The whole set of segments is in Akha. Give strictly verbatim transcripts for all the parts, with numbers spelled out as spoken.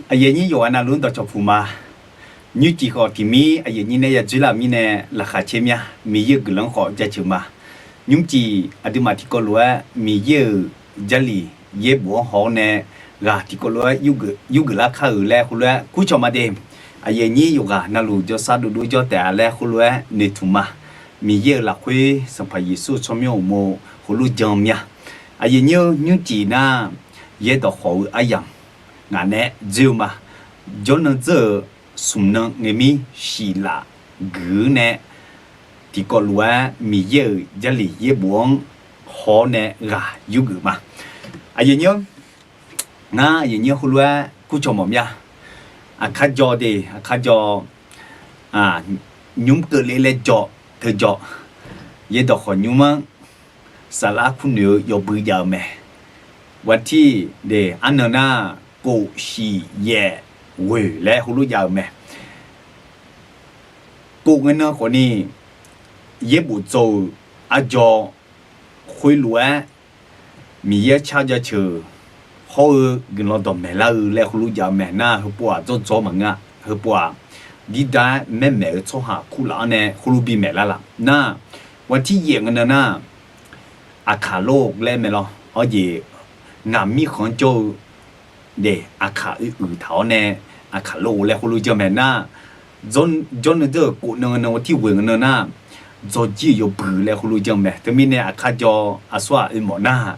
Aqyuif aqnyir yawqghaq navluf-anr dawqcawq puq ma. Nymrcif khawf tiq mir aqyuif aqnyir nae ya dzoerlar-euq mirnae laqkhaq caer mya. Miqyaer-euq guiqlanq khawf jaceuq ma. Nymrcif aqduimaf tiqkawvluf-aer Miqyaer-euq Jarlif yaerbof-anr haw-awr nae ghaq tiqkawvluf-aer yurgeuf lar kar-euq laer heulof-aer kurcawq ma de. Aqyuif aqnyir yawqghaq navluf jawrsar dovdov jawr taef-a laer heulof-aer noeqtmq ma. Miqyaer-euq lafkhoer Sanqpaq Yeqsur tsawrmyanr uqmov heulof jan mya. Aqyuif aqnyir-eu nymrcif nar, yaerdawq khawf-eu aryamq ngaq nae dzoer-eu ma. Jawrnan dzeur-euq smq nan ngae mir shiqlaf guiq-eu nae tiqkawvluf-aer Miqyaer-euq Jarlif yaerbof-anr haw-awr nae ghaq yurgeuf ma. Aqyuif aqnyir-anr, ngar aqyuif aqnyir heulof-aer kurcawq mawf mya. Aqkar jaw de, aqkar jaw, nymr keuvle laer jaw, teu jaw. Yaerdawq khawf nymr-anr saflar kurnoeq-eu yawbui jav-eu mae. Waqtir de arnan nar, kof shiq yaef ghoeq laer heulof jav-eu mae. Kof ngae nan khawfni yaerbof dzaw-euq arjaw khoerlof-aer Miqyaer car jaceuq hawr-eu guiqlanq dawqmaeq lar-eu laer heulof jav-eu mae. Nar heupov-aq dzawrdzaw maqngeur-a. Heupov-aq dirda-aer maermaeq-eu tsawrhaq kurlaf-anr nae heulof bimaeq lar laf nar, waqtir yaef ngae nan nar, aqkaq lor laer mae lawr. Awr jeq ngaq mirkhanq-anr jawr-eu de, aqkaq oe uiq taq-awr nae aqkaq lor laer heulof jan mae nar, jawrnan dzeur-euq kof nan nan tirghoeq ngae nan nar, dzawrjir-eu yawbui laer heulof jan mae. Teumirnae aqkar jaw aqsur-aq oe mawf nar,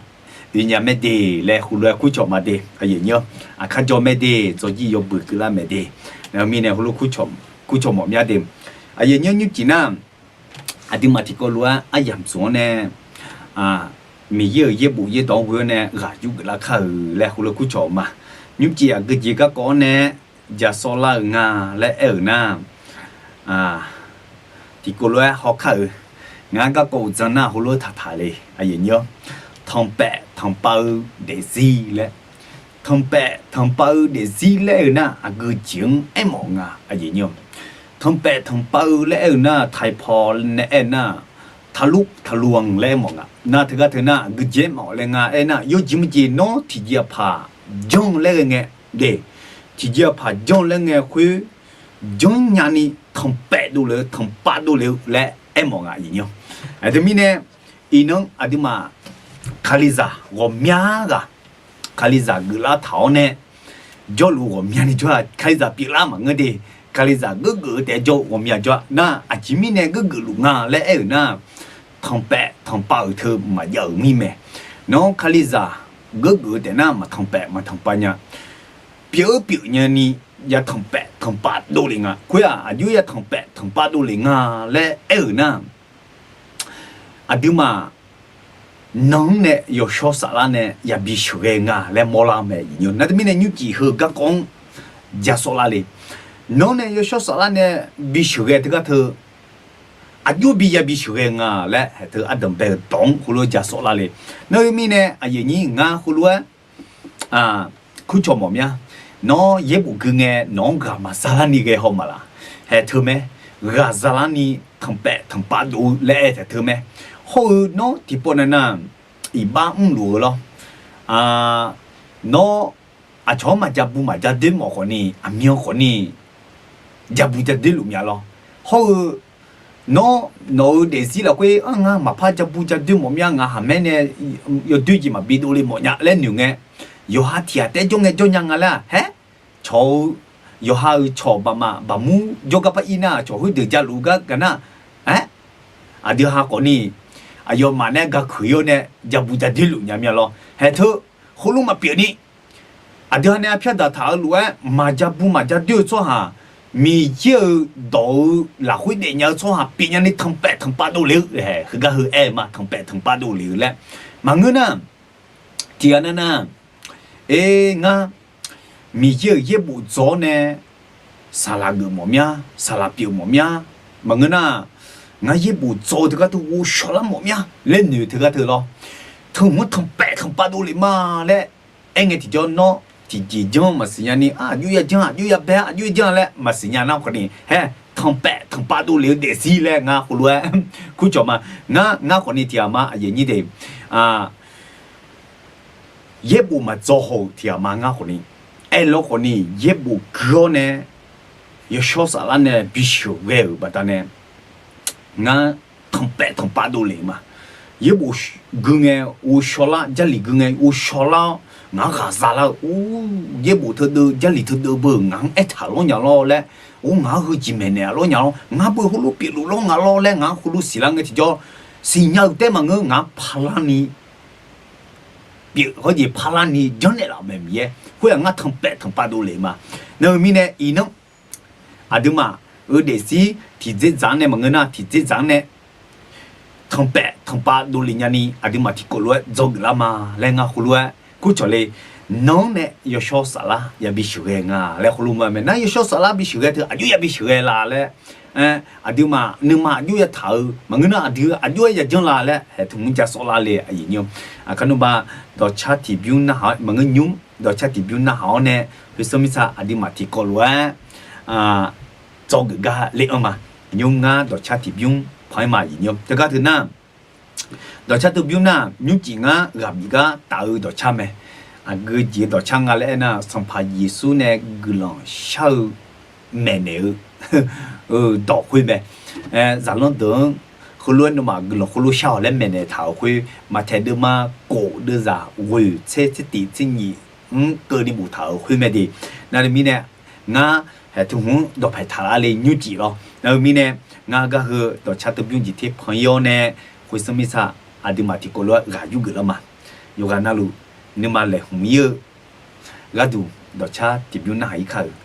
oe nya mae de laer heulof-aer kurcawq ma de. Aqyuif aqnyir-anr, aqkar jaw mae de, dzawrjir yawbui keuvlar mae de. Mirnae heulof kurcawq mawf mya de. Aqyuif aqnyir nymrcif nar, aqduimaf tiqkawv lof-aer aryamq tmq-anr nae Miqyaer-euq yaerbof yaerdawq-anr ghoe-awr nae ghaq yurgeuf lar kar-euq laer heulof kurcawq ma. Nymrcif aqgeujeq garkawv-anr nae ja sawvlar-eu nga laer aer-euq nar, tiqkawv lof-aer haw kar-euq. Ngar garkawv uqdzan nar heulof-aer taqtaq le. Tanqpaef tanqpav-eu daefzir laer, tanqpaef tanqpav-eu daefzir laer aer-eu nar aqgeujeq-anr aermawf nga. Tanqpaef tanqpav-eu laer aer-eu nar, taipaw nae aer-eu nar, taqluf taqluf-anr laer aermawf nga. Nar teugar teu nar aqgeujeq aermawf laer nga aer nar, yawjeq maqjeq nawr tiqjeq aqpaq janr laer ghae ngae de, tiqjeq aqpaq janr laer ngae khoer janr nyani tanqpaef dovle-eu tanqpav dovle-eu laer aermawf nga. Aqjeq mirnae iqnan aqduimaf Kalizaq ghawqmya ghaq, Kalizaq geuflar taq-awr nae jawrluf ghawqmyani jawr-a. Kalizaq pyeuflar maqngeur de, Kalizaq geugeuf-eu taef-aer jawr-eu ghawqmya jawr-a. Nar aqjeq mirnae geugeuf luf nga laer aer-euq nar, tanqpaef tanqpav-euq teu maqjav-euq mir mae. Nawr Kalizaq geugeuf-eu taef nar maq tanqpaef maq tanqpav nya. Pyeuf-eu pyeuf nyani ya tanqpaef tanqpav dovle nga. Khoer-aq aqjox ya tanqpaef tanqpav dovle nga laer aer-euq nar, aqduimaf nanr nae yawshawr saflar nae yabi sheuqghae nga laer mawrlar-eu mae. Nar teumirnae nymrcif heu garkawv-anr ja sawvlar le. Nanr nae yawshawr saflar nae bi sheuqghae teugar teu aqjox bi yabi sheuqghae nga laer haeq teu ardanq bae-euq dawq-anr heulof ja sawvlar le. Nar teumirnae aqyuif aqnyir ngar heulof-aer kurcawq mawf mya. Nawr yaerbof gui ngae nawq-anr ghaq maqza larni ghae haw maqlaq? Haeq teu mae. Ghaq za larni tanqpaef tanqpav dov-eu laer aer taef teu mae. Hawr-eu nawr tiqpawf nae nar, iqbax mrluf-eu lawr. Nawr aqcawq-anr maqja bu maqja doer mawf khawfni aqmyan khawfni ja bu ja doer luf mya lawr. Hawr-eu nawr nawq-euq daefzir lafkhoer-anr ngar maqpar ja bu ja doer mawf mya, ngaq haqmaer nae yawdoer jeq maqbi dovle mawf nya laer noeq ngae, yawqha tiq ghaq taef-aer jawr ngae jawr nya nga laer-aq, haer cawq-eu yawqha-euq cawq baqmaf baqmur jawrgar par ir nar, cawq khoerdeuq ja luf-eu gar gaq nar, aer, aqdui ha khawfni aqyawfmaf nae gaq kuiq-awr nae ja bu ja doer luf nya mya lawr. Haeq teu heulof maqpyeuf ni, aqdui ha nae arpyar daqtaq-eu lof-aer maqja bu maqja doer-eu tsawrhaq, Miqyaer-euq dawq-eu lafkhoer daefnya-eu tsawrhaq pyeufnya ni tanqpaef tanqpav dovle-eu, heugar heu aer-eu ma, tanqpaef tanqpav dovle-eu laer. Maqngeur nar, tiqghaq nar nar, e, ngar Miqyaer-euq yaerbof dzaw-awr nae saqlaq geuf mawf mya, saqlaq pyeuf mawf mya. Maqngeur nar, ngar yaerbof dzaw-eu teugar teu ghovshaw lar mawf mya laer noeq-eu teugar teu lawr. Teu hmq-anr tanqpaef tanqpav dovle ma laer aer ngae tiqjawr nawr tiqjeq janr maqsiq nya ni, aqjox ya janr, aqjox ya bae, aqjox ya janr laer maqsiq nya nar khawfni, haer tanqpaef tanqpav dovle-eu daefzir laer ngar heulof-aer kurcawq ma. Ngar, ngar khawfni tiqghaq ma, aqyuif aqnyir de, yaerbof maqdzaw haw-euq tiqghaq ma ngar khawfni, aerlawr khawfni yaerbof gui-awr nae yawshawr saflar nae bisheuq ghae-euq baqdanae ngar tanqpaef tanqpav dovlef ma. Yaerbof gui ngae ghovshaw lar, Jarlif gui ngae ghovshaw lar-awr ngaq-anr ghaqza lar-eu, or, yaerbof teudeuv Jarlif teudeuv beu ngaq-anr aertaq-euq lawr nya lawr laer, or, ngaq-anr heujeq maeqnaeq-a lawr nya lawr, ngar beu heulof pyeufluf lawr nga lawr laer ngaq-anr heulof siqlar ngae tiqjawr, siqnya-eu taef maqngeur, ngaq-anr parlarni pyeuf hawjeq parlarni janrnaeq laf-euq mae Miqyaer. Khoer-aq ngar tanqpaef tanqpav dovlef ma. Nar-eu mirnae iqnan aqduimaf-euq daefzir tiqdzerdzaq-anr nae maqngeur nar, tiqdzerdzaq-anr nae tanqpaef tanqpav dovlef nyani aqduimaf tiqkawv lof-aer dzawgeuf lar ma laer ngar heulof-aer kurcawq le. Nawr nae yawshawr saflar yabi sheuqghae nga laer heulof ma mae. Nar yawshawr saflar bisheuqghae teu aqjox yabi sheuqghae la laer, aqduimaf nuima aqjox yataq-eu maqngeur nar, aqdui aqjox-aer yajanr la laer haeqtmq mr ja sawvlar le aqyuif nymr. Aqkar nmrba dawqcar tiqbymr narhaq-awr maqngeur nymr, dawqcar tiqbymr narhaq-awr nae khoersanr mirtsa aqduimaf tiqkawv lof-aer dzawgeuf gar le-anr ma. Nymr ngar dawqcar tiqbymr pan-aer ma aqyuif nymr. Teugar teu nar, dawqcar teu bymr nar, nymrcif ngar ghaq bif gar taf-eu dawqcar mae. Aqgeu jeq-eu dawqcar nga laer aernar, Sanqpaq Yeqsur nae guiqlanq shar-eu maeqnaeq-eu dawq khoer mae. Zaqlanr deuq-anr heulof-aer nawmaf guiqlanq heulof shar-awq laer maeqnaeq taq-euq khoer, Maqtaeq deuvma kof deuvzaq ghoeq tser tser tiq tser nyif-anr keuvni boftaq-euq khoer mae de. Nar-eu mirnae, ngar haeqtmq hmq-anr dawqpaeq taq lar le nymrcif lawr. Nar-eu mirnae, ngar gar heu dawqcar teu bymr jeq ter pan-ir-awr nae, khoersanr mirtsa aqduimaf tiqkawv lof-aer ghaq yurgeuf lar ma. Yawqghaq navluf nuima laeqhmq-ir-eu gharduq dawqcar tiqbymr narhaq-ir kar-euq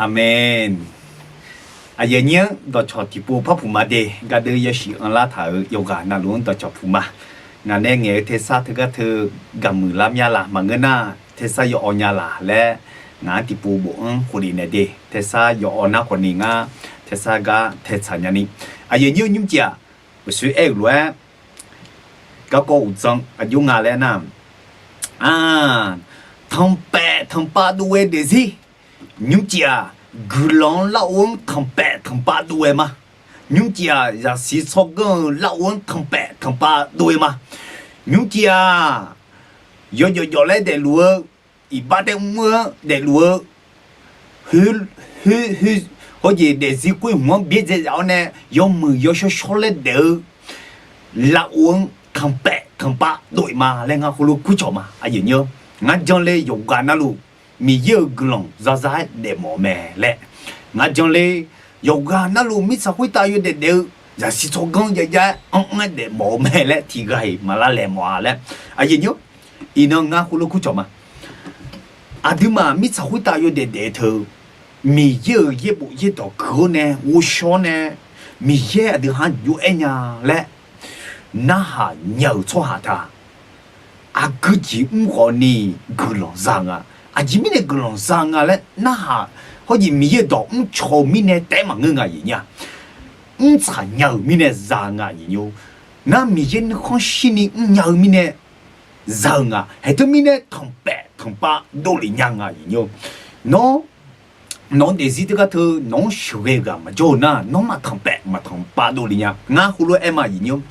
Aqmeq. Aqyuif aqnyir-anr dawqcawq tiqpov par puq ma de, gardeuv yawshuif anrlar taq-euq yawqghaq navluf-anr dawqcawq puq ma. Ngaq nae ngaeq-eu tersar teugar teu gaqmuiq lar mya laq, maqngeur nar tersar yawawv nya laq laer ngaq-anr tiqpov bof-anr khoflef naeq de. Tersar yawawv nar khawfni ngar tersar gar tae tsaq nyani. Aqyuif aqnyir-eu nymrcif-aq, uqshoe aer-euq lof-aer garkawv uqdzan aqjox nga laer nar, tanqpaef tanqpav dov ghae daefzir. Nymrcif-aq, guiqlanq-anr lar-or-anr tanqpaef tanqpav dov ghae ma. Nymrcif-aq, zaqsiq tsawrganr-eu lar-or-anr tanqpaef tanqpav dov ghae ma. Nymrcif-aq, yawjawf jawf laer daefluf-eu, iqbax tae mr-anr daefluf-eu, hawjeq daefzir khoer hmq-anr byaerdzae zaf-awr nae yawmuiq yawshawr shawr laer daef-eu lar-or-anr tanqpaef tanqpav dov-iq ma laer ngar heulof kurcawq ma. Aqyuif aqnyir-anr, ngar jan le yawqghaq navluf Miqyaer-euq guiqlanq zaza-aer daefmawf-eu mae laer, ngar jan le yawqghaq navluf mirtsaq khoertav yawdaef daef-eu zaqsiq tsawrganr jav jav-aer anr anr-aer daefmawf-eu mae laer tiqghaq-iq maqlar laeq mawf-a laer. Aqyuif aqnyir-anr, iqnan ngar heulof kurcawq ma. Aqduimaf mirtsaq khoertav yawdaef daef-eu teu, Miqyaer-euq yaerbof yaerdawq kuiq-awr nae ghovshaw-awr nae, Miqyaer aqdui ha-anr jov-aer nya laer narhaq nya-euq tsawrhaq taq, aqgeu jeq mr khawfni guiqlanq za nga. Aqjeq mirnae guiqlanq za nga laer narhaq, hawjeq Miqyaer-euq dawq mrcaw-eu mirnae taef-aer maqngeur nga aqyuif aqnyir-aq, mrtsaq nya-euq mirnae za nga aqyuif aqnyir-or. Ngar Miqyaer nuikhanr shirni mrnya-eu mirnae za-eu nga. Haeq teumirnae tanqpaef tanqpav dovlef nya nga aqyuif aqnyir-or. Nawr, nawq-eu daefzir teugar teu nawq-anr sheuqghae ghaq maqjawr-eu nar, nawr maqtanq paef maqtanq pav dovlef nya. Ngar heulof-aer aer ma aqyuif aqnyir-or,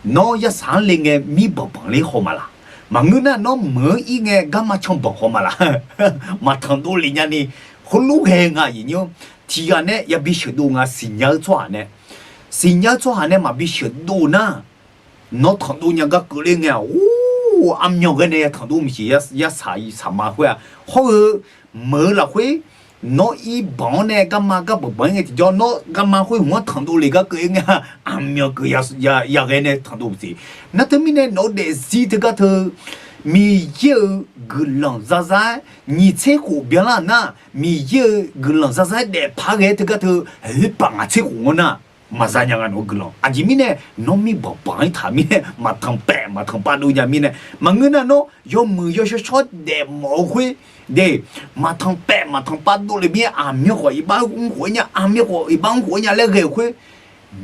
nawr yarsaq-anr le ngae mir banq banq ler haw ma laq? Maqngeur nar nawr meuq-anr ir ngae garma can banq haw ma laq? Maqtanq dovlef nyani heulof ghae nga aqyuif aqnyir-or. Tiqghaq nae yabi sheuqdov nga siqnya-eu tsawrhaq nae. Siqnya-eu tsawrhaq nae maqbi sheuqdov nar, nawr tanqdov nya gar keuvler ngae-aq, or, armyan ghae nae ya tanqdov maqsiq, yarsaq saqma khoer-aq, hawr-eu meuq-eu lafkhoer nawr ir banq-awr nae garma gar banq banq-ir ngae tiqjawr, nawr garma khoer hmq-anr tanqdov le gar keuv-ir ngae-aq, armyan keuv ya ghae nae tanqdov maqsiq. Nar teumirnae nawq-eu daefzir teugar teu Miqyaer-euq guiqlanq zaza-aer nyiq tser khof byanlar nar, Miqyaer-euq guiqlanq zaza-aer daefpar ghae-aer teugar teu khoer paf ngaq tser khof ngawr nar, maqza nya nga nawq-eu guiqlanq. Aqjeq mirnae nawr mir banq banq-ir taq mirnae maqtanq paef maqtanq pav dov nya mirnae, maqngeur nar nawr yawmuiq yawshawr shawr daefmawf-eu khoer de, maqtanq paef maqtanq pav dovlef mir-aer aqmyan khawf iqbax mr khof-aer nya, aqmyan khawf iqbax mr khof-aer nya laer ghae-euq khoer,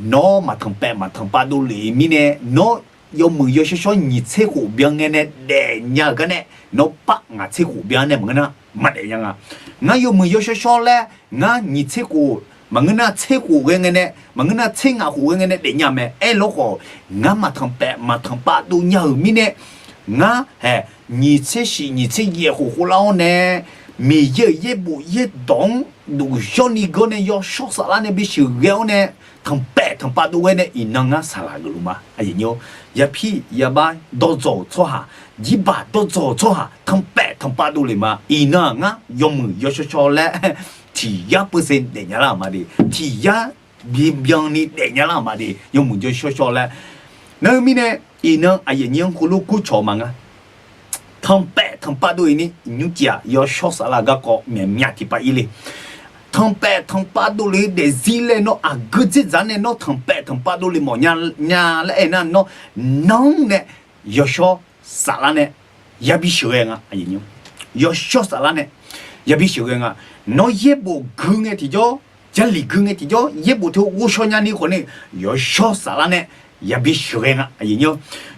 nawr maqtanq paef maqtanq pav dovlef mirnae, nawr yawmuiq yawshawr shawr nyiq tser khof byan ngae nae daefnya-euq gar nae, nawr paf ngaq tser khof byan nae maqngeur nar maqdaef nya nga. Ngar yawmuiq yawshawr shawr laer ngar nyiq tser khof maqngeur nar tser khof ghae ngae nae, maqngeur nar tser ngaq khof ghae ngae nae daefnya mae. Aerlawr khawf, ngar maqtanq paef maqtanq pav dov nya-euq mirnae, ngar hae nyiq tser shif nyiq tser yaef khof khof lar-awr nae, Miqyaer-euq yaerbof yaerdawq-anr dofzawrni geur nae yawshawr saflar nae bisheuq ghae-awr nae, tanq paef tanq pav dov ghae nae iqnan ngar saqlaq geufluf ma. Aqyuif aqnyir-or, yapir yabar dawrdzaw-euq tsawrhaq, jirbaq dawrdzaw-euq tsawrhaq tanq paef tanq pav dovlef ma. Iqnan-aq ngar yawmuiq yawshawr shawr laer tiq yar peuseq daefnya lar-euq ma de, tiq yar bibyan ni daefnya lar-euq ma de, yawmuiq yawshawr shawr laer. Nar-eu mirnae, iqnan aqyuif aqnyir-anr heulof kurcawq ma nga. Tanq paef tanq pav dov-ir ni nymrcif-aq yawshawr saflar garkawv myaqmyaq tiqpav ir le. Tanq paef tanq pav dovlef-eu daefzir laer nawr aqgeu dzerdzaq nae nawr tanq paef tanq pav dovlef mawf nya laer aernar nawr nanr nae yawshawr saflar nae yabi sheuqghae nga. Yawshawr saflar nae yabi sheuqghae nga. Nawr yaerbof gui ngae tiqjawr, Jarlif gui ngae tiqjawr, yaerbof teu ghovshaw nyani khawf ni yawshawr saflar nae yabi sheuqghae nga.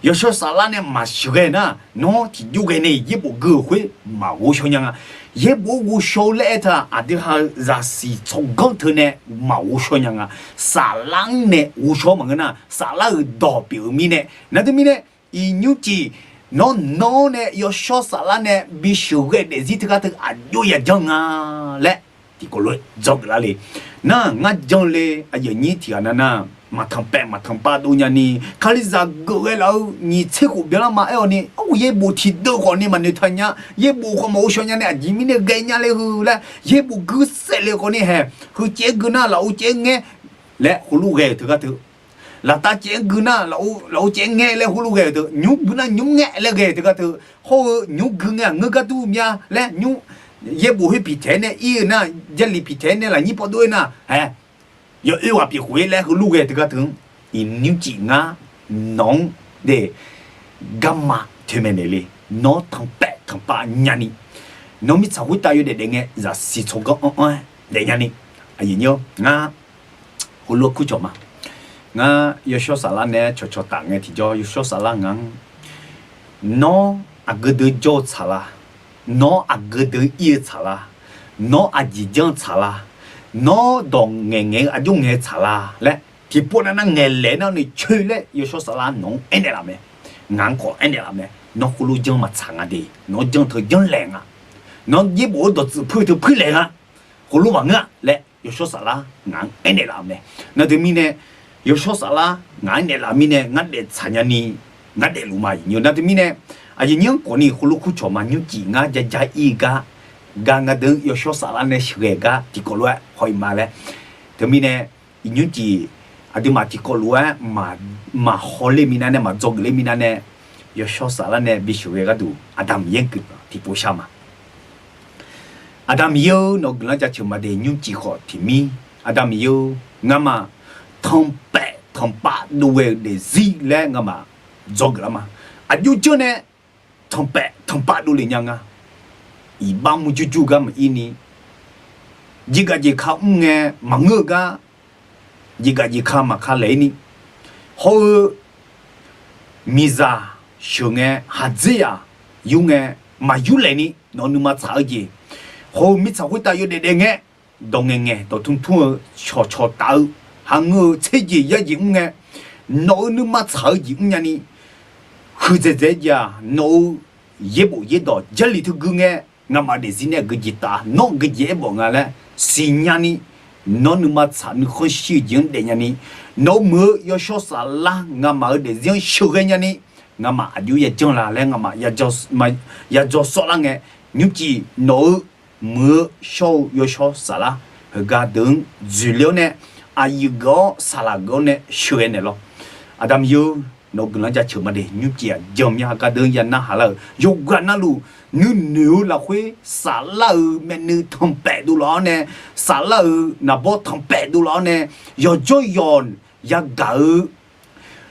Yawshawr saflar nae maqsheuqghae nar, nawr tiqjawr ghae nae yaerbof gui-euq khoer maqghovshaw nya nga. Yaerbof-anr ghovshaw-eu laer aertaq aqdui ha-eu zaqsiq tsawrganr teu nae maqghovshaw nya nga. Saflar-anr nae ghovshaw maqngeur nar, saflar-euq dawq pyeuf-eu mirnae, nar teumirnae iqnymr cif nawr nanr nae yawshawr saflar nae bisheuqghae daefzir teugar teu aqjox yajanr nga laer tiqkawv lof-aer dzawgeuf lar le. Nar ngar jan le, aqyuif aqnyir tiqghaq nav nar, maqtanq paef maqtanq pav dov nyani, Kalizaq geuf ghae laf-eu nyiq tser khof byanlar ma aer-awq ni, arhu yaerbof tiqdeuv khawf ni maqnoeq taq nya, yaerbof khawf maqghovshaw nya nae aqjeq mirnae ghaenya le heu laer, yaerbof gui saef le khawf ni hae, heu caev-aer gui nar lafov caev-aer ngaer laer heulof ghae-euq teugar teu, laftav caev-aer gui nar lafov caev-aer ngaer laer heulof ghae-euq teu, nymr gui nar nymr ngaer laer ghae-euq teugar teu, hawr-eu nymr gui ngae aqngeur gar dur mya laer nymr yaerbof khoer piqtaeq-aer nae ir-eu nar, Jarlif piqtaeq-aer nae lafnyir pawdov-aer nar, aer, yawoer ghaq pyeuf khof-ir laer heulof ghae teugar teu-anr, iqnymr cif ngar nawq-anr de garma toeqmaeq naeq le. Nawr tanqpaef tanqpav nyani, nawr mirtsaq khoertav yawdaef daef ngae zaqsiq tsawrganr anr anr-aer daef nyani, aqyuif nyir-awr ngar heulof-aer kurcawq ma. Ngar Yawshawr Saflar nae-aer cawqcawq taf ngae tiqjawr, Yawshawr Saflar ngaq-anr, nawr aqgeu deuq jawr-eu tsaqlar, nawr aqgeu deuq ir-eu tsaqlar, nawr aqjeq janr-eu tsaqlar, nawr dawq ngaeqngaeq-eu aqjox ngaeq-eu tsaqlar laer tiqpov nav nar ngaeqlaeq nar ni coer laer Yawshawr Saflar nawq-anr aernaeq laf mae. Ngaq-anr khawf aernaeq laf mae. Nawr heulof janr maqtsaq nga de, nawr janr teu janr laeq nga. Nawr yaerbof-eu dawqtsuif puir teu puir laeq nga. Heulof maqngeur-a laer Yawshawr Saflar ngaq-anr aernaeq laf-eu mae. Nar teumirnae, Yawshawr Saflar ngaq-anr naeqlaf mirnae ngar daeftsaq nyani, ngar daefluf ma aqyuif nyir-awr. Nar teumirnae, aqyuif nyir-anr khawf ni heulof kurcawq ma. Nymrcif ngar jaja ir-eu gar, gar ngar deuq-anr Yawshawr Saflar nae sheuqghae gar tiqkawv lof-aer haw-iq ma laer. Teumirnae, iqnymr cif aqduimaf tiqkawv lof-aer maqhaw ler minav nae, maqdzawgeuf ler minav nae, Yawshawr Saflar nae bisheuq ghae gharduq Aqda Miqyaer guiqlanq tiqpov shar ma. Aqda Miqyaer-eu, nawq-eu guiqlanq jaceuq ma de. Nymrcif khawf tiqmir, Aqda Miqyaer-eu, ngamaf tanqpaef tanqpav dov ghae-eu daefzir laer ngamaf dzawgeuf lar ma. Aqjox janr nae tanqpaef tanqpav dovle nya nga. Iqbax murjur jur gar maqir ni, jeqgaf jeqka mr ngae maqngeur-eu gar, jeqgaf jeqka maqka laeq-ir ni, hawr-eu miqzaq sheuq ngae, haqdzerzaq yur ngae, maqyur laeq ni, nawq-eu nuima tsaq-eu jeq, hawr-eu mirtsaq khoertav yawdaef daef ngae, dawq ngaeqngaeq dawq tmr tmr-eu cawqcawq taf-eu, hangeur-eu tser jeq yar jeq mr ngae, nawq-eu nuima tsaq-eu jeq mr nyani, huiqdzaeq dzaeq-eu jeq-aq, nawq-eu yaerbof yaerdawq Jarlif teugui ngae, ngamaf daefzir nae aqgeujeq taf, nawr aqgeujeq aerbof nga laer siqnya ni, nawr nuima tsaq nuikhanr shir-eu jeq-anr daef nyani, nawq-eu muiq-eu Yawshawr Saflar ngamaf-eu daefzir-anr sheuqghae nyani, ngamaf aqjox yajanr la laer ngamaf yadzaw sawr lar ngae, nymrcif nawq-eu muiq-eu shawr-eu Yawshawr Saflar heugar deuq-anr dzoeqle-awr nae, aqyuif geuf-awr saqlaq geuf-awr nae sheuqghae naeq lawr. Aqda Miqyaer-eu, nawq-eu guiqlanq jaceuq ma de. Nymrcif-aq jan mya heugar deuq-anr ya narhaq lar-euq yawqghaq navluf nuinoeq-eu lafkhoer saflar-euq maernui tanqpaef dovlaf-awr nae, saflar-euq naqbawr tanqpaef dovlaf-awr nae, yawqjawr yawq yagaq-eu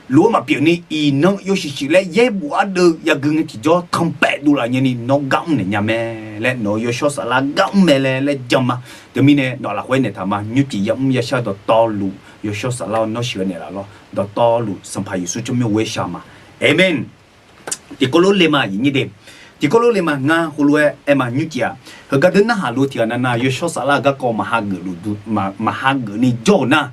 lof-aer maqpyeuf ni iqnan yawshuif shuif laer yaerbof ardeuv yagui ngae tiqjawr tanqpaef dovlaf nyani nawr gar mr naeq nya mae laer, nawq-eu Yawshawr Saflar gar mr mae laer laer jan ma. Teumirnae nawq lafkhoer naeq taq ma. Nymrcif yamr yashar dawqtawvluf Yawshawr Saflar-awr nawr sheuqghae naeqlaf lawr. Dawqtawvluf Sanqpaq Yeqsur tsawrmyanr ghoer shaq ma. Amen. Tiqkawv lof le ma aqyuif nyir de. Tiqkawv lof le ma. Ngar heulof-aer aer ma. Nymrcif-aq heugar deuq narhaq lof tiqghaq navnav Yawshawr Saflar-eu garkawv maqhageuf luf, maqhageuf ni jawr-euq nar,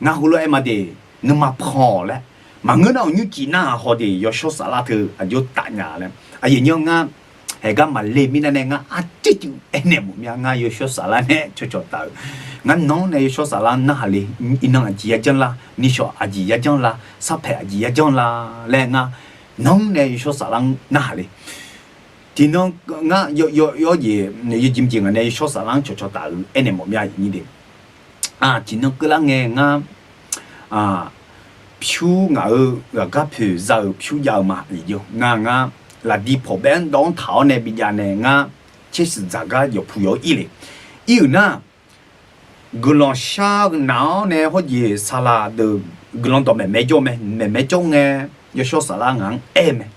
ngar heulof-aer aer ma de. Nuima pan-awq laer. Maqngeur nar-awq nymrcif narhaq haw de. Yawshawr Saflar teu aqjox taf nya laer. Aqyuif nyir-anr ngar haeqgar maqle mirnav nae ngar arcuiv cuiv aernaeq mawf mya. Ngar Yawshawr Saflar nae cawqcawq taf-euq, ngar nanr nae Yawshawr Saflar narhaq le. Iqnan aqjeq yajanr lar, nishawq aqjeq yajanr lar, sarpaeq aqjeq yajanr lar laer ngar nanr nae Yawshawr Saflar-anr narhaq le. Tiqnan ngar yawjeq yawjeq mqjeq ngaq nae Yawshawr Saflar-anr cawqcawq taf-euq aernaeq mawf mya aqyuif nyir de. Tiqnan keuvlar ngae ngar pyur ngaq-euq ghaqgar poeq za-euq pyur jav-eu ma. Ngar ngar laqdi pawqbaev-anr dawv-anr taq-awr nae bijav nae ngar tsersuif dzaqgar yawqpu yawq-aer ir le. Ir-euq nar, guiqlanq shar naq-awr nae hawjeq saqlaq deuq guiqlanq dawqmaeq maerjawr mae. Maeqmaer jawr ngae, Yawshawr Saflar ngaq-anr aer mae,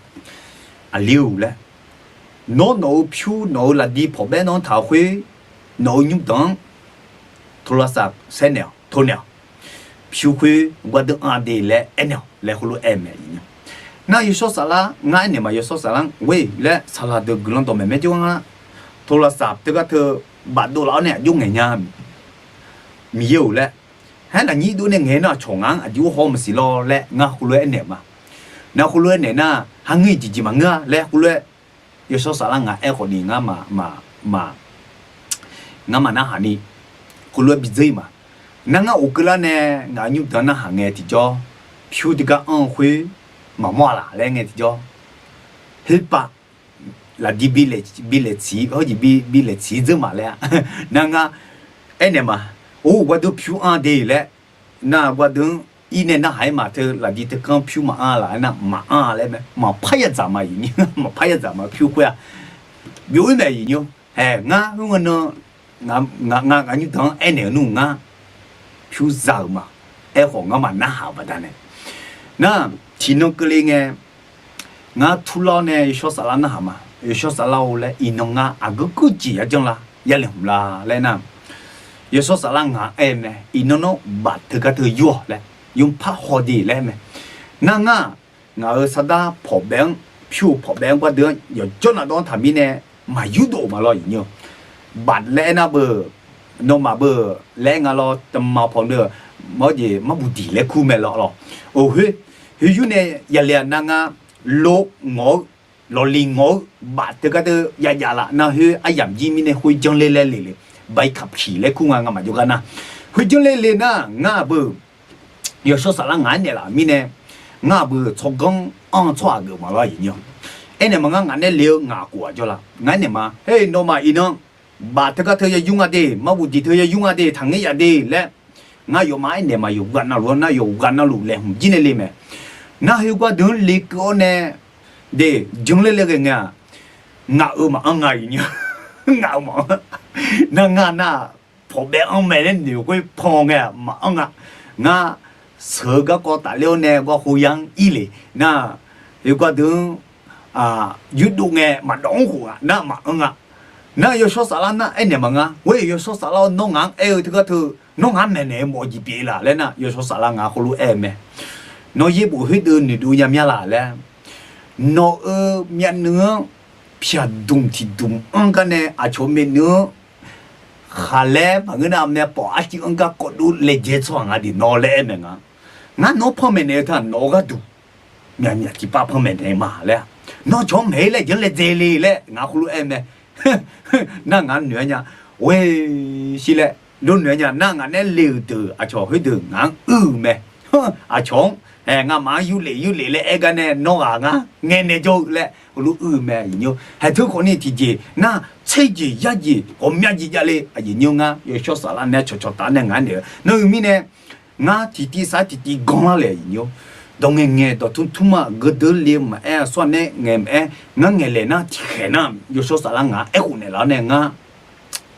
aqli-or laer, nawr nawq-euq pyur nawq-euq laqdi pawqbaev nawr taq-eu khoer, nawq-euq nymrdanq-anr โทรศัพท์ saer naeq-awq, to naeq-awq. Pyur khoer gardeuv anr de laer aernaeq-awq laer heulof-aer aer mae. Nar Yawshawr Saflar ngar aernaeq ma. Yawshawr Saflar-anr ghoer laer saqlaq deuq guiqlanq dawqmaeq maerjawr ngar โทรศัพท์ teugar teu bafdov laf-awr nae aqjox ngaeq nya, Miqyaer-or laer, haer lafnyir dov nae ngaeq nar aqcawq ngaq-anr aqjox haw maqsiq lawr laer ngar heulof-aer aernaeq ma. Nar heulof-aer naeq nar, har ngeur-iq jeqjeq maqngeur-a laer heulof-aer Yawshawr Saflar ngaq aer khawf ni ngar ma, ngar maqnarhaq ni heulof-aer bidzeur-ir ma. Nar ngar of keuvlar nae ngaq-euq nymrdanq narhaq ngae tiqjawr, pyur teugar anr-eu khoer maqmawr-a laq laer ngae tiqjawr, herpav laqdi bi laeq tsiq, hawjeq bi laeq tsiq dzeur ma laer-a. Nar ngar aernaeq ma. Or, gardeuv pyur anr de laer, nar gardeuv-anr ir nae narhaq-aer ma. Teu laqdi teukanr pyur maqanr laf-aer nar maqanr laer mae. Maqpar yadzaq ma. Maqpar yadzaq ma pyur khoer-a. Byov-ir mae aqyuif nymr. Ae, ngar khoerngae nan, ngaq, ngaq, ngaq nymrdanq-anr aernaeq-eu nmr ngar pyur za-euq ma. Aerkhawf ngar maqnarhaq-euq baqdanae, nar, tiqnan keuvle ngae, ngar turlar-awr nae Yawshawr Saflar narhaq ma. Yawshawr Saflar-or laer, iqnan ngar aqgeu gurjeq yajanr la, yale hmq la laer nar, Yawshawr Saflar ngaq-anr aer-eu mae, iqnan nawr baf teugar teu yur-awq laer, yawpar haw de laer aer mae. Nar ngar, ngaq-euq sardar pawqbaef-anr, pyur-eu pawqbaef-anr gardeuv-anr yawqjawr navdawr-anr taqmirnae, maqyur dov-euq ma lawr, iqnyir-awq. Baf laer aernar beu, nawmaf beu laer aer nga lawr, tama pawq deuq, mawr jeq marbuq diq laer kur mae lawr lawr. Oq khoer, khoeryur nae yale-aq nar ngar, lo ngawq-eu, lawqliq ngawq-eu baf teugar teu yajav laf nar khoer aryamq jir mirnae khoerjanr ler laer le le, baqir kaqpiq laer kur nga, ngamaf jawrgar nar, khoerjanr ler le nar ngar-aq beu, Yawshawr Saflar ngaq-anr naeqlaf-euq mirnae, ngar-aq beu tsawrganr anr-eu tsawrhaq geuf ma lawr, iqnyir-awq. Aernaeq ma, ngar ngaq nae le-eu ngaq khof-aq jawrla, ngar aernaeq ma, her, nawmaf iqnan baf teugar teu yayur nga de, marbuq diq teu yayur nga de, taqngaer yaf de laer, ngar yawfmaf aernaeq ma, yawqghaq navluf-anr nar, yawqghaq navluf laeqhmq jir nae le mae. Nar khoergar deuq-anr lekeuv-awr nae, de, janr ler le ghae ngae-aq, ngaq-euq maqanr nga, iqnyir-awq. Ngaq-euq maqanr. Nar ngar nar, pawqbaef anr mae laer noeq khoer pan ngae-aq maqanr nga. Ngar sheuq-eu garkawv tafler-awr nae gawr khoyar-anr ir le nar, khoergar deuq-anr yurdov ngae maqdawv-anr khof-aq nar maqanr nga. Nar Yawshawr Saflar nar aernaeq ma, ngar ghoer-eu Yawshawr Saflar-awr, nawr ngaq-anr aer-eu teugar teu, nawr ngaq-anr maeqnaeq-eu mawf-eu jeq pyeuf-ir laf laer nar, Yawshawr Saflar ngaq heulof-aer-eu mae. Nawr yaerbof khoerdeuv noeqdov nya mya laf laer, nawq-euq myavnuiv-anr pyaq dmq tiq dmq anr gar nae aqcawq-eu myavnuiv-anr khaqlaer maqngeur nar, myavpawf arcuiv anr gar kawvdov laejae tsawrhaq nga de nawr laer aer mae nga. Ngar nawr panmaeq naeq-eu taq nawq-eu gharduq myaqmyaq tiqpav panmaeq naeq ma laer-aq, nawr cawq-anr maeq-ir laer janr laejae le laer ngaq khoerlof-aer mae. Nar ngaq-anr noeq-aer nya, ghoe shir laer, lof noeq-aer nya nar, ngaq nae le-euq deuq aqcawq khoerdeuq ngaq-anr uir-euq mae. Aqcawq-anr, ae, ngamaf-anr yurlef yurlef laer aer gar nae nawr ghaq ngar ngaeqnaeq jawr-eu laer heulof uir-eu mae, iqnyir-awq. Haeq teu khawfni tiqjeq nar, tser jeq yar jeq ghawqmya jeq javle, aqjeq nyir-awr ngar Yawshawr Saflar nae cawqcawq taf-awr nae ngaq-anr naeq-eu, nawr-eu mirnae, ngar tiqtiv sar tiqtiv ganr lar le, iqnyir-awq. Dawq ngaeqngaeq dawqtmr tmr-aq, geudeuq le-eu maqaer, aqsur-aq nae ngaeq maqaer, ngar ngaeqlaeq nar tiqkhaeq nar Yawshawr Saflar ngaq-anr aerkhof naeqlaf-awr nae ngar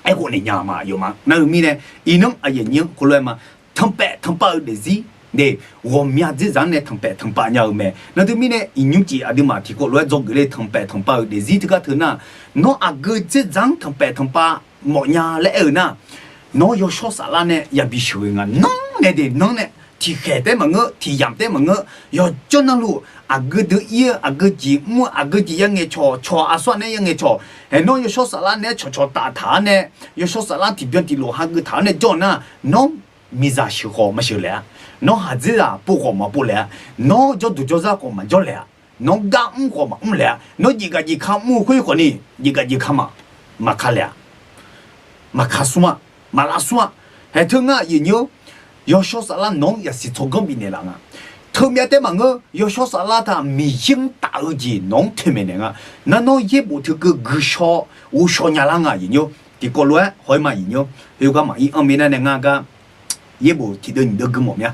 aerkhof naeq nya ma, yawma. Nar-eu mirnae, iqnan aqyawf nyir-anr khoerlof-aer ma, tanqpaef tanqpav-eu daefzir de, ghawqmya dzerzaq-anr nae tanqpaef tanqpav nya-eu mae. Nar teu mirnae, iqnymr cif aqduimaf tiqkawv lof-aer dzawgeuf le, tanqpaef tanqpav-euq daefzir teugar teu nar, nawr aqgeu dzerzaq-anr tanqpaef tanqpav mawfnya laer aer-eu nar, nawr Yawshawr Saflar nae yabi sheuqghae nga, nanr nae de, nanr nae tiqkhaeq taef-aer maqngeur, tiqyamq taef-aer maqngeur, yawqjawr navluf aqgeu deuq ir-eu, aqgeu jeq mr-eu, aqgeu jeq ya ngaeqcawq cawq, aqsur-aq nae ya ngaeqcawq, haeq nawr Yawshawr Saflar nae cawqcawq taf taq-awr nae, Yawshawr Saflar tiqbyan tiqlof hageuf taq-awr nae jawr nar, nawr miqzaq sheuq khawf maqsheuq laef-a, nawr haqdzerzaq pov khawf maqpov laef-a, nawr jawrduq jawrzar khawf maqjawr laef-a, nawr gar mr khawf maqmr laef-a, nawr jeqgaq jeqka mr-eu khoer khawfni, jeqgaq jeqka ma, maqka laef-a, maqka smr-a, maqlav smr-a. Haeq teu ngar aqyawf nyir-awr, Yawshawr Saflar nawq-anr yasiq tsawrganr bifnaeq laf nga. Teumyav taef-aer maqngeur, Yawshawr Saflar taq Miqyaer-anr taf-eu jeq nawq-anr toeqmaeq naeq nga. Nar nawr yaerbof teukeuv guishaw ghovshaw nya lar nga, aqyawf nyir-awr. Tiqkawv lof-aer haw-ir ma, aqyawf nyir-awr. Heugar maqir anr mirnae nae ngar gar yaerbof tiqdeuv nyiq deuv gui mawf mya.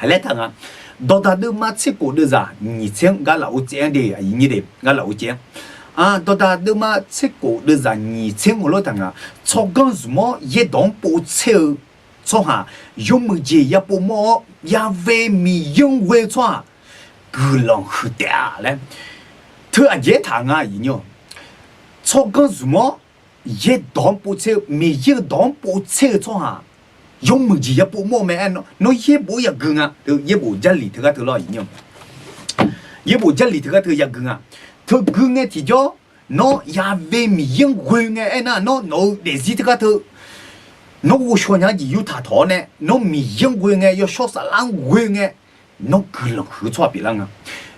Laer taq nga. Dawqdaq deuvma tser khof deuvzaq nyiq tser-anr gar lafov caev-anr de, aqyawf nyir de, gar lafov caev-anr. Dawqdaq deuvma tser khof deuvzaq nyiq tser-anr hawlof taq nga. Tsawrganr zmq-awr yaerdawq-anr povtser-eu tsawrhaq, yawmuiq jeq ya povmawr-awr yav ve Miqyaer-anr ghoe-eu tsawrhaq guiqlanq huiq taef-a laer teu aqjeq-aer taq nga, aqyawf nyir-awr. Tsawrganr zmq-awr yaerdawq-anr povtser-eu, Miqyaer-euq dawq-anr povtser-eu tsawrhaq yawmuiq jeq ya povmawr-eu mae. Aer nawr yaerbof-anr yagui nga. Yaerbof Jarlif teugar teu lawr, aqyawf nyir-awr. Yaerbof Jarlif teugar teu yagui nga. Teugui ngae tiqjawr, nawr yav ve Miqyaer-anr ghoe ngae aernar, nawr nawq-eu daefzir teugar teu nawr ghovshaw nya-eu jeq yurtaq tawq-awr nae, nawr Miqyaer-anr ghoe ngae, Yawshawr Saflar-anr ghoe ngae, nawr guiqlanq huiq-eu tsawrhaq pyeuflar nga.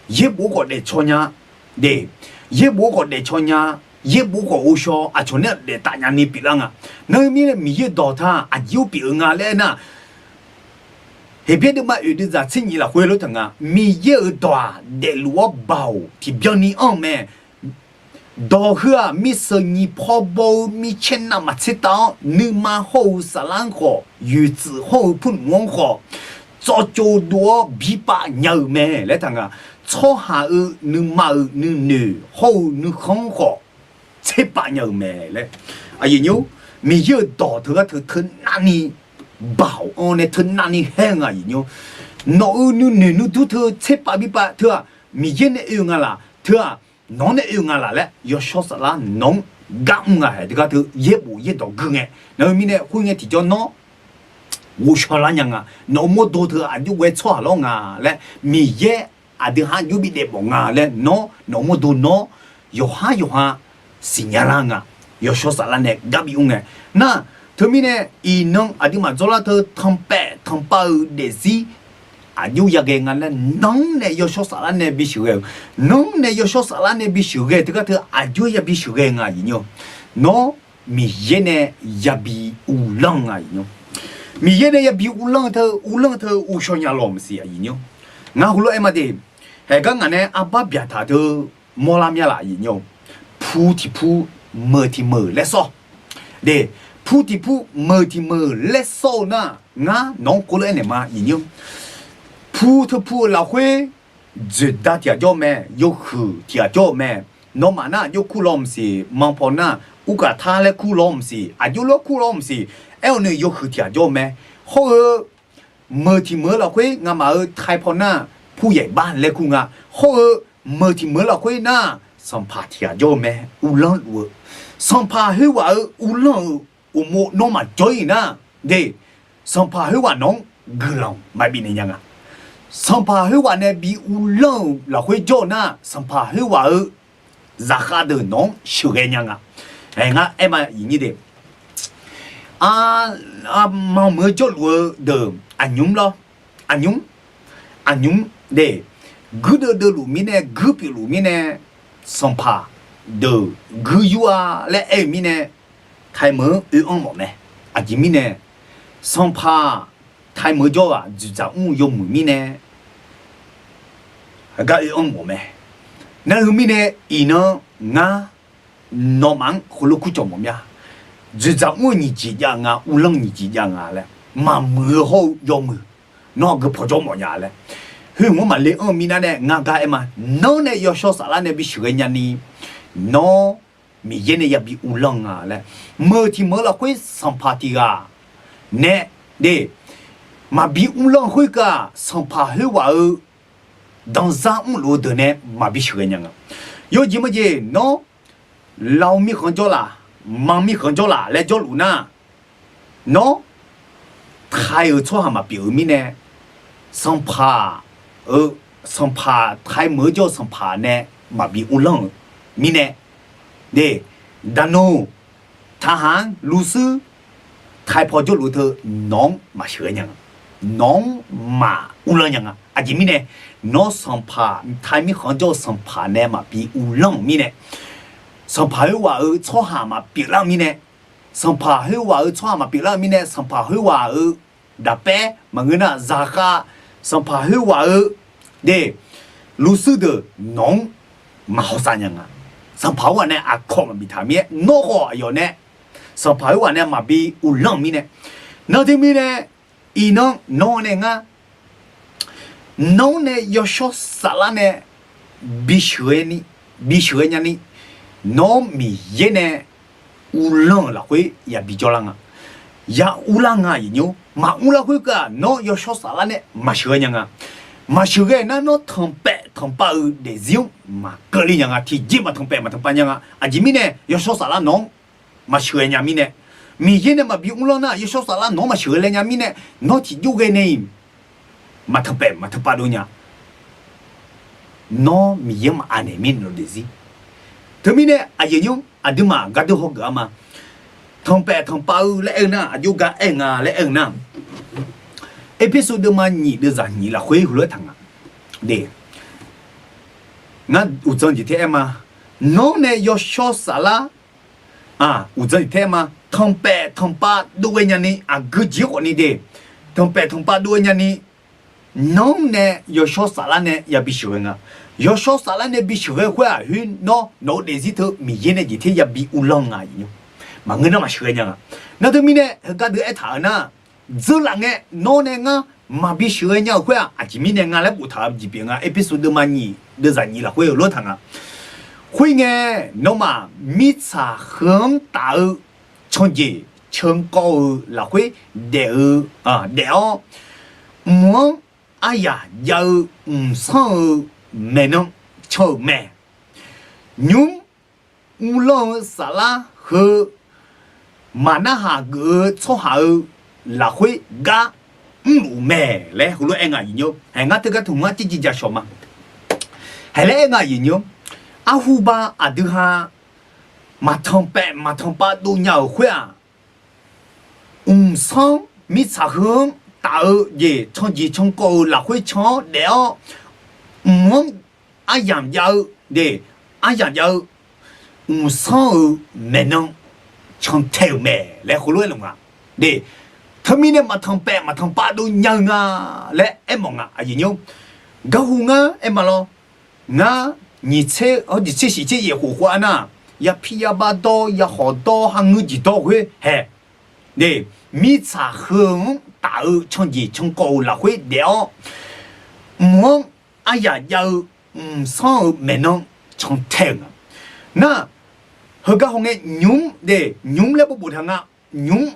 Yaerbof khawf daefcaw nya, de, yaerbof khawf daefcaw nya, yaerbof khawf ghovshaw, aqcawq nae daeftaf nyani pyeuflar nga. Nar-eu mirnae Miqyaer-euq dawq taq aqjeq-anr pyeuf-eu nga laer aernar, Heqbyaer deuvma oeq deuvzaq tser nyiq lafkhoer lof taq nga. Miqyaer-euq dawq-aq daefluf-awr baoq tiqbyan ni anr-eu mae. Dawq heu-aq, mirseuq nyiq paw baw-eu micaer navmaqtser tav-awr, nuima hawr-eu saflar-anr khawf, yoeqtsuif hawr-eu purnmf-anr khawf, tsawvcov dov-awr bipav nya-euq mae laer taq nga. Tsawrhaq-euq nuima-euq nuinoeq hawr-eu nuikhanr-anr khawf, tserpav nya-euq mae laer. Aqyuif nymr, Miqyaer-euq dawq teugar teu teunavni baoq-anr nae teunavni haer-eu nga, aqyuif nymr. Nawq-euq nuinoeq nuidur teu tserpav bipav teu-aq, Miqyaer nae oe-eu nga laq teu-aq, nawq-anr nae oe-eu nga laq laer yawshawr saflar nawq-anr gar mr nga haeq teugar teu yaerbof yaerdawq gui ngae. Nar-eu mirnae khoerngae tiqjawr nawr ghovshaw lar nya nga. Nawq-euq mawrdo teu aqjox ghae tsawrhaq lawr nga laer, Miqyaer aqdui ha aqjox bi daef mawf nga laer nawr nawq-euq mawrdo nawr yawqhar yawqha siqnya lar nga. Yawshawr saflar nae gar bi mr ngae. Nar, teumirnae iqnan aqduimaf dzawrlar teu tanqpaef tanqpav-euq daefzir aqjox yaghae nga laer nanr nae yawshawr saflar nae bisheuq ghae-euq, nanr nae yawshawr saflar nae bisheuq ghae teugar teu aqjox yabi sheuqghae nga, aqyuif nymr. Nawr Miqyaer nae yabi uvlanr nga, aqyuif nymr. Miqyaer nae yabi uvlanr teu uvlanr teu uvshaw nya lawq maqsiq, aqyuif nymr. Ngar heulof-aer ma de, haeq gar ngaq nae arbar byaqtaq teu mawrlar mya laf, aqyuif nymr. Pu tiq pu, meuq tiq meuq laer sawr. De, pu tiq pu, meuq tiq meuq laer sawr-eu nar, ngar nawq-anr khoerlof-aer naeq ma, aqyuif nymr. Pu teu pu-eu lafkhoer dzoeqda tiq ghaq jawr-eu mae, yawhuiq tiq ghaq jawr-eu mae. Nawmaf nar aqjox kur lawr maqsiq, manpaw nar urkaf tar laer kur lawr maqsiq, aqjox lawr kur lawr maqsiq, aer-awr ni yawhuiq tiq ghaq jawr-eu mae. Hawr-eu meuq tiq meuq-eu lafkhoer ngamaf-euq taipaw nar puyaq bar laer kur nga. Hawr-eu meuq tiq meuq-eu lafkhoer nar sanqpaq tiq ghaq jawr-eu mae, uvlanr luf-eu. Sanqpaq khoerghaq-euq uvlanr-euq uqmov nawr maqjawr-ir nar, de, sanqpaq khoerghaq nawq-anr guiqlanq maqbif naeq nya nga. Sanqpaq khoerghaq nae bi uvlanr-euq lafkhoer jawr-eu nar, sanqpaq khoerghaq-euq zaqkhav deuq nawq-anr sheuqghae nya nga. Aer ngar aer ma, aqyuif nymr de. Armanq meuq-eu jawrluf-eu deuq aqnymr lawr, aqnymr, aqnymr de, guirdeuv deuvluf mirnae guir pyeufluf mirnae sanqpaq deuq guir yur-a laer aer-eu mirnae taimeuq-anr oe-anr mawf mae. Aqjeq mirnae sanqpaq taimeuq jawr-aq dzoeqdzaq mr-eu yawmuiq mirnae gar oe-anr mawf mae. Nar-eu mirnae iqnan ngar nawmaf-anr heulof kur cawq mawf mya. Dzoeqdzaq mr-eu nyiq jeq jav nga, uvlanr nyiq jeq jav nga laer, maqmuiq-eu hawr-eu yawmuiq nawr aqgeu pawjawr mawf nya laer, khoer-anr maqle anr-eu mirnae nae ngar gar aer ma. Nawr nae yawshawr saflar nae bisheuqghae nyani, nawr Miqyaer nae yabi uvlanr nga laer, meuq tiq meuq-eu lafkhoer sanqpaq tiq ghaq nae de, maqbi uvlanr khoerkav sanqpaq khoerghaq-euq danzar mrluf-eu deuq nae maqbi sheuqghae nya nga. Yawjeq maqjeq nawr, lav mirkhanq jawrlaf, manq mirkhanq jawrlaf laer jawrluf nar, nawr tai-euq tsawrhaq maqpyeuf-eu mirnae, sanqpaq-eu, sanqpaq taimeuq-eu jawr-eu sanqpaq nae maqbi uvlanr-euq mirnae, de, daqnoq taqhaq-anr luvshuir taipaw jawrluf teu nawq-anr maqsheuqghae nya nga. Nawq-anr maquvlanr nya nga. Aqjeq mirnae nawr sanqpaq, tai mirkhanq jawr-eu sanqpaq nae maqbi uvlanr-euq mirnae, sanqpaq khoerghaq-euq tsawrhaq maqpyeuflar-eu mirnae, sanqpaq khoerghaq-euq tsawrhaq maqpyeuflar-eu mirnae, sanqpaq khoerghaq-euq daqpaer maqngeur nar zaqkhav, sanqpaq khoerghaq-euq de, luvshuir deuq nawq-anr maqhawsav nya nga. Sanqpaq khoerghaq nae aqkawq maqbif taq mir-aer nawr khawf aqyawf nae sanqpaq khoerghaq nae maqbi uvlanr-euq mirnae, nar teumirnae iqnan nawr nae ngar, nawr nae yawshawr saflar nae bisheuqghae nyani, nawr Miqyaer nae uvlanr-euq lafkhoer yabi jawrlar nga. Ya uvlar nga, aqyuif nymr. Maquvlar khoerkav nawr yawshawr saflar nae maqsheuqghae nya nga. Maqsheuqghae nar nawr tanqpaef tanqpav-eu daefzir-anr maqkeuvle nya nga. Tiqjeq maqtanqpaef maqtanqpav nya nga. Aqjeq mirnae yawshawr saflar nawq-anr maqsheuqghae nya mirnae, Miqyaer nae maqbi uvlanr nar yawshawr saflar nawq-anr maqsheuqghae lae nya mirnae, nawr tiqjov ghae nae-iq maqtanqpaef maqtanqpav dov nya. Nawr Miqyaer-anr maqanaeq mirnae daefzir. Teumirnae aqyuif nymr, aqduimaf gardeur hawgeuf-a ma. Tanqpaef tanqpav-eu laer aer-eu nar aqjox gar aer nga laer aer-eu nar, Erpersu deuvma nyiq deuvzaq nyiq lafkhoer heulof-aer taq nga. De, ngar uqdzan jeq tae aer ma. Nawr nae yawshawr saflar, uqdzan jeq tae aer ma. Tanqpaef tanqpav dov ghae nyani aqgeu jeq-anr khawfni de, tanqpaef tanqpav dov ghae nyani, nawr nae yawshawr saflar nae yabi sheuqghae nga. Yawshawr saflar nae bi sheuqghae khoer-aq, khoer nawr nawq-eu daefzir teu Miqyaer nae jeq ter yabi uvlanr nga. Maqngeur nar maqsheuqghae nya nga. Nar teumirnae heugar deuq aertaq-euq nar, dzeurlaf ngae nawr nae ngar maqbi sheuqghae nya-euq khoer-aq, aqjeq mirnae nga laer boftaq-eu jeq pyeuf nga. Erpersu deuvma nyiq deuvzaq nyiq lafkhoer-eu lof taq nga. Khoerngae, nawmaf mirtsaq heu-anr taf-eu canjeq cankawv-eu lafkhoer daef-eu, daef-awr, mq-anr aryaq jav-eu mqsanr-eu maeqnan can-euq mae. Nymr mrlanr-eu saflar heu maqnarhaq geuf-eu tsawrhaq-eu lafkhoer gar mrluf mae laer heulof-aer aer nga aqyuif nymr. Haeq ngar teugar tmq ngar jirjir jashawq ma. Haeq laer aer nga aqyuif nymr. Arhuba aqdui ha maqtanq paev maqtanq pav dov nya-euq khoer-aq, mqsanr mirtsaq heu-anr taf-eu jeq canjeq cankawv-eu lafkhoer can-awr daef-awr, mq-anr aryamq jav-eu, de, aryamq jav-eu mqsanr-eu maeqnan cantae-euq mae laer heulof-aer luf nga. De, teumirnae maqtanq paev maqtanq pav dov nya-eu nga laer aermawf nga aqyuif nymr. Garhu ngar aer ma lawr. Ngar nyiq tser hawrjeq tser shiq tser yaef khof khof-a nar, yapir yabar dawr yakhawf dawr harngeur jeq dawr khoer hae. De, mirtsaq heu-anr taf-eu canjeq cankawv-eu lafkhoer daef-awr, mq-anr aryaq jav-eu mqsanr-eu maeqnan cantae-euq nga. Nar, heugar hawngae nymr de, nymr laer bof boftaq nga. Nymr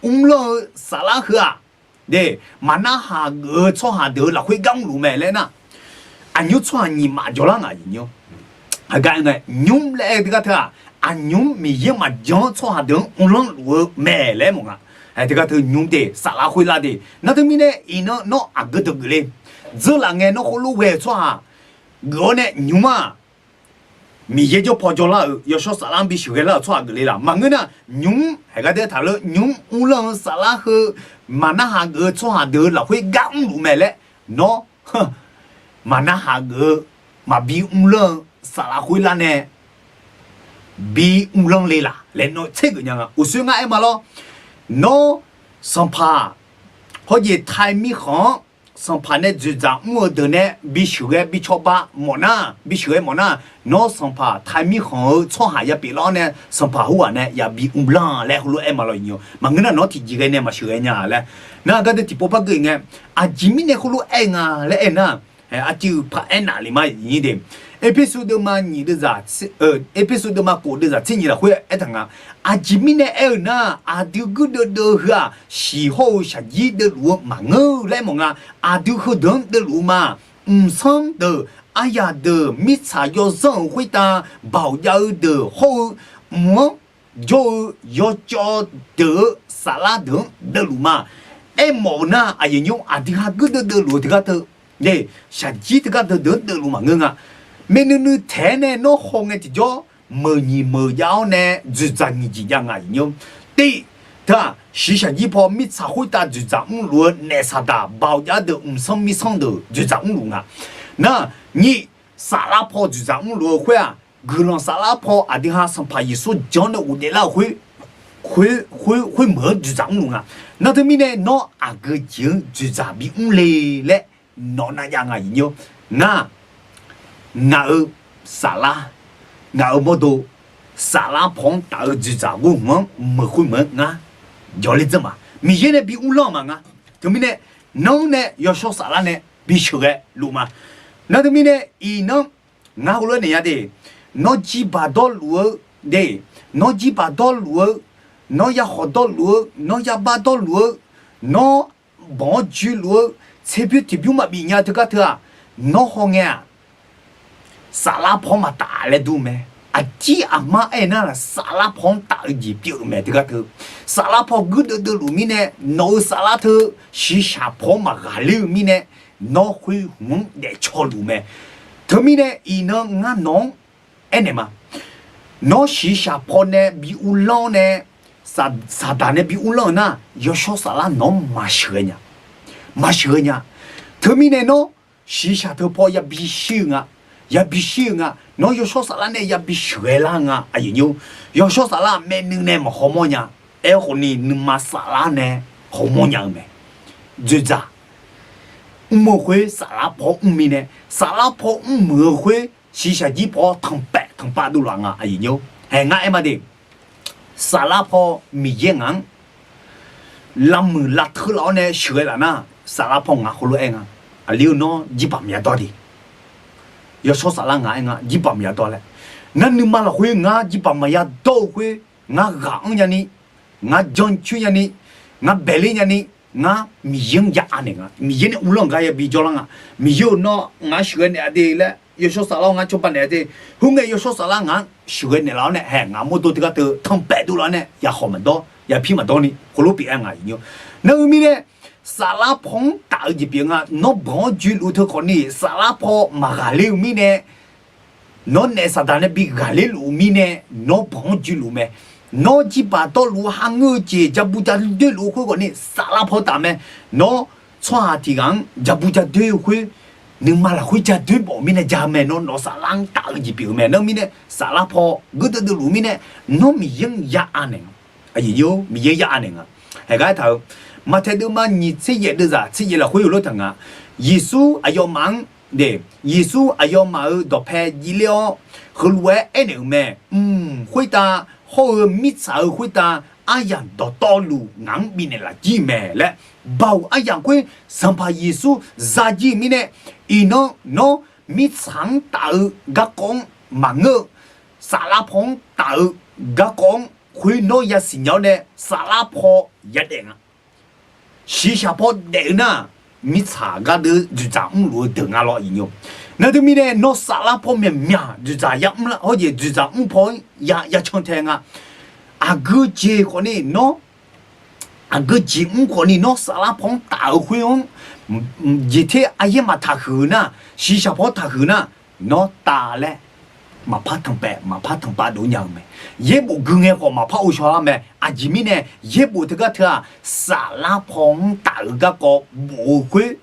mrlanr-eu saflar heu-aq, de, maqnarhaq geuf-eu tsawrhaq deuq-eu lafkhoer gar mrluf mae laer nar, aqnymr tsawrhaq nyiq maf jawrlar nga aqyuif nymr. Heugar aer ngae nymr laer aer-eu teugar teu-aq, aqnymr Miqyaer maqjan-anr tsawrhaq deuq-anr mrlanr luf-eu mae laer mawf nga. Haeq teugar teu nymr de saflar khoer lar de. Nar teumirnae iqnan nawr aqgeu deuq geufle. Dzeurlaf ngae nawr khoerlof ghae-euq tsawrhaq geuf-awr nae nymr-aq, Miqyaer jawr paw jawrlar-euq yawshawr saflar-anr bisheuqghae lar-euq tsawrhaq geufle laf. Maqngeur nar, nymr, haeq gar daer taqler nymr mrlanr-eu saflar heu maqnarhaq geuf-eu tsawrhaq deuq-eu lafkhoer gar mrluf mae laer, nawr maqnarhaq geuf-eu maqbi mrlanr-eu saflar khoer lar nae bi mrlanr le laf laer nawr tser geuf nya nga. Uqshoer ngar aer ma lawr. Nawr sanqpaq hawjeq tai mirkhanq-anr sanqpaq nae dzoeqdzaq mr-eu deuq nae bisheuqghae bi cawba mawf nar, bisheuqghae mawf nar, nawr sanqpaq tai mirkhanq-eu tsawrhaq ya pyeuflar-awr nae sanqpaq khoerghaq nae yabi mrlanr laer heulof-aer ma lawr. Maqngeur nar nawr tiqjeq ghae nae maqsheuqghae nya laer. Nar gardeuv tiqpov par geur ngae, aqjeq mirnae heulof-aer nga laer aer nar, aqcuiv paq aer naf le ma iqnyir de. Erpersu deuvma nyiq deuvzaq, Erpersu deuvma kof deuvzaq tser nyiq lafkhoer aertaq nga. Aqjeq mirnae aer-eu nar, aqdui guirdeuv deuv heu-aq, siq hawr-eu shaqjir deuvluf-eu maqngeur laer mawf nga. Aqdui heudeuq-anr deuvluf-eu ma. Mqsanr deuq, aryaq deuq, mirtsaq yawzanr-euq khoertav baoq jav-eu deuq hawr-eu, mq-anr jawr-eu yawcawv deuq-eu saflar deuq-anr deuvluf ma. Aermawf-eu nar, aqyuif nymr aqdui ha guirdeuv deuvluf-eu teugar teu, shaqjir teugar deuq deuq-anr deuvluf maqngeur nga. Maeqnuiv nuiv taeq-aer nae nawr hawngae tiqjawr, meuq nyiq meuq jav-awr nae dzoeqdzaq nyiq jeq jav nga aqyuif nymr. Tiv, teu-aq, shiq shaqjir paw mirtsaq khoertav dzoeqdzaq mrluf-eu naef saqdaq baoq jav deuq mqsanr mirsanr deuq dzoeqdzaq mrluf nga. Nar, nyiq, saflar paw dzoeqdzaq mrluf-eu khoer-aq, guiqlanq saflar paw aqdui ha Sanqpaq Yeqsur jan-awr nae ghofdaef lar-euq khoer, khoer meuq-anr dzoeqdzaq mrluf nga. Nar teumirnae nawr aqgeu jeq-anr dzoeqdzaq bimr le laer nawq nar jav nga aqyuif nymr. Ngar, ngaq-euq saflar, ngaq-euq mawrdo, saflar paw-anr taf-eu dzoeqdzaq ghoer hmq-anr meuq khoer meuq-anr ngar jawrler dzeur ma. Miqyaer nae bi mrlanr-eu maqnga. Teumirnae nanr nae yawshawr saflar nae bisheuqghae luf ma. Nar teumirnae iqnan ngar heulof-aer naeq nya de, nawr jirbaq dawrluf-eu de, nawr jirbaq dawrluf-eu, nawr yakhawf dawrluf-eu, nawr yabar dawrluf-eu, nawr banq-anr joeluf-eu, tserbymr tiqbymr maqbif nya teugar teu-aq, nawr hawngae-aq, saflar paw-anr maqtaf laer dur mae. Aqdir aqmar aernar-aq, saflar paw-anr taf-eu jeq pyeuf-eu mae teugar teu. Saflar paw guirdeuv deuvluf mirnae, nawq-euq saflar teu shiqshaq paw-anr maqghaqler-eu mirnae, nawr khoer hmq-anr daefcaw luf mae. Teumirnae iqnan ngar nawq-anr aernaeq ma. Nawr shiqshaq paw nae bi uvlanr-awr nae, saqdaq nae bi uvlanr-euq nar, yawshawr saflar nawq-anr maqsheuqghae nya. Maqsheuqghae nya. Teumirnae nawr shiqshaq teu paw yabi shir-eu nga. Yabi shir-eu nga. Nawr yawshawr saflar nae yabi sheuqghae lar-eu nga aqyuif nymr. Yawshawr saflar maeqnuiv nae maqhaw mawr nya. Aerkhawf ni nuima saflar nae haw mawr nya-eu mae. Dzoeqdzaq mr-eu khoer saflar paw mr mirnae, saflar paw mr muiq-eu khoer shiqshaq jir paw tanqpaef tanqpav dovlaf nga aqyuif nymr. Haeq ngar aer ma de. Saflar paw Miqyaer ngaq-anr lavmuiq lavteur laf-awr nae sheuqghae laf nar, saflar paw ngaq heulof-aer nga. Aqli-eu nawr jirbaq myav dawr de. Yawshawr Saflar ngaq-aer ngar jirbaq maqya dawr laer. Ngar nuima lafkhoer ngar jirbaq maqya dawr-eu khoer, ngar ghaq anr nyani, ngar jancoer nyani, ngar baeqler nyani, ngar Miqyaer-anr ya anaeq nga. Miqyaer nae uvlanr gar yabi jawrlar nga. Miqyaer-euq nawr ngaq-anr sheuqghae naeq-a de laer, Yawshawr Saflar-awr ngar cawba naeq-a de. Khoerngae Yawshawr Saflar ngaq-anr sheuqghae naeqlaf-awr nae, hae ngaq mawrdo teugar teu tanqpaev dovlaf-awr nae, ya khawq maqdawr, ya pir maqdawr ni heulof pyeuf-aer nga iqnymr. Nar-eu mirnae, saflar paw-anr taf-eu jeq pyeuf nga. Nawr banq-anr joeluf teu khawfni, saflar paw maqghaqler-eu mirnae, nawr naef Saqdaq nae bi ghaqler luf-eu mirnae, nawr banq-anr joeluf mae. Nawr jirbaq dawrluf-eu ha ngeur-eu jeq, jabu jadoer luf-eu khoer khawfni saflar paw taf mae. Nawr tsawrhaq tiq ghaq-anr jabu jadoer-eu khoer, nuima lafkhoer jadoer bawf-eu mirnae ja-eu mae. Nawr nawq saflar-anr taf-eu jeq pyeuf-eu mae. Nar-eu mirnae, saflar paw geur deuvdeuv luf-eu mirnae, nawr Miqyaer-anr ya anaeq nga. Miqyaer ya anaeq nga. Haeq gar aertaq-eu, Maqtaeq deuvma nyiq tser yaef deuvzaq tser yaef lafkhoer yawlof taq nga. Yeqsur aqyawfmaf-anr de, Yeqsur aqyawfmaf-euq dawqpae jivler-awr, heulof-aer aernaeq-euq mae. Mq, khoertav hawr-eu mirtsaq-euq khoertav aryamq dawqtawvluf ngaq-anr bifnaeq laf jir mae laer, Baoq aryamq khoer Sanqpaq Yeqsur za jir-eu mirnae, iqnan nawr mirtsaq-anr taf-eu garkawv-anr maqngeur-eu, saflar paw-anr taf-eu garkawv-anr khoer nawr yasiq nya-awr nae saflar paw yadaef nga. Shiqshaq paw daef-eu nar, mirtsaq gardeuv dzoeqdzaq mrluf-eu deuq nga lawr iqnymr. Nar teu mirnae nawr saflar paw myaqmyaq dzoeqdzaq yamr lar hawr jeq dzoeqdzaq mr paw-anr ya, yacan tae nga. Aqgeu jeq khawfni nawr, aqgeu jeq mr khawfni nawr saflar paw-anr taf-eu khoer-anr jeq ter aryaer maqtaq huiq-eu nar, shiqshaq paw-anr taq huiq nar, nawr tav laer maqpar tanqpaev maqpar tanqpav dov nya-eu mae. Yaerbof gui ngae khawf maqpar ghovshaw lar mae. Aqjeq mirnae yaerbof teugar teu-aq, saflar paw-anr taf-eu garkawv bof-eu khoer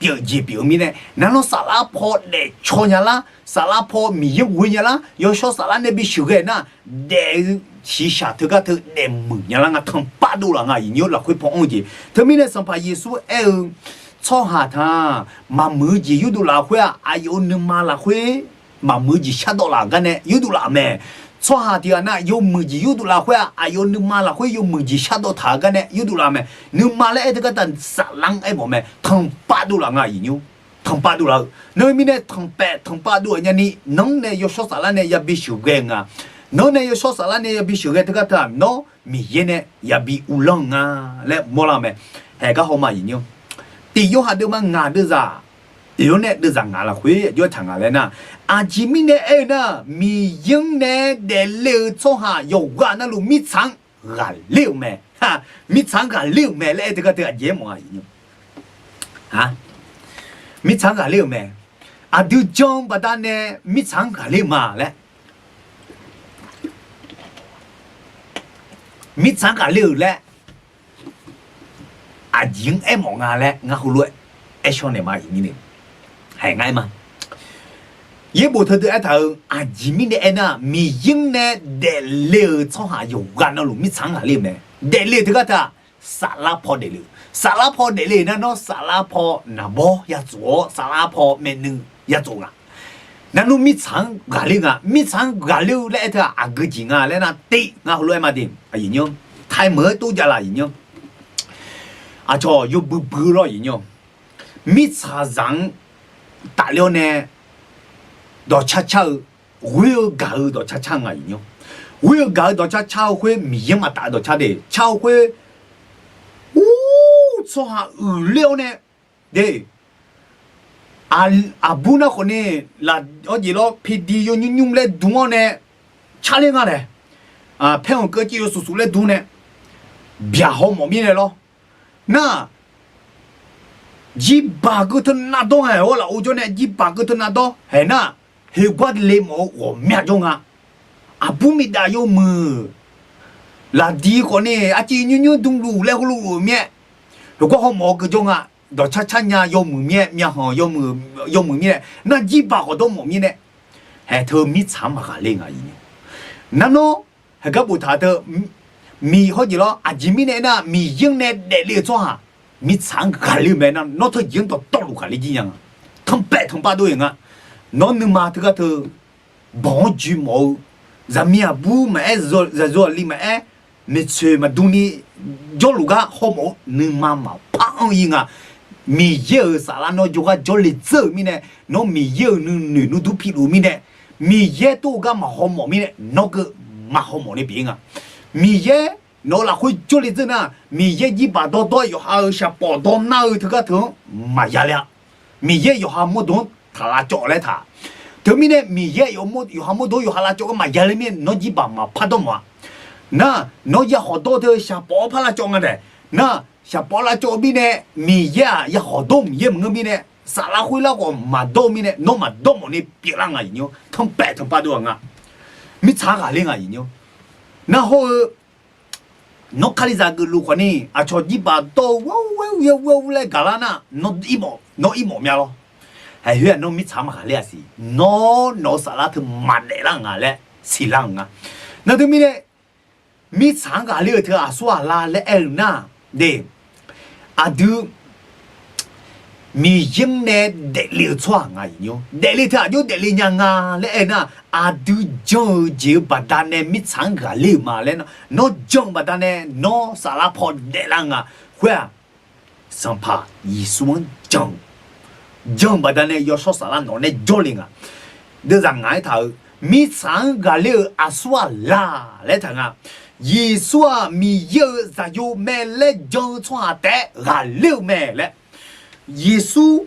pyeuf jeq pyeuf-eu mirnae, nar nawr saflar paw daefcaw nya lar, saflar paw Miqyaer ghoe nya lar, Yawshawr Saflar nae bisheuq ghae nar, daef-eu shiqshaq teugar teu daefmuiq nya lar nga, tanqpav dovlaf nga iqnymr lafkhoer paw anr-eu jeq. Teumirnae Sanqpaq Yeqsur aer-eu, tsawrhaq taq maqmuiq-eu jeq yurdov laf khoer-aq, aqyawf-euq nuima lafkhoer maqmuiq-eu jeq shardawv laf-euq gar nae yurdov laf-euq mae. Tsawrhaq tiq ghaq nar yawmuiq jeq yurdov laf khoer-aq, aqyawf-euq nuima lafkhoer yawmuiq jeq shardawv taq-euq gar nae yurdov laf-eu mae. Nuima laer aer teugar taq saflar-anr aer mawf mae. Tanqpav dovlaf nga iqnymr. Tanqpav dovlaf-eu nar-eu mirnae tanqpaev tanqpav dov-euq nyani, nanr nae Yawshawr Saflar nae yabi sheuqghae-eu nga. Nanr nae Yawshawr Saflar nae yabi sheuqghae teugar teu-aq, nawr Miqyaer nae yabi uvlanr-eu nga laer mawrlar-eu mae. Haeq gar haw ma iqnymr. Tiq Yorhaq deuvma ngaq deuvzaq, oe-awr nae deuvzaq ngaq lafkhoer aqjox-aer taq ngaq laer nar, aqjeq mirnae aer-eu nar, Miqyaer-anr nae daefle-eu tsawrhaq yawqghaq navluf mirtsaq-anr ghaqler-euq mae. Mirtsaq-anr ghaqler-euq mae laer aer teugar teu aqjeq-aer mawf-a. Mirtsaq-anr ghaqler-euq mae. Aqdui jan-eu baqdanae mirtsaq-anr ghaqler-eu ma laer, mirtsaq-anr ghaqler-euq laer aqjeq-anr aermawf nga laer ngar heulof-aer aershawr naeq ma iqnymr ni. Haeq ngar aer ma. Yaerbof teudeuq aertaq-euq aqjeq mirnae aernar, Miqyaer-anr nae daefle-euq tsawrhaq yawqghaq navluf mirtsaq-anr ghaqler-euq mae. Daefle-eu teugar teu-aq, saflar paw daefle-eu. Saflar paw daefle nar, nawr saflar paw naqbawr yatsof-awr, saflar paw myavnuiv yatsof nga. Navnmr mirtsaq-anr ghaqler nga, mirtsaq-anr ghaqler-eu laer aer teu-aq, aqgeu jeq nga laer nar, tiv ngar heulof-aer ma de. Aqyuif nymr, taimeuq-aer tov javlaf iqnymr. Aqcawq yawbui bui-eu lawr iqnymr. Mirtsaqzaq-anr tafler-awr nae dawqcar car-eu, ghoer-eu gaq-eu dawqcar car nga iqnymr. Ghoer-eu gaq-eu dawqcar car-eu khoer Miqyaer maqtaf-eu dawqcar de car-eu khoer, ur, tsawrhaq uiqler-awr nae de, aqbur nar khawfni laf, awr jeq lawr pidi yawnymr nymr laer dm-awr nae carler nga laer, paer-anr keuv civ yawsuf suf laer dm nae byaq hawmawf mirnae lawr. Nar, jirbaq keuv teu navdawr haeq-awr lafov jawr nae jirbaq keuv teu navdawr haeq nar, heugawr le mawf-eu ghawqmya jawr nga. Aqbur miqdaf yawmuiq lafdi khawfni arciv nymr nymr dmluf laer heulof-euq mir-aer, heugawr hawmawf-eu keuv jawr nga. Dawqcar car nya yawmuiq mir-aer, myavkhanq yawmuiq mir-aer nar, jirbaq khawf dawr mawf mirnae, haeq teu mirtsaq-anr maqghaqler nga iqnymr. Nar nawr haeq gar boftaq teu, miq hawr jeq lawr, aqjeq mirnae aernar, Miqyaer-anr nae daefle-eu tsawrhaq mirtsaq-anr ghaqler-eu mae nar, nawr teujeq-anr dawqtawvluf ghaqler jir nya nga. Tanqpav tanqpav dov-eu nga. Nawr nuima teugar teu banq-anr joe mawf-eu, zaqmiq aqbur maqaer, zaqyo aqli maqaer, maeqtsoeq maqdm ni jawrluf gar hawmawf-eu nuima maqpar anr-ir nga. Miqyaer-euq saflar nawr jawrgar jawrle dzeur-euq mirnae, nawr Miqyaer-euq nuinoeq nuidur piluf-eu mirnae, Miqyaer tov-eu gar maqhaw mawf mirnae, nawr keuv maqhaw mawf ni pyeuf-ir nga. Miqyaer nawq-eu lafkhoer jawrle dzeur nar, Miqyaer jirbaq dawrdawr-aer yawqha-euq shaqpawf dawr nar-eu teugar teu-anr maqya le-a. Miqyaer yawqha mawrdo-anr taq lavcawv laer taq. Teumirnae Miqyaer yawqha mawrdo-anr yawqha lavcawv gar maqya le mirnae, nawr jirbaq maqpar dawr mawf-a. Nar, nawr ya khawf dawr teu shaqpawf-anr par lavcawv nga daeq. Nar, shaqpawf lavcawv-eu mirnae, Miqyaer-aq ya khawf dawr Miqyaer maqngeur mirnae, saflar khoerlar khawf maqdawr-eu mirnae, nawr maqdawr mawf ni pyeuflar nga iqnymr. Tanqpaef tanqpav dov-aq nga. Mirtsaq-anr ghaqler nga iqnymr. Nar hawr-eu nawr Kalizaq geufluf khawfni aqcawq jirbaq dawr-eu ghaer-eu ghaer-eu ghaer-eu laer gaqlar nar, nawr ir mawf mya lawr. Haeq khoer-aq nawr mirtsaq-anr maqghaqler-a siq. Nawr nawq-eu saflar teu maqdaef lar nga laer siqlar-euq nga. Nar teumirnae mirtsaq-anr ghaqler-eu teu aqsur aqla laer aer-eu nar, de, aqdui Miqyaer-anr nae daefle-eu tsawrhaq nga iqnymr. Daefle teu aqjox daefle nya nga laer aer-eu nar, aqdui jan-eu jeq-eu baqdanae mirtsaq-anr ghaqler-euq ma laer nar, nawr jan-eu baqdanae nawr saflar paw daeflar nga. Khoer-aq, Sanqpaq Yeqsur-anr jan-eu, jan-eu baqdanae yawshawr saflar nawq nae jawrle nga. Deuvzaq ngaq-aer taq-euq mirtsaq-anr ghaqler-euq aqsur aqlaq laer taq nga. Yeqsur-aq Miqyaer-euq zaqyo mae laer jan-eu tsawrhaq taef-aer ghaqler-eu mae laer. Yeqsur,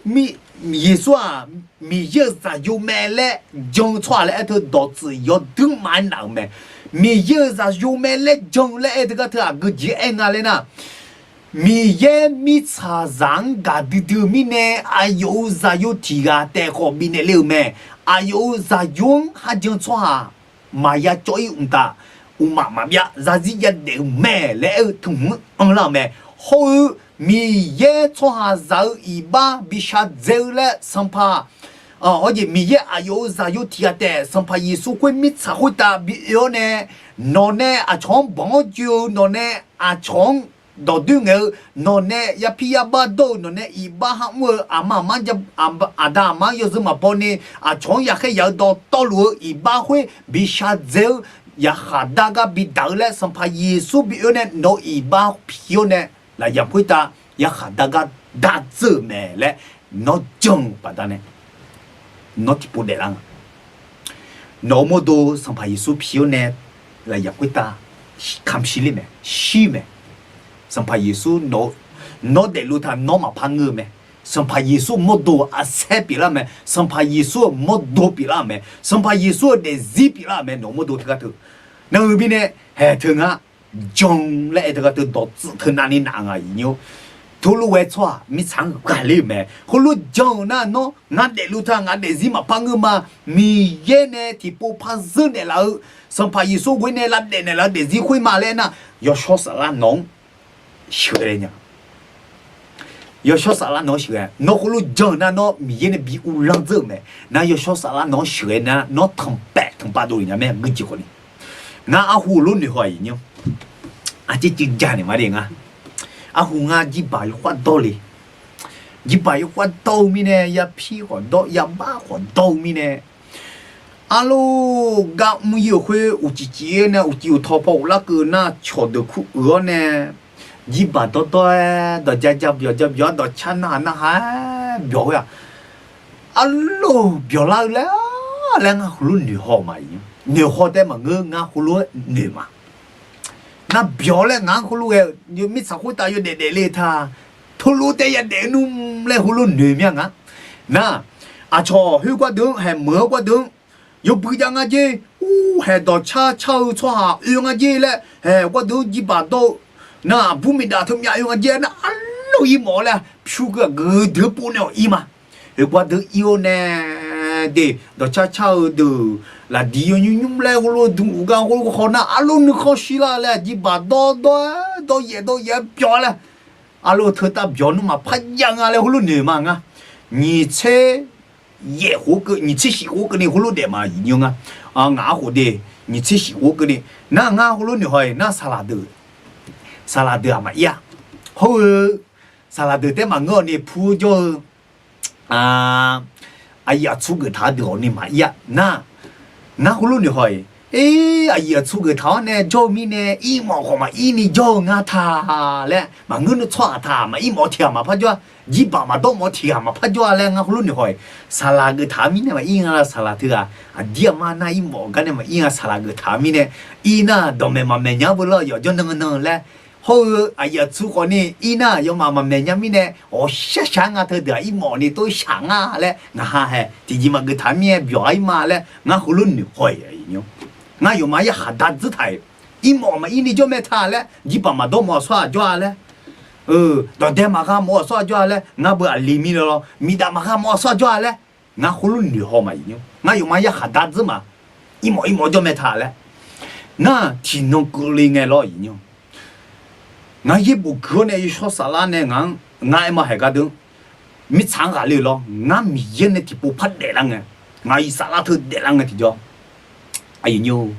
Yeqsur-aq Miqyaer-euq zaqyo mae laer jan-eu tsawrhaq laer aer teu dawqtsuif yawduir maqaer naf-euq mae. Miqyaer-euq zaqyo mae laer jan-eu laer aer teugar teu aqgeu jeq aer nga laer nar, Miqyaer mirtsaqzaq-anr gaqdui dui-eu mirnae, aqyawf-euq zaqyo tiq ghaq taef khawf bifnaeq le-euq mae. Aqyawf-euq zaqyo-anr kharjan-eu tsawrhaq maqya cawv-ir mqtav, mqmaq maqbyav zarzir yadaef-eu mae laer aer-eu tmq-anr anrlar-euq mae. Hawr-eu Miqyaer tsawrhaqzaq-eu iqbax bishar dzae-eu laer Sanqpaq, awr jeq Miqyaer aqyawf-euq zaqyo tiq ghaq taef Sanqpaq Yeqsur khoer mirtsaq khoertav bi oe-awr nae, nawq nae aqcawq-anr banq-anr joe-eu, nawq nae aqcawq-anr dawqdoer ngaeq-eu, nawq nae yapir yabar dawr-eu, nawq nae iqbax ha mr-eu, aqma aqma, aqda aqma-anr yawzeu maqbaw ni aqcawq-anr yaqkhaer yaq-eu dawqtawvluf-eu iqbax khoer bishar dzae-eu, yaqkhaq dar gar bidaq-eu laer Sanqpaq Yeqsur bi oe-awr nae nawq-eu iqbax pi-awr nae, lafyamq khoertav yaqkhaq dar gar dar dzeur-euq mae laer nawr jan-eu baqdanae nawr tiqpov daeflar nga. Nawq-eu mawrdo Sanqpaq Yeqsur pi-awr nae lafyamq khoertav kamq shir ler mae, shir mae. Sanqpaq Yeqsur nawq, nawr daefluf taq nawr maqpar ngeur-eu mae. Sanqpaq Yeqsur mawrdo arsaer pyeuflar mae. Sanqpaq Yeqsur-euq mawrdo pyeuflar mae. Sanqpaq Yeqsur-euq daefzir pyeuflar mae nawq-eu mawrdo teugar teu. Nar-eu mirnae haeq teu ngar jan laer aer teugar teu dawqtsuif teu navni naf nga iqnymr. Teulof ghae tsawrhaq mirtsaq-anr ghaqler-euq mae. Khoerlof jan-euq nar nawr ngar daefluf taq ngaq daefzir maqpar ngeur ma. Miqyaer nae tiqpov par zeur naeqlaf-eu, Sanqpaq Yeqsur ghoer nae lavdaef naeqlaf-eu daefzir khoer ma laer nar, yawshawr saflar nawq-anr sheuqghae nya. Yawshawr saflar nawq-anr sheuqghae, nawr khoerlof jan-euq nar nawr Miqyaer nae bi uvlanr dzeur-euq mae. Nar yawshawr saflar nawq-anr sheuqghae nar nawr tanqpaef tanqpav dov-euq nya mae gui jeq khawfni. Ngar arhu lof noeq haw-aq iqnymr. Arcir cuiv ja naeq ma de ngar. Arhu ngar jirbaq yawkhav dawr le. Jirbaq yawkhav dawr-eu mirnae yapir khawf dawr yabar khawf dawr-eu mirnae, arlof gar mr-ir-euq khoer uqcif cif-ir nae uqcif uqtaw paw ghoflar keuv nar cawqdeuq kur uiq-awr nae, jirbaq dawrdawr-aer dawqja ja byawq ja byawq-aer dawqcar narhaq narhaq-aer byawq khoer-aq, arlof byawqlar-eu laer laer ngar heulof noeq haw-eu ma. Noeq haw taef maqngeur, ngar heulof-aer noeq ma. Nar byawq laer ngaq-anr heulof ghae-eu mirtsaq khoertav yawdaef daefle taq, teulof taef yadaef nmr laer heulof noeq mya nga. Nar, aqcawq khoergar deuq-anr haeq meuq-eu gar deuq-anr yawbui jav nga jer, ur haeq dawqcar car-eu tsawrhaq oe nga jer laer haeq gar deuq-anr jirbaq dawr-eu nar aqbur miqdaq teumyav oe nga jer nar arlof ir mawf-awr laer pyur keuv-aq geudeuq-anr pov nae awq ir ma. Khoergar deuq ir-awr nae de dawqcar car-eu deuq lafdiq yawnymr nymr laer heulof dmqluf gar heulof haw nar arlof nuikhanr shirlar laer jirbaq dawrdawr-aer dawryaef dawryaef-aer byawq laer arlof teu tav byawq nmr maqpar jav nga laer heulof noeq ma ngar. Nyiq tser yaef khof keuv, nyiq tser shif khof keuvni heulof daef ma iqnymr ngar. Ngaq-anr khof de, nyiq tser shif khof keuvni nar ngar heulof noeq haw-iq nar saqlaq deuq, saqlaq deuq-aq maqir-a. Hawr-eu saqlaq deuq taef maqngeur-awq ni pu jawr-eu aqyuif aqtsu geuf taq-eu deuq-awq ni maqir-a nar, ngar heulof noeq haw-iq Ir, aqyuif aqtsu geuf taq-awr nae jawr-eu mirnae, irmawf khawf maqir ni jawr-eu nga ta laer, maqngeur nuv tsawrhaq taq, maqir mawf-eu tiq ghaq maqpar jawr-a, jirbaq maqdawr mawf-eu tiq ghaq maqpar jawr-a laer ngar heulof noeq haw-iq. Saqlaq geuf taq-eu mirnae maqir nga la, saqlaq teughaq aqdir aqma nar irmawf gar nae maqir nga, saqlaq geuf taq-eu mirnae ir nar dawqmaeq maqmaeq nya beu lar yawqjawr nan nan laer, hawr-eu aqyuif aqtsu khawf ni ir nar yawmaf maqmaeq nya mirnae, awqshar shaq nga teudeuq-aq irmawf ni tov shaq nga laer ngaq ha hae tiqjeq maqgeuf taq-eu mirnae byawq-a ir ma laer ngar heulof noeq haw-iq. Ngar yawqmaf yarkhaq da dzeur taq-iq. Irmawf maqir ni jawr mae ta laer, jirbaq maqdawr mawf-eu tsawrhaq jawr-a laer, dawqdae maqgha mawf-eu tsawrhaq jawr-a laer, ngar beu aqli mirnae lawr, miqdaf maqgha mawf-eu tsawrhaq jawr-a laer, ngar heulof noeq haw ma iqnymr. Ngar yawqmaf yarkhaq da dzeur ma. Irmawf irmawf jawr mae ta laer. Nar tiqnan keuvle ngae lawr iqnymr. Ngar yaerbof gui-awr nae yawshawr saflar nae ngaq-anr ngar aer ma haeq gar deuq-anr mirtsaq-anr ghaqler-eu lawr, ngar Miqyaer nae tiqpov par daeflar ngae, ngaq-euq saflar teu daeflar ngae tiqjawr, aqyuif nymr,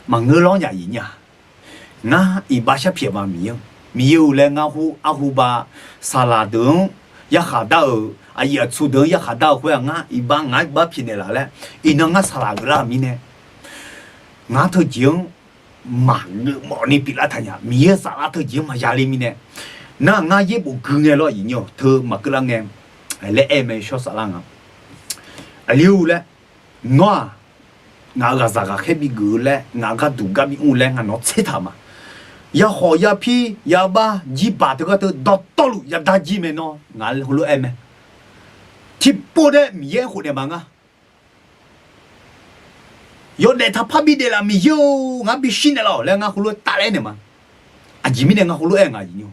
maqngeur lawr nya iqnymr-aq. Ngar iqbax sharpyaeq ma Miqyaer-anr. Miqyaer-euq laer ngar hu arhu ba saqlaq deuq-anr yarkhaq dar-euq, aqyuif aqtsu deuq-anr yarkhaq dar-eu khoer-aq, ngar iqbax ngaq-anr iqbax pyaeqnaeq laf laer, iqnan ngar saqlaq geuflar-euq mirnae, ngar teujeq-anr maqgeuf mawf ni pyeuflar taq nya. Miqyaer-euq saflar teujeq-anr maqya le mirnae, nar ngar yaerbof gui ngae lawr iqnymr-awq, teu maqkeuvlar ngae laer aer mae shawr saflar nga. Aqli-or laer, nawr-aq, ngaq-euq ghaqzaq ghaqkhaer bigeuf-eu laer, ngaq-euq gharduq gar bimr-eu laer ngaq nawq tser taq ma. Yakhawf yapir yabar jirbaq teugar teu dawqtawvluf yadar jir mae nawr ngaq heulof-aer mae. Tiqpov dae Miqyaer-anr khofnaeq ma ngar. Yawdaef taqpar bidaef laf Miqyaer-or, ngaq-anr bishir naeqlaf-awq laer ngar heulof-aer tafler naeq ma. Aqjeq mirnae ngar heulof-aer ngaq iqnymr.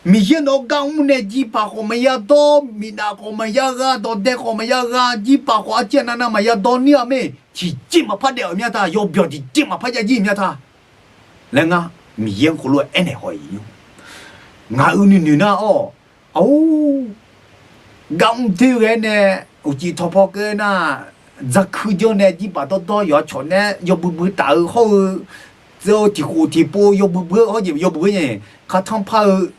Miqyaer nawq-eu gar mr nae jirbaq khawf maqya dawr, miqdaf khawf maqya gha, dawqdae khawf maqya gha, jirbaq khawf arciv aqnav nav maqya dawr nir-a mae. Tiqjeq maqpar daef-euq myav ta, yawbyawq tiqjeq maqpar jav jir myav ta laer ngar Miqyaer-anr heulof-aer aernaeq haw iqnymr. Ngaq-euq nuinoeq nar-awr, aqor, gar mr doer ghae nae uqcif tawqpaw keuv nar, dzarkuir janr nae jirbaq dawrdawr yawqha cawq nae yawbui bui taf-eu hawr-eu, teu-eu tiqkhof tiqpov yawbui bui-eu hawr jeq yawbui-eu nae, kartanr par-eu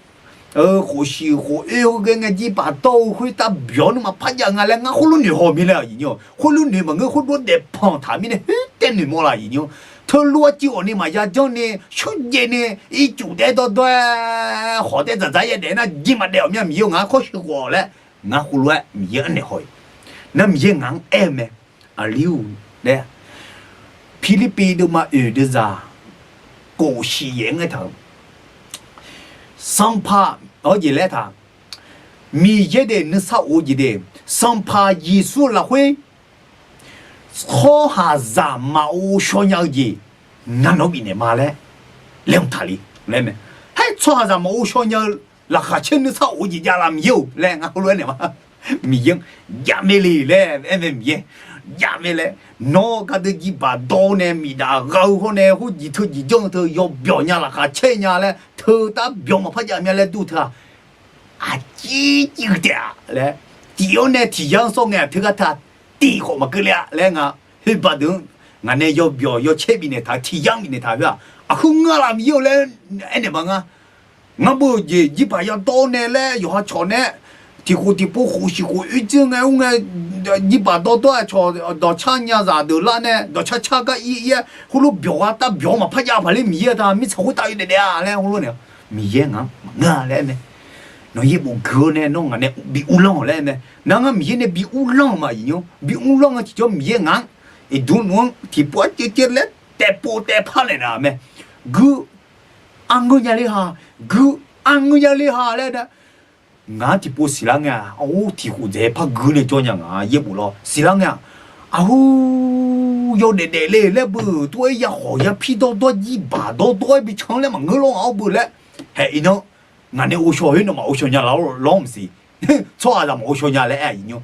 khof shiq khof oer ghae ngae jirbaq dawr-eu khoertav byawq-awr nmr maqpar jav nga laer ngar khoerlof noeq haw mirnae iqnymr. Khoerlof noeq maqngeur khoerdov daefpanq taq mirnae khoertav noeqmawr laf iqnymr. Teulof-aer civ ghawq ni maqya janr ni shawrjaev ni ircuf taef-aer dawrdawr-aer khawf taef-aer dzaqdzaq yaer daef nar jeq maqdaef-awq myav Miqyaer-or, ngaq-anr kawr sheuq ghawq laer ngar heulof-aer Miqyaer-anr naeq haw-iq. Nar Miqyaer ngaq-anr aer-eu mae. Aqli-or laer, Pirlirpiv deuvma oeq deuvzaq kof shiq yaef ngae taq-euq Sanqpaq, awr jeq laer taq, Miqyaer deuq nuisar of-eu jeq deuq, Sanqpaq Yeqsur lafkhoer tsawrhaqzaq maqghov shaw nya-eu jeq ngar nawq-anr bifnaeq ma laer laeqhmq taqle laer mae. Haer tsawrhaqzaq maqghov shaw nya-eu laqkhaq caer nuisar of-eu jeq javlaf Miqyaer-or laer ngar heulof-aer naeq ma. Miqyaer-anr jav mae le laer aer mae Miqyaer. Jav mae laer, nawr gardeuv jirbaq dawr-awr nae miqdaf gha-eu hawr nae khoerjeq teujeq janr-eu teu yawbyawq nya laqkhaq caer nya laer teutar byawq maqpar jav myav laer dur teu-aq, aqcir civ-eu taef-a laer, tif-awr nae tiq yar-anr sawr ngae-aq teugar ta, tif khawf maqkeuv le-a laer nga. Khoerba deuq-anr ngaq nae yawbyawq yawcaer bifnaeq taq-eu tiq yar-anr bifnaeq taq khoer-aq, aqheu ngar laf Miqyaer-or laer aernaeq ma ngar. Ngar beu-eu jeq jirbaq yadawr nae laer yawqha cawq nae tiqkhof tiqpov khof shiq khof oer dzeur ngae ur ngae, jirbaq dawrdawr-aer cawq dawqcar nya zaq deuq lar nae dawqcar car gar ir ir-aer heulof byawq gha tar byawq-anr maqpar jav paq ler Miqyaer-eu ta mirtsaq khoertav yawdaef daef-a laer heulof nae Miqyaer ngaq-anr maqngeur-a laer aer mae. Nawq yaerbof gui-awr nae nawr ngaq nae bi uvlanr-awq laer aer mae. Nar ngar Miqyaer nae bi uvlanr-euq ma iqnymr. Bi uvlanr-eu tiqjawr Miqyaer ngaq-anr iqdmr nmr-anr tiqpov arcev cev laer taevpov taevpar naeq naq mae. Gui arngeur nya ler ha, gui arngeur nya ler ha laer nar, ngaq-anr tiqpov siqlar ngae-aq, awr tiqkhof dzaeq par gui nae jawr nya ngaq yaerbof lawr siqlar ngae-aq, aqhur yawdaef daef le laer beu tov-aer yakhawq yapir dawrdawr jirbaq dawrdawr-aer bi can laer maqngeur lawr ngaq-anr beu laer haeq iqnan. Ngaq nae ghovshaw khoer nawmaf ghovshaw nya lawr maqsiq. Tsawrhaqzaq maqghovshaw nya laer aer-a iqnymr.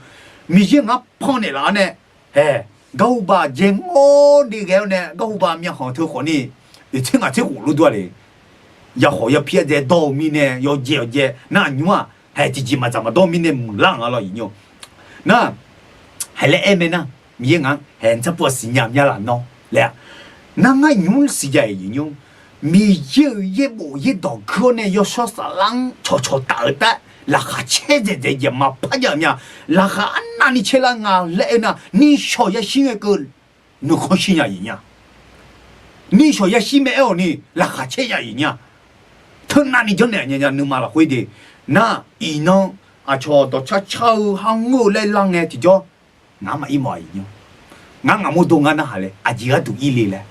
Miqyaer ngaq-anr pannaeq laf-awr nae haeq garhu baq jae ngawr ni ghae-awr nae garhu baq myavkhanq teu khawf ni oeq tser ngaq tser khof lof dur-a le. Yakhawq yapir-aer dzae dawr-eu mirnae yawjae yawjae nar aqnymr-aq haeq tiqjeq maqdzaq maqdawr-eu mirnae muiqlar nga lawr iqnymr. Nar haeq laer aer mae nar, Miqyaer ngaq-anr haeq tsarpov-a siqnya myav laf nawr laer-a. Nar ngar nymr siqnya-iq iqnymr. Miqyaer-euq yaerbof yaerdawq gui-awr nae yawshawr saflar-anr cawqcawq taf-eu taef-aer laqkhaq caer dzaeqdzaeq jeq maqpar jav-eu myav. Laqkhaq arnavni caerlar nga laer aer nar nishawq yashir ngae keuv nuikhanr shir nya iqnya. Nishawq yashir mae aer-awq ni laqkhaq caer nya iq nya. Teunavni janrnaeq nya nya nuima lafkhoer de. Nar, iqnan aqcawq dawqcar car-eu har ngeur-eu laer lar ngae tiqjawr, ngar maqir mawf-a iq nya. Ngar ngaqmawr dov ngar narhaq le, aqjeq gharduq ir le laer.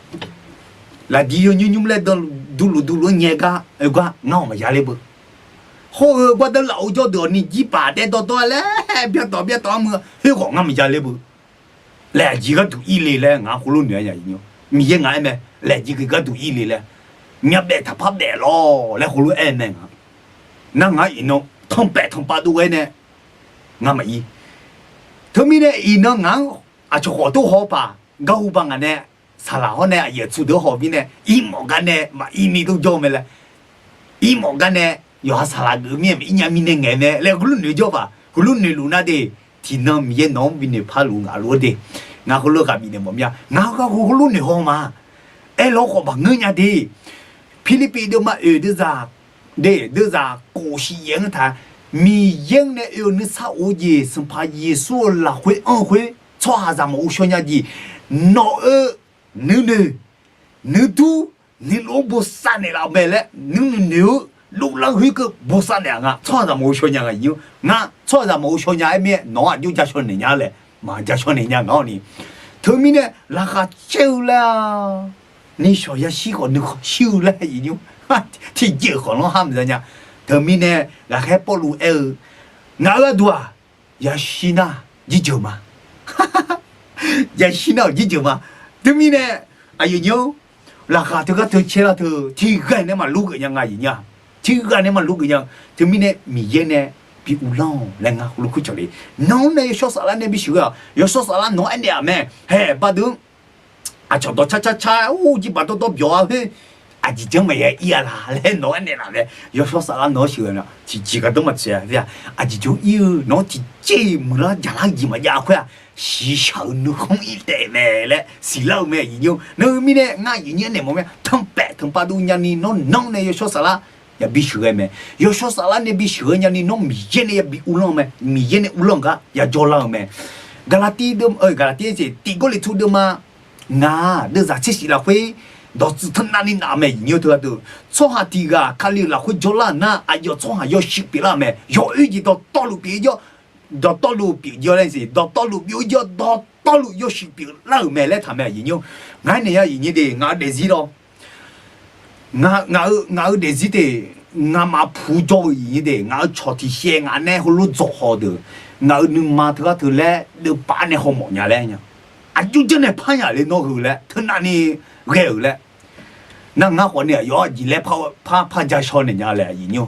Laqdi yawnymr nymr laer duqluf duqluf-anr nyae gar oe gar ngar-awq maqya ler beu. Hawr-eu bardar laf-eu jawr deuq-awq ni jirbaq daef dawrdawr-a laer byatawf byatawf-a meuq khoerghawq ngar maqya ler beu. Laer aqjeq gharduq ir le laer ngaq-anr khoerlof noeq-a nya iq nya. Miqyaer ngaq aer mae, laeqjeq gharduq ir le laer. Myavbaef taqpar baef lawr laer khoerlof aer mae ngaq. Nar ngaq iqnan tanqbaef tanqpav dov ghae nae ngar maqir. Teumirnae iqnan ngaq-anr aqcawq khawf tov haw paq garhu ba ngaq nae saqlaq hawr nae aqyuif aqtsu deuq haw mirnae irmawf gar nae maqir ni dov jawr mae laer. Irmawf gar nae yawqha saqlaq geuf mir-aer maqir nya mirnae ngaeq mae laer heulof noeq jawr paq heulof noeqluf nar de. Tiqnan Miqyaer nawq-anr binoeq parluf ngaq lof-aer de. Ngaq heulof ghaq bifnaeq mawf mir-a. Ngaq-eu garhu heulof noeq haw ma. Aerlawr khawf maqngeur nya de. Pirlirpiv deuvma oeq deuvzaq de deuvzaq kof shiq yaef-anr taq, Miqyaer-anr nae oe-eu nuisar of-eu jeq Sanqpaq Yeqsur-euq lafkhoer anr-eu khoer tsawrhaqzaq maqghov shaw nya jeq, nawq-eu nuinoeq nuidur nuilof-anr bosav naeqlaf-eu mae laer nuinoeq noeq-eu dovlar-eu khoerkeuv bosav naeq-a nga. Tsawrhaqzaq maqghov shaw nya nga iq nya. Ngar tsawrhaqzaq maqghov shaw nya aer mir-aer nawq-anr aqjox ja shaw naeq nya laer maqja shaw naeq nya ngaq-awr ni. Teumirnae laqkhaq caer-eu laer-a. Nishawq yashir khawf nuikhanr shir-eu laer iq nya. Tiqjeq-euq khawf lanr har maqza nya. Teumirnae ghaqkhaer Pawrluv aer-eu, ngaq-eu gharduq-aq yashir nar jirjeuq ma. Yashir nar-awq jirjeuq ma. Teumirnae aqyuif nyi-anr laqkhaq teugar teu caer lar teu tiqghaq nae maqlur geuf nya nga iq nya. Tiqghaq nae maqlur geuf nya. Teumirnae Miqyaer nae bi uvlanr-awq laer ngar heulof kur cawq le. Nawq-anr nae yawshawr saflar nae bisheuq ghae-awq. Yawshawr saflar nawq-anr aernaeq-aq mae. Haeq baqdeuq-anr aqcawq dawqcar car car or jirbaq dawrdawr byawq-a khoer, aqjeq janr maqya ir-a la laer nawq-anr aernaeq laf mae. Yawshawr saflar nawq-anr sheuqghae-a tiqjeq gardawr maqtsoeq-a. Aqjeq janr ir-eu nawq-anr tiqjeq muiqlar jaqlar jeq maqjav khoer-aq, shiqshaq-eu nuikhanr ir taef mae laer siqlar-eu mae iq nya. Nar-eu mirnae ngar iq nya naeq mawf mae. Tanqpaef tanqpav dov nyani nawr nanr nae yawshawr saflar yabi sheuqghae mae. Yawshawr saflar nae bi sheuqghae nyani nawr Miqyaer nae yabi uvlanr-eu mae. Miqyaer nae uvlanr-eu gar yajawr lar-eu mae. Gaqlaqtiv deuvma, Gaqlaqtiv-a jeq tiq Gawrliqtu deuvma ngaq deuvzaq tser shif lafkhoer dawqtsuif teunav ni naf-eu mae iq nya teu gharduq. Tsawrhaq tiq ghaq Kali-euq lafkhoer jawrlar-euq nar aqyawf tsawrhaq yawshuif pyeuflar-euq mae. Yawq oer jeq dawqtawvluf pyeuf jawr, dawqtawvluf pyeuf jawr laer jeq dawqtawvluf pyeuf jawr dawqtawvluf yawshuif pyeuflar-euq mae laer taq mae iq nya. Ngaq-aer naeq ya iq nya de ngaq-eu daefzir lawr. Ngaq-eu daefzir te, ngaqmaf pu jawr-eu iq nya de ngaq-eu cawq tiq shaev ngaq nae heulof dzawq haw deuq, ngaq-eu nuima teugar teu laer deuvpav nae hawmawf nya laer nya. Aqjox janr nae par nya le nawr heu laer teunav ni ghae-euq laer. Nar ngar khawf ni aqyawf-anr aqjeq laer par par ja shaw naeq nya laer iq nya.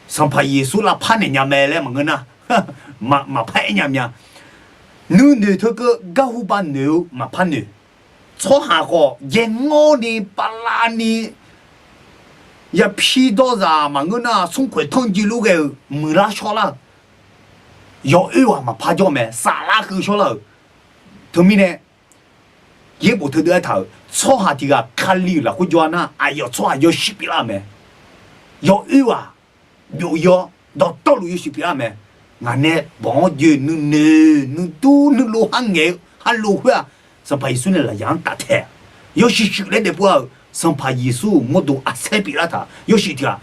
Sanqpaq Yeqsur lavpar naeq nya mae laer maqngeur nar, maqpar aer nya mya. Nuinoeq teukeuv garhu ba noeq-eu maqpar noeq. Tsawrhaq khawf jaev ngawr ni pavlav ni yapir dawrzaq maqngeur nar smrkhoeq tanrjoe lof ghae-euq muiqlar shawrlar-euq, yawq oer ghaq maqpar jawr mae saflar keuv shawrlar-euq. Teumirnae yaerbof teudeuv aertaq-euq tsawrhaq tiq ghaq Kali-euq lafkhoer jawr-a nar aqyawf tsawrhaq yawshuif pyeuflar-euq mae. Yawq oer ghaq byov-ir-awr dawqtawvluf yawshuif pyeuflar-euq mae. Ngaq nae banq-anr joe nuinoeq nuidur nuilov har ngaeq-eu har lov khoer-aq, Sanqpaq Yeqsur nae lafyaq-anr taftaeq-a. Yawshuif shuif laer daefpov-a-euq Sanqpaq Yeqsur-euq mawrdo arsaer pyeuflar taq yawshuif tiq ghaq.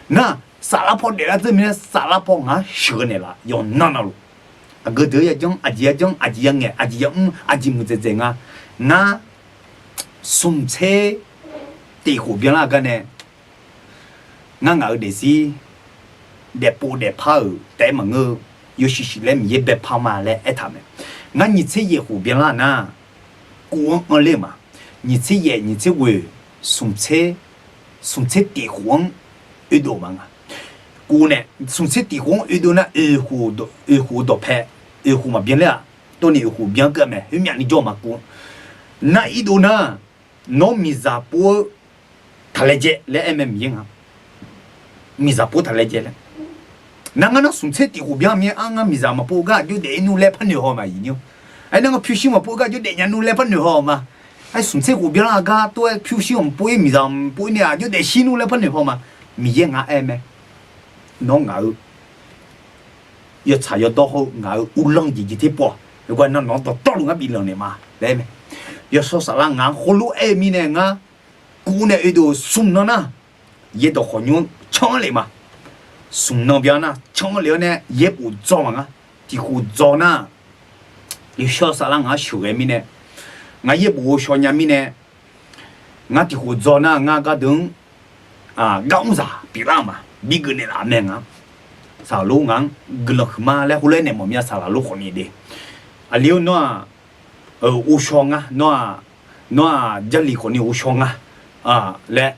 Nar saflar paw daeflar dzeur mirnae saflar paw ngaq-anr sheuqghae naeqlaf yawqnan navluf. Aqgeu deuq-eu yajanr aqjeq yajanr aqjeq yangaeq aqjeq yamr aqjeq muiqdzaeq dzaeq nga. Ngar smqtser tiq khof byanlar-eu gar nae ngar ngaq-eu daefzir daefpov daefpar-euq taef-aer maqngeur-eu yawshuif shuif laer Miqyaer baepar ma laer aertaq mae. Ngar nyiq tser yaef khof byanlar nar, kuv-anr anr ler ma. Nyiq tser yaef nyiq tser ghoeq smqtser, smqtser tiq khof-anr oedov ma nga. Kuv nae smqtser tiq khof-anr oedov nar oeq khof dawqpae, oeq khof maqbyan ler-aq, tawrni oeq khof byan keuv mae khoermyav ni jawr ma kuv. Nar irdov nar, nawr miqzaq pov-eu taqlaejae laer aer mae Miqyaer nga. Miqzaq pov taqlaejae laer. Nar ngar nar smqtser tiq khof byan mir-aer ar ngar miqzaq maqpov gar aqjox daef-ir nmr laer par noeq haw ma iq nymr. Aernar ngar pyurshuir maqpov gar aqjox daef nya nmr laer par noeq haw ma. Aer smqtser khof byanlar gar tov-aer pyurshuir maqpov-ir miqzaq maqpov-ir nae aqjox daefshir nmr laer par noeq haw ma. Miqyaer ngar aer mae. Nawr ngaq-eu yawtsaq yawdawr hawr-eu ngaq-eu uvlanr jeq jeq ter pov-aq, yawgar nar nawq-anr dawqtawvluf ngar bif lanq naeq ma laer aer mae. Yawshawr saflar ngaq-anr khoerlof aer-eu mirnae ngar Guv nae oedov smq nan nar, yaerdawq khawqnymr-anr canr lef ma. Smq nan byan nar canr lef-awr nae yaerbof dzaw ma ngar. Tiq khof dzaw nar, yawshawr saflar ngaq-anr sheuqghae mirnae, ngar yaerbof ghovshaw nya mirnae, ngar tiq khof dzaw nar ngar gardeuv-anr gar mr zaq pyeuflar ma. Bigeuf naeqlaf mae ngaq-anr. Saqlaq lor ngaq-anr guiqlanq huiqma laer heulof-aer naeq mawf mya saqlaq lor khawfni de. Aqli-or nawr-aq, ghovshaw nga, nawr-aq, nawr-aq Jarlif khawfni ghovshaw nga laer,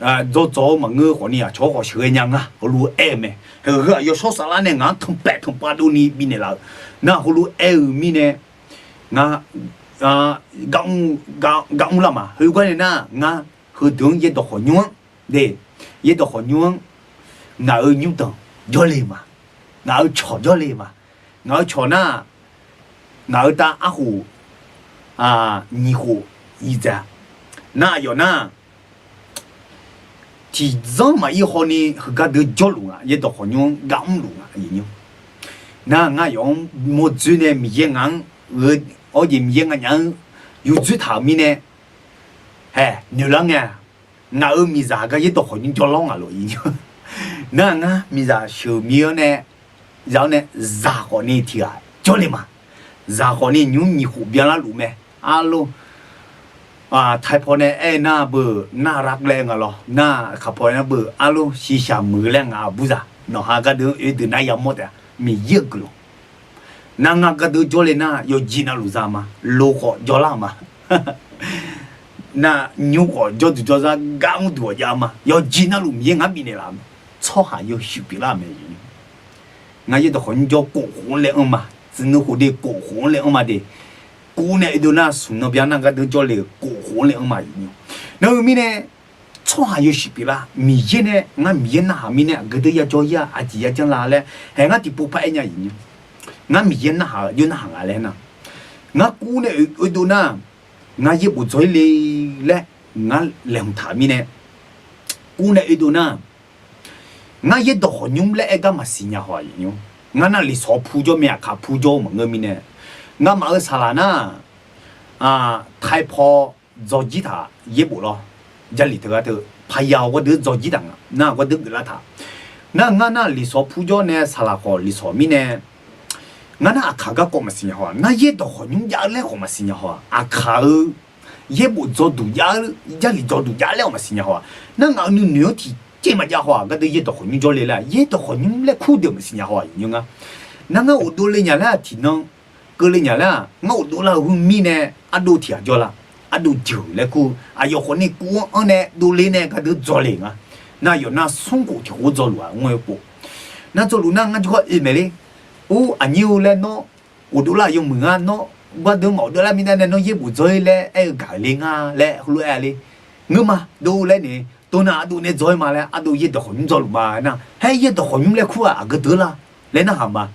dzawrdzaw-eu maqngeur khawfni aqcawq-anr khawf sheuqghae nya nga heulof-aer aer-eu mae. Heu-aq yawshawr saflar nae ngaq-anr tanqpaef tanqpav dovni bifnaeq laf-euq nar heulof-aer-eu mirnae, ngar gar mr lar ma. Heugar nae nar ngar heudeuq-anr yaerdawq khawqnymr-anr de, yaerdawq khawqnymr-anr ngaq-euq nymrdanq jawrle ma, ngaq-euq cawq jawrle ma. Ngaq-euq cawq nar, ngaq-euq tav arkhof nyiq khof nyiq dzaeq nar aqyawf nar, tiqzanr maqir hawni heugar deuq jawrluf nga, yaerdawq khawqnymr-anr gar mrluf nga. Nar ngar aqyawf-anr mawrdzoer nae Miqyaer ngaq-anr ghoe-awr jeq Miqyaer nganyaf-anr yurdzoer taq-euq mirnae, hae noeqlar ngae, ngaq-euq miqzaq gar yaerdawq khawqnymr jawrlawr ngaq lof-ir. Nar ngar miqzaq sheuqmir-awr nae, za-awr nae, zaq khawfni tiq ghaq jawrle ma. Zaq khawfni nymr nyiq khof byanlar luf mae. Arlor, taipaw nae aer-eu nar beu nar ravlaev nga lawr, nar kaqpaw nar beu arlor shiqshaq muiq laer ngaq-euq burzaq nawqha gardeuv-anr oedeuq nar yamawr taef-a. Miqyaer-euq guiqlanq nar ngar gardeuv jawrle nar yawqjeq navluf za ma, lo khawf jawrlar ma. Nar nymr khawf jawrduq jawrzar gar mrduq-awq jav ma, yawqjeq navluf Miqyaer ngar bifnaeq laf-eu mae. Tsawrhaq yawshuif pyeuflar-euq mae. Ngar yaerdawq khawqnymr jawr kof khof-anr laer anr ma, tsuif nui khof de kof khof-anr laer anr ma de. Guv nae oedov nar smq nan byan nar gardeuv jawrle-euq kof khof-anr laer anr ma. Nar-eu mirnae, tsawrhaq yawshuif pyeuflar Miqyaer nae ngar Miqyaer narhaq mirnae aqgeu deuq yajawr-ir-a, aqjeq yajanr la laer hae ngar tiqpov par aer nya. Ngar Miqyaer narhaq-eu jawr narhaq nga laer nar, ngar guv nae oedov nar, ngar yaerbof dzaw-ir le laer ngar laeqhmq taq mirnae, guv nae oedov nar, ngar yaerdawq khawqnymr laer aer gar maqsiq nya haw-aq. Ngar nar liqsawq pujawr mae, aqkaq pujawr-eu maqngeur mirnae, ngamaf-euq saqlaq nar, taipaw dzawjir taq yaerbof lawr, Jarlif teugar teu paqya-awq gardeuv dzawjir taq nga nar gardeuv geuflar taq. Nar ngar nar liqsawq pujawr nae saqlaq khawf liqsawq mirnae, ngar nar aqkaq garkawv maqsiq nya haw-aq. Ngar yaerdawq khawqnymr jav-eu laer khawf maqsiq nya haw-aq. Aqkaq-eu yaerbof dzawduq jav-eu, Jarlif dzawduq jav laer khawf maqsiq nya haw-aq. Nar ngaq-euq nuinoeq-anr tiqjeq maqjav haw-aq. Gardeuv yaerdawq khawqnymr jawrle laer, yaerdawq khawqnymr laer kur deuq maqsiq nya haw-aq. Ngar nar ngar ghofdov le nya laer-aq tiqnan keuvle nya laer-aq, ngar ghofdov lar-eu heu mirnae ardov tiq ghaq jawrlar, ardov jeuq laer kur-eu aqyawf khawfni kuv-anr anr nae dovle nae gardeuv dzawle nga. Nar aqyawf nar smr khof tiq khof dzawluf-aq ngawr-eu pov. Nar dzawluf nar ngar jawrgar oe maeq ler. Or aqnyir-eu laer nawr ghofdov lar yawmuiq ngar nawr gardeuv maqghofdov lar mirnae nae nawr yaerbof dzaw-ir laer aer-eu gaq-euq le nga laer heulof-aer-a le. Ngeur ma dov laer nae, tov nar ardov nae dzaw-ir ma laer ardov yaerdawq khawqnymr dzawluf ma nar, haer yaerdawq khawqnymr laer kur-aq aqgeu deuq lar laer narhaq ma.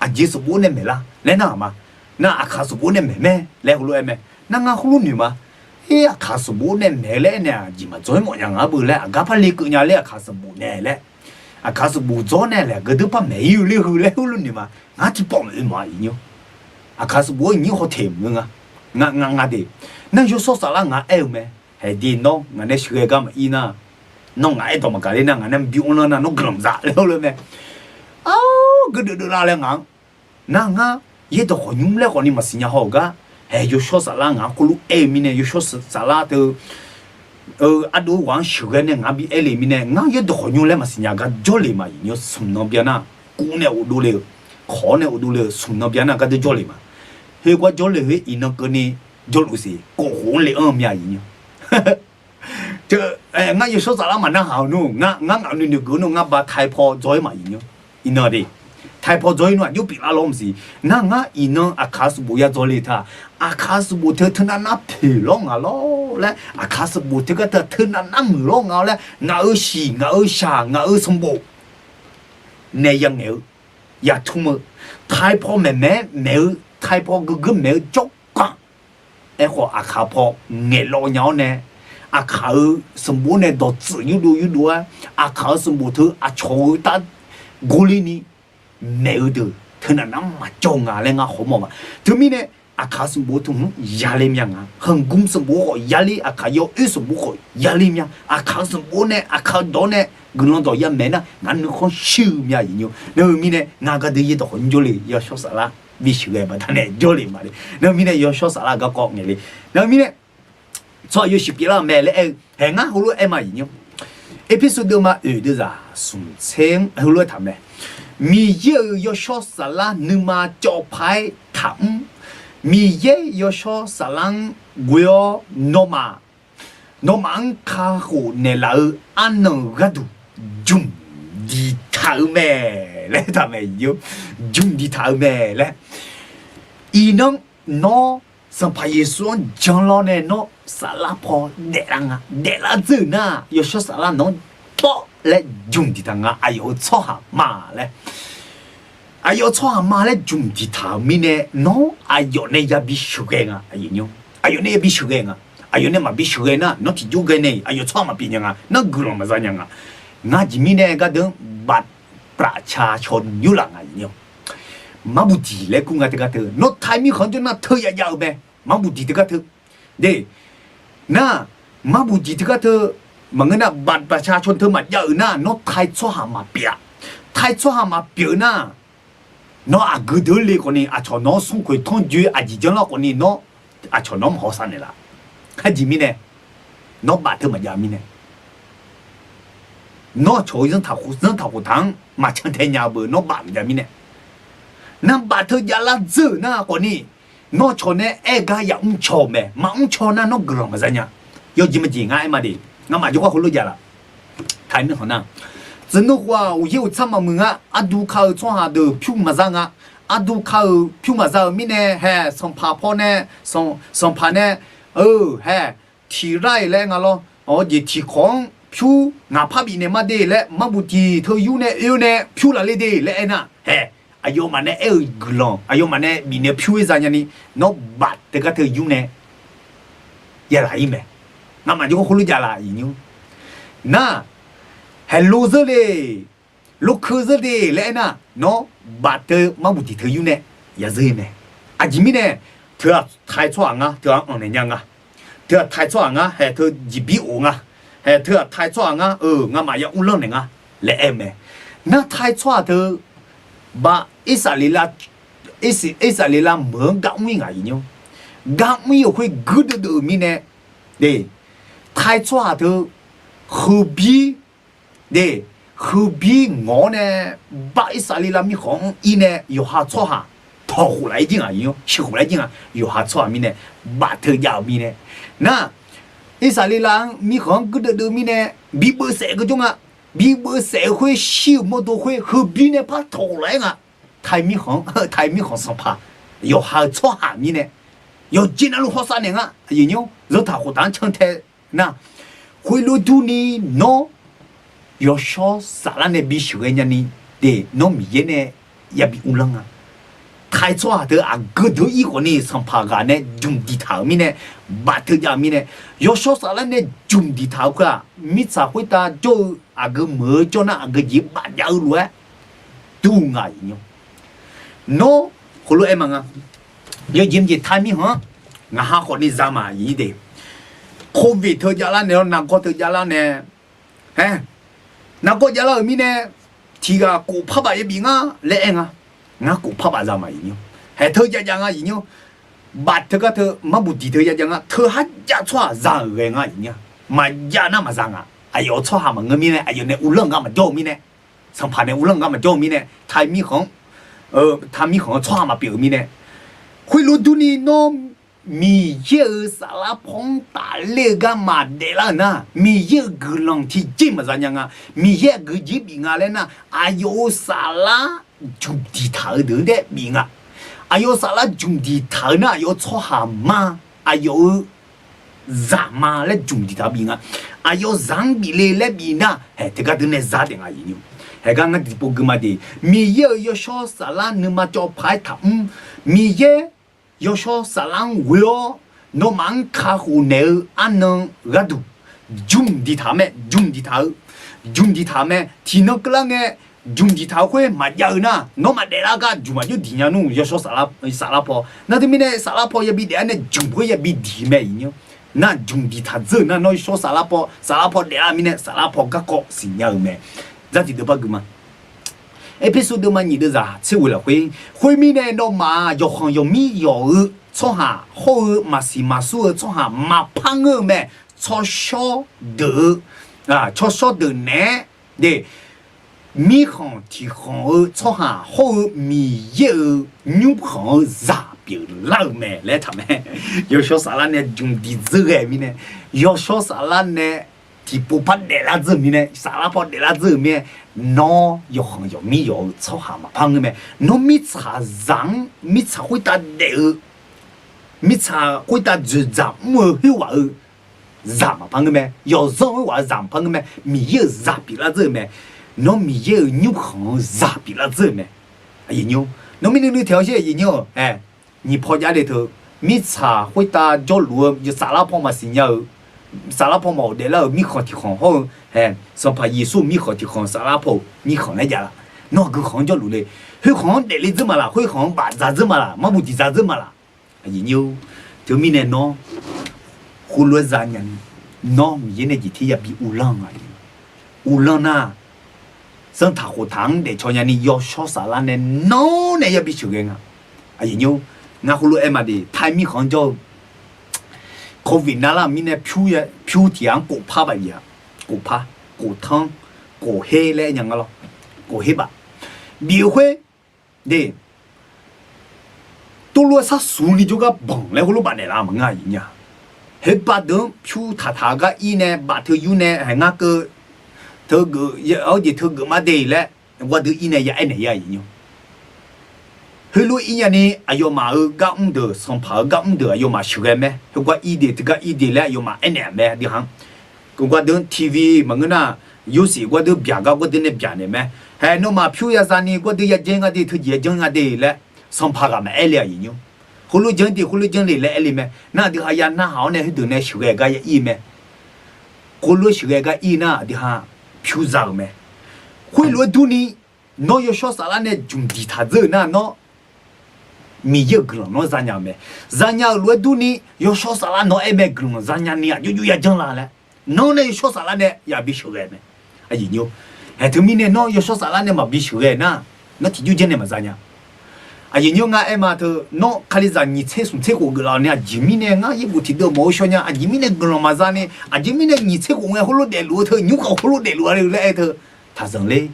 Aqjeq sanqbof nae maeq lar laer narhaq ma. Nar aqkaq sanqbof nae maeq mae laer heulof-aer mae. Nar ngar heulof noeq ma. Her aqkaq sanqbof nae maeq-eu laer aer nae aqjeq maqdzaw-ir mawf nya nga beu laer aqgar par lekeuv nya ler aqkaq sanqbof nae laer. Aqkaq sanqbof dzaw nae laer aqgeu deuq par maeq-ir-eu ler heu laer heulof noeq ma. Ngar tiqpawf maeq-eu mawf-a iqnyir. Aqkaq sanqbof-anr iqnyir hawteq maqngeur nga. Nga nga nga de. Nar yawshawr saflar ngaq aer-eu mae. Haeq de nawr ngaq nae sheuqghae gar maqir nar, nawr ngaq aerdawq maqgaq ler nar ngaq nae mqbymr lanr nar nawr guiqlanq zaf laer heulof mae. Ar, geu deuvdeuv lar laer ngaq-anr. Nar ngar yaerdawq khawqnymr laer khawfni maqsiq nya haw-euq gar, haeq yawshawr saflar ngaq-anr khoerlof aer-eu mirnae yawshawr saflar teu ardov ghaq-anr sheuqghae nae ngaq bi aer le mirnae ngar yaerdawq khawqnymr laer maqsiq nya gar jawrle ma iqnyir. Smq nan byan nar, kuv nae ghofdov le-euq, kawq-awr nae ghofdov le-euq smq nan byan nar gardeuv jawrle ma. Khoergar jawrle khoer iqnan keuvni jawrluf siq, kof khof-anr le anr-eu mya iqnyir. Ngar yawshawr saflar maqnarhaq-eu nmr, ngar ngaq nuinoeq geuf nmr, ngar ba taipaw dzaw-ir ma iqnyir. Iqnan de, taipaw dzaw-ir nmr aqjox pyeuflar lawr maqsiq. Nar ngar iqnan aqkaq sanqbof ya dzaw le teu-aq, aqkaq sanqbof teu teunav nar poeq lawr nga lawr laer, aqkaq sanqbof teu gar teu teunav nar muiq lawr nga laer, ngaq-euq shiq, ngaq-euq shaq, ngaq-euq sanqbof nae ya ngaeq-eu, ya tmr-eu, taipaw maeqmaeq-aer maeq-eu, taipaw geugeur maeq-eu jawrganq. Aerkhawf aqkaq paw ngaeqlawv nya-awr nae, aqkaq-euq sanqbof nae dawqtsuif yurdov yurdov-aer, aqkaq-euq sanqbof teu aqcawq-eu tar gorler ni maeq-eu deuq teunav nar maqjawr nga laer ngar hawmawr ma. Teumirnae Aqkaq-eu sanqbof teu hmq yaler mya nga. Hanqgmr sanqbof khawf yaler, aqkaq yawoer sanqbof khawf yaler mya. Aqkaq-eu sanqbof nae, aqkaq-eu dawq nae guiqlanq dawq yamaeq nar, ngaq nuikhanr shuir-eu mya aqyuif nymr. Nar-eu mirnae, ngaq gardeuv yaerdawq khawf mrjawr le, yawshawr saflar bisheuq ghae baqdanae jawrle maqle. Nar-eu mirnae, yawshawr saflar garkawv ngaeq le. Nar-eu mirnae, tsawrhaq yawshuif pyeuflar-euq mae laer aer-eu haeq ngar heulof-aer aer ma aqyuif nymr. Erpersu deuvma oeq deuvzaq smq tser-anr heulof-aer taq mae. Miqyaer-euq yawshawr saflar nuima cawv paq-aer taqmr. Miqyaer yawshawr saflar-anr ghoe-awr nawmaf, nawmaf-anr kakhof naeqlaf-eu arnan-euq gharduq jmq diq taq-eu mae laer taq mae. Jmq diq taq-eu mae laer. Iqnan nawr Sanqpaq Yeqsur-anr janlawr nae nawr saflar paw daeflar nga, daeflar dzeur-euq nar, yawshawr saflar nawq-anr tawv laer jmq diq taq nga, aqyawf-euq tsawrhaq ma laer. Aqyawf tsawrhaq ma laer jmq diq taq-euq mirnae, nawr aqyawf nae yabi sheuqghae nga. Aqyawf nae yabi sheuqghae nga. Aqyawf nae maqbi sheuqghae nar, nawr tiqjawr ghae nae-iq aqyawf tsawrhaq maqpyeuf nya nga, nawr guiqlanq maqza nya nga. Ngar aqjeq mirnae gardeuv-anr บัตรประชาชน yurlaf nga aqyuif nymr. Marbuqdiq laer kur nga teugar teu, nawr Taiq mirkhanq-anr jawr nar teuya jav-eu mae. Marbuqdiq teugar teu de, nar Marbuqdiq teugar teu maqngeur nar, บัตรประชาชน teu maqjav-euq nar, nawr Taiq tsawrhaq maqpyeuf-a. Taiq tsawrhaq maqpyeuf-eu nar, nawr aqgeu deuq le khawfni aqcawq nawq-anr smrkhoeq tanrjoe aqjeq janrlar khawfni nawr aqcawq nawq-anr maqhaw sar naeqlaf. Aqjeq mirnae, nawr บัตร teu maqjav mirnae, nawr aqcawq-eu zanrtaq khof, zanrtaq khoftaq-anr maqcan tae nya-eu beu nawr บัตร maqjav mirnae. Nar บัตร teu javlar dzeur-euq nar khawfni, nawr cawq nae aer gar yamr caw-eu mae. Maqmr caw nar nawr guiqlanq maqza nya. Yawjeq majeq ngar aer ma de, ngamaf jawrgar heulof javlaf. Taiq mirkhanq nar, tsuif nmr khof-aq, uqyaer uqtsar maqmuiq nga. Arduq ka-euq tsawrhaq deuq pyur maqza nga. Arduq ka-euq pyur maqza-euq mirnae, hae, sanqpaq paw nae, sanq, sanqpaq nae, eu, hae, tiq lar-iq laer nga lawr. Awr jeq tiqkawq-anr pyur ngaq par bifnaeq ma de laer, Marbuqdiq teu yur nae oe-awr nae pyur laf le de laer aernar, hae, aqyawfmaf nae aer-euq guiqlanq, aqyawfmaf nae bifnaeq pyur-aer za nyani, nawr บัตร teugar teu yur nae yalaq-ir mae. Ngamaf jawrgar heulof javlaf aqyuif nymr. Nar, hae, lo zeur le, lo keu zeur de laer aernar, nawr บัตร teu Marbuqdiq teu yur nae yazeur-ir mae. Aqjeq mirnae, teu-aq Taiq tsawrhaq ngar teu-anr anqnaeq nya nga. Teu-aq Taiq tsawrhaq ngar hae teu jeqbir of nga. Hae, teu-aq Taiq tsawrhaq ngar-eu ngamaf ya uvlanr naeq nga laer aer-eu mae. Nar Taiq tsawrhaq teu, ba, Irsaqleqlav, Irsaqleqlav meuq-anr gar mr-ir ngaq aqyuif nymr. Gar mr-ir-euq khoer guirdeuv deuv-euq mirnae, de, Taiq tsawrhaq teu, heubir, de, heubir ngawq-awr nae, ba, Irsaqleqlav mirkhanq-anr ir nae yawqha tsawrhaq tawq khof laf-ir jir ngaq aqyuif nymr, sheuq khof laf-ir jir nga. Yawqha tsawrhaq mirnae, บัตร teu jav-euq mirnae, nar, Irsaqleqlav-anr mirkhanq-anr guirdeuv deuv mirnae, bi beuvsaef-eu keuv jawr nga. Bi beuvsaef-eu khoer shir-euq mawrdo khoer heubir nae par tawq khof laf-aer nga. Taiq mirkhanq, Taiq mirkhanq sanqpaq, yawqha-eu tsawrhaq mirnae, yawqjeq navluf hawsav naeq nga aqyuif nymr. Zanrtaq khoftaq-anr cantae nar, khoerlof durni nawr yawshawr saflar nae bisheuqghae nyani, de, nawr Miqyaer nae yabi uvlanr nga. Taiq tsawrhaq teu aqgeu deuq-ir khawfni sanqpaq ghaq nae jmq diqtaq-euq mirnae, บัตร teu jav-eu mirnae, yawshawr saflar nae jmq diqtaq-eu khoer-aq, mirtsaq khoertav jawr-eu aqgeu meuq-eu jawr nar aqgeu jeq bafjav-eu lof-aer dur nga aqyuif nymr. Nawr heulof-aer ma nga. Yawjeq mqjeq Taiq mirkhanq-anr ngaq ha khawfni za ma aqyuif de. Covid teu javlar naeq-awr nargawr teu javlar nae, hae, nargawr javlar-euq mirnae, tiq ghaq kof par baf yabif nga laer aer nga. Ngar kof par baf za ma aqyuif nymr. Hae, teu jav jav nga aqyuif nymr. บัตร teu gar teu Marbuqdiq teu jav jav nga. Teu kharjav tsawrhaq za-euq ghae nga aqyuif nymr. Maqjav nar maqza nga. Aqyawf-euq tsawrhaq maqngeur mirnae, aqyawf nae uvlanr-eu gar maqjawr-eu mirnae, sanqpaq nae uvlanr-eu gar maqjawr-eu mirnae, Taiq mirkhanq-anr, Taiq mirkhanq-anr tsawrhaq maqpyeuf-eu mirnae, khoerlof durni nawr Miqyaer-euq saflar paw-anr tafler-eu garma daeflar-euq nar, Miqyaer-euq guiqlanq tiqjeq maqza nya nga. Miqyaer aqgeu jeq bif nga laer nar, aqyawf-euq saflar jmq diqtaq-eu deuq-anr daer bif nga. Aqyawf-euq saflar jmq diqtaq-eu nar, aqyawf-euq tsawrhaq ma, aqyawf-euq zaq ma laer jmq diqtaq bif nga. Aqyawf zaq-anr bif le laer bif nar, hae, teugar deuq nae za taef nga aqyuif nymr. Haegar ngar tiqpov gui ma de, Miqyaer-euq yawshawr saflar nuima cawv paq-aer taqmr. Miqyaer yawshawr saflar-anr ghoe-awr, nawmaf-anr kakhof naeq-eu arnan gharduq jmq diqtaq-eu mae, jmq diqtaq-eu, jmq diqtaq-eu mae. Tiqnan keuvlar ngae, jmq diqtaq-eu khoer maqjav-eu nar, nawr maqdaef lar gar jmq maqjawr diq nya nmr. Yawshawr saflar, saflar paw nar teumirnae saflar paw yabi daef-ar nae jmq khoer yabi diq mae iqnyir. Nar jmq diqtaq dzeur-eu nar, nawr yawshawr saflar paw, saflar paw daeflar-eu mirnae saflar paw garkawv siqnya-euq mae. Dzartiq deuv bar gui ma. Erpersu deuvma nyiq deuvzaq tser ghoeq lafkhoer, khoermirnae nawmaf-aq yawqkhanq yawqmir yawq-eu tsawrhaq hawr-eu maqsiq maqsur-eu tsawrhaq maqpar ngeur-eu mae. Tsawrshawr deuq-eu, tsawrshawr deuq naeq-aer de, mirkhanq tiqkhanq-eu tsawrhaq hawr-eu Miqyaer-euq nymrkhanq-eu zaq pyeuflar-euq mae laer taq mae. Yawshawr saflar nae jmq diq dzeur ghae mirnae, yawshawr saflar nae tiqpov par daeflar dzeur-euq mirnae, saflar paw daeflar dzeur-euq mirnae, nawr yawqkhanq yawqmir yawq-eu tsawrhaq maqpar ngeur mae. Nawr mirtsaqzaq-anr mirtsaq khoertav daef-eu, mirtsaq khoertav dzoeqdzaq mr-eu khoerghaq-eu zaq maqpar ngeur mae. Yawqzanr khoerghaq-eu zaq maqpar ngeur mae. Miqyaer-euq zaq pyeuflar dzeur-euq mae. Nawr Miqyaer-euq nymrkhanq-eu zaq pyeuflar dzeur-euq mae. Nawr mirnae nuiv taeq-awr sher, nyiq paw jav de teu, mirtsaq khoertav jawrluf-eu saflar paw maqsiq nya-eu, saflar paw maqghofdaef lar-euq mirkhanq tiqkhanq hawr-eu, Sanqpaq Yeqsur mirkhanq tiqkhanq saflar paw-euq mirkhanq laer jav laf. Nawr aqgeu khanq-anr jawrluf le. Khoerkhanq-anr daefle dzeur ma laf, khoerkhanq-anr bafdzaq dzeur ma laf, marbuq diqdzaq dzeur ma laf. Teumirnae nawr heulof-aer zanya ni, nawr Miqyaer nae jeq ter yabi uvlanr-a. Uvlanr nar, zanrtaq khoftaq-anr daefcaw nyani yawshawr saflar nae nawr nae yabi sheuqghae nga. Ngar heulof-aer ma de, Taiq mirkhanq-anr jawr-eu covid nar lar-euq mirnae pyur tiq ghaq-anr kof par baf bif-a. Kof par, kof tanr, kof her laer aer nya nga lawr. Kof her baf bif-eu khoer de, tov lof-aer sharsuq ni jawrgar banq laer heulof baf naeqlaf maqngeur-a aqyuif nya. Heubaq deuq-anr pyur taqtaq-eu gar ir nae baf teu yur nae haeq ngar keuv, teu geuf, awr jeq teu geuf mar de laer, gardeuv ir nae ya aernaeq ya aqyuif nya. Heulof ir nyani aqyawfmaf-euq gar mr deuq, sanqpaq-euq gar mr deuq aqyawfmaf sheuqghae mae. Heugar ir de, teugar ir de laer aqyawfmaf aernaeq-a mae. Aqdui ha-anr gardeuv-anr TV maqngeur nar, yorsiq gardeuv byaq gar gardeuv nae byaq naeq mae. Haeq nawmaf pyur ya zani gardeuv ya janr nga de, teujeq ya janr nga de laer, sanqpaq ghaq maqaer le aqyuif nya. Khoerlof janr de, khoerlof janr le laer aer le mae. Nar aqdui ha ya narhaq-awr nae heudeuq nae sheuqghae gar ya ir mae. Khoerlof sheuqghae gar ir nar aqdui ha pyur za-euq mae. Khoerlof-aer durni, nawr yawshawr saflar nae jmq diqtaq dzeur-eu nar nawr Miqyaer-euq guiqlanq nawr zanya-euq mae. Zanya-euq lof-aer durni yawshawr saflar nawq-aer mae guiqlanq zanya ni aqjox jox ya janr la laer, nawr nae yawshawr saflar nae yabi sheuqghae mae. Aqyuif nya, haeq teumirnae nawr yawshawr saflar nae maqbi sheuqghae nar, nawr tiqjur janr nae maqzanya. Aqyuif nya, ngar aer ma teu, nawr kalizaq nyiq tser smq tser khof geuflaf-awq ni aqjeq mirnae ngar yaerbof tiqdeuv mawf-eu shaw nya, aqjeq mirnae guiqlanq maqza ni, aqjeq mirnae nyiq tser khof ngae heulof daefluf-eu teu, nymrkhanq heulof daefluf-a le laer aer teu, taqzanq ler.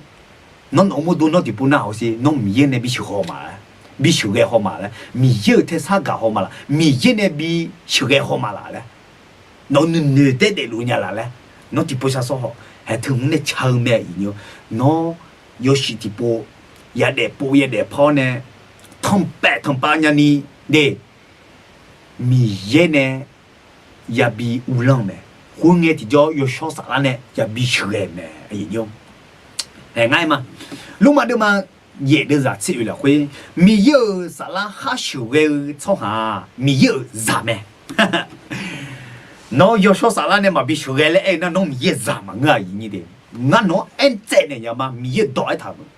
Nawr nawq-eu mawrdo nawr tiqpov narhaq-awr sher, nawr Miqyaer nae bi sheuqghae haw ma laer, bi sheuqghae haw ma laer, Miqyaer-euq taer sar gaq haw ma laf, Miqyaer nae bi sheuqghae haw ma laf laer, nawq-eu nuinoeq taer daefluf nya laf laer, nawr tiqpov shar sawr haw. Haeq teu hmq nae ca-eu mae aqyuif nya. Nawr yawshuif tiqpov yadaef pov yadaef par-awr nae tanqpaef tanqpav nyani de, Miqyaer nae yabi uvlanr mae. Khoerngae tiqjawr yawshawr saflar nae yabi sheuqghae mae. Ngar aer ma, Lormav deuvma yaef deuvzaq tser oeq lafkhoer, Miqyaer-euq saflar khar sheuqghae-eu tsawrhaq-aq Miqyaer-euq zaq mae. Nawr yawshawr saflar nae maqbi sheuqghae laer aer nar nawr Miqyaer-euq zaq maqngeur-a aqyuif nya de. Ngar nawq-anr aer tsaev naeq nya ma, Miqyaer-euq dawq aertaq-euq,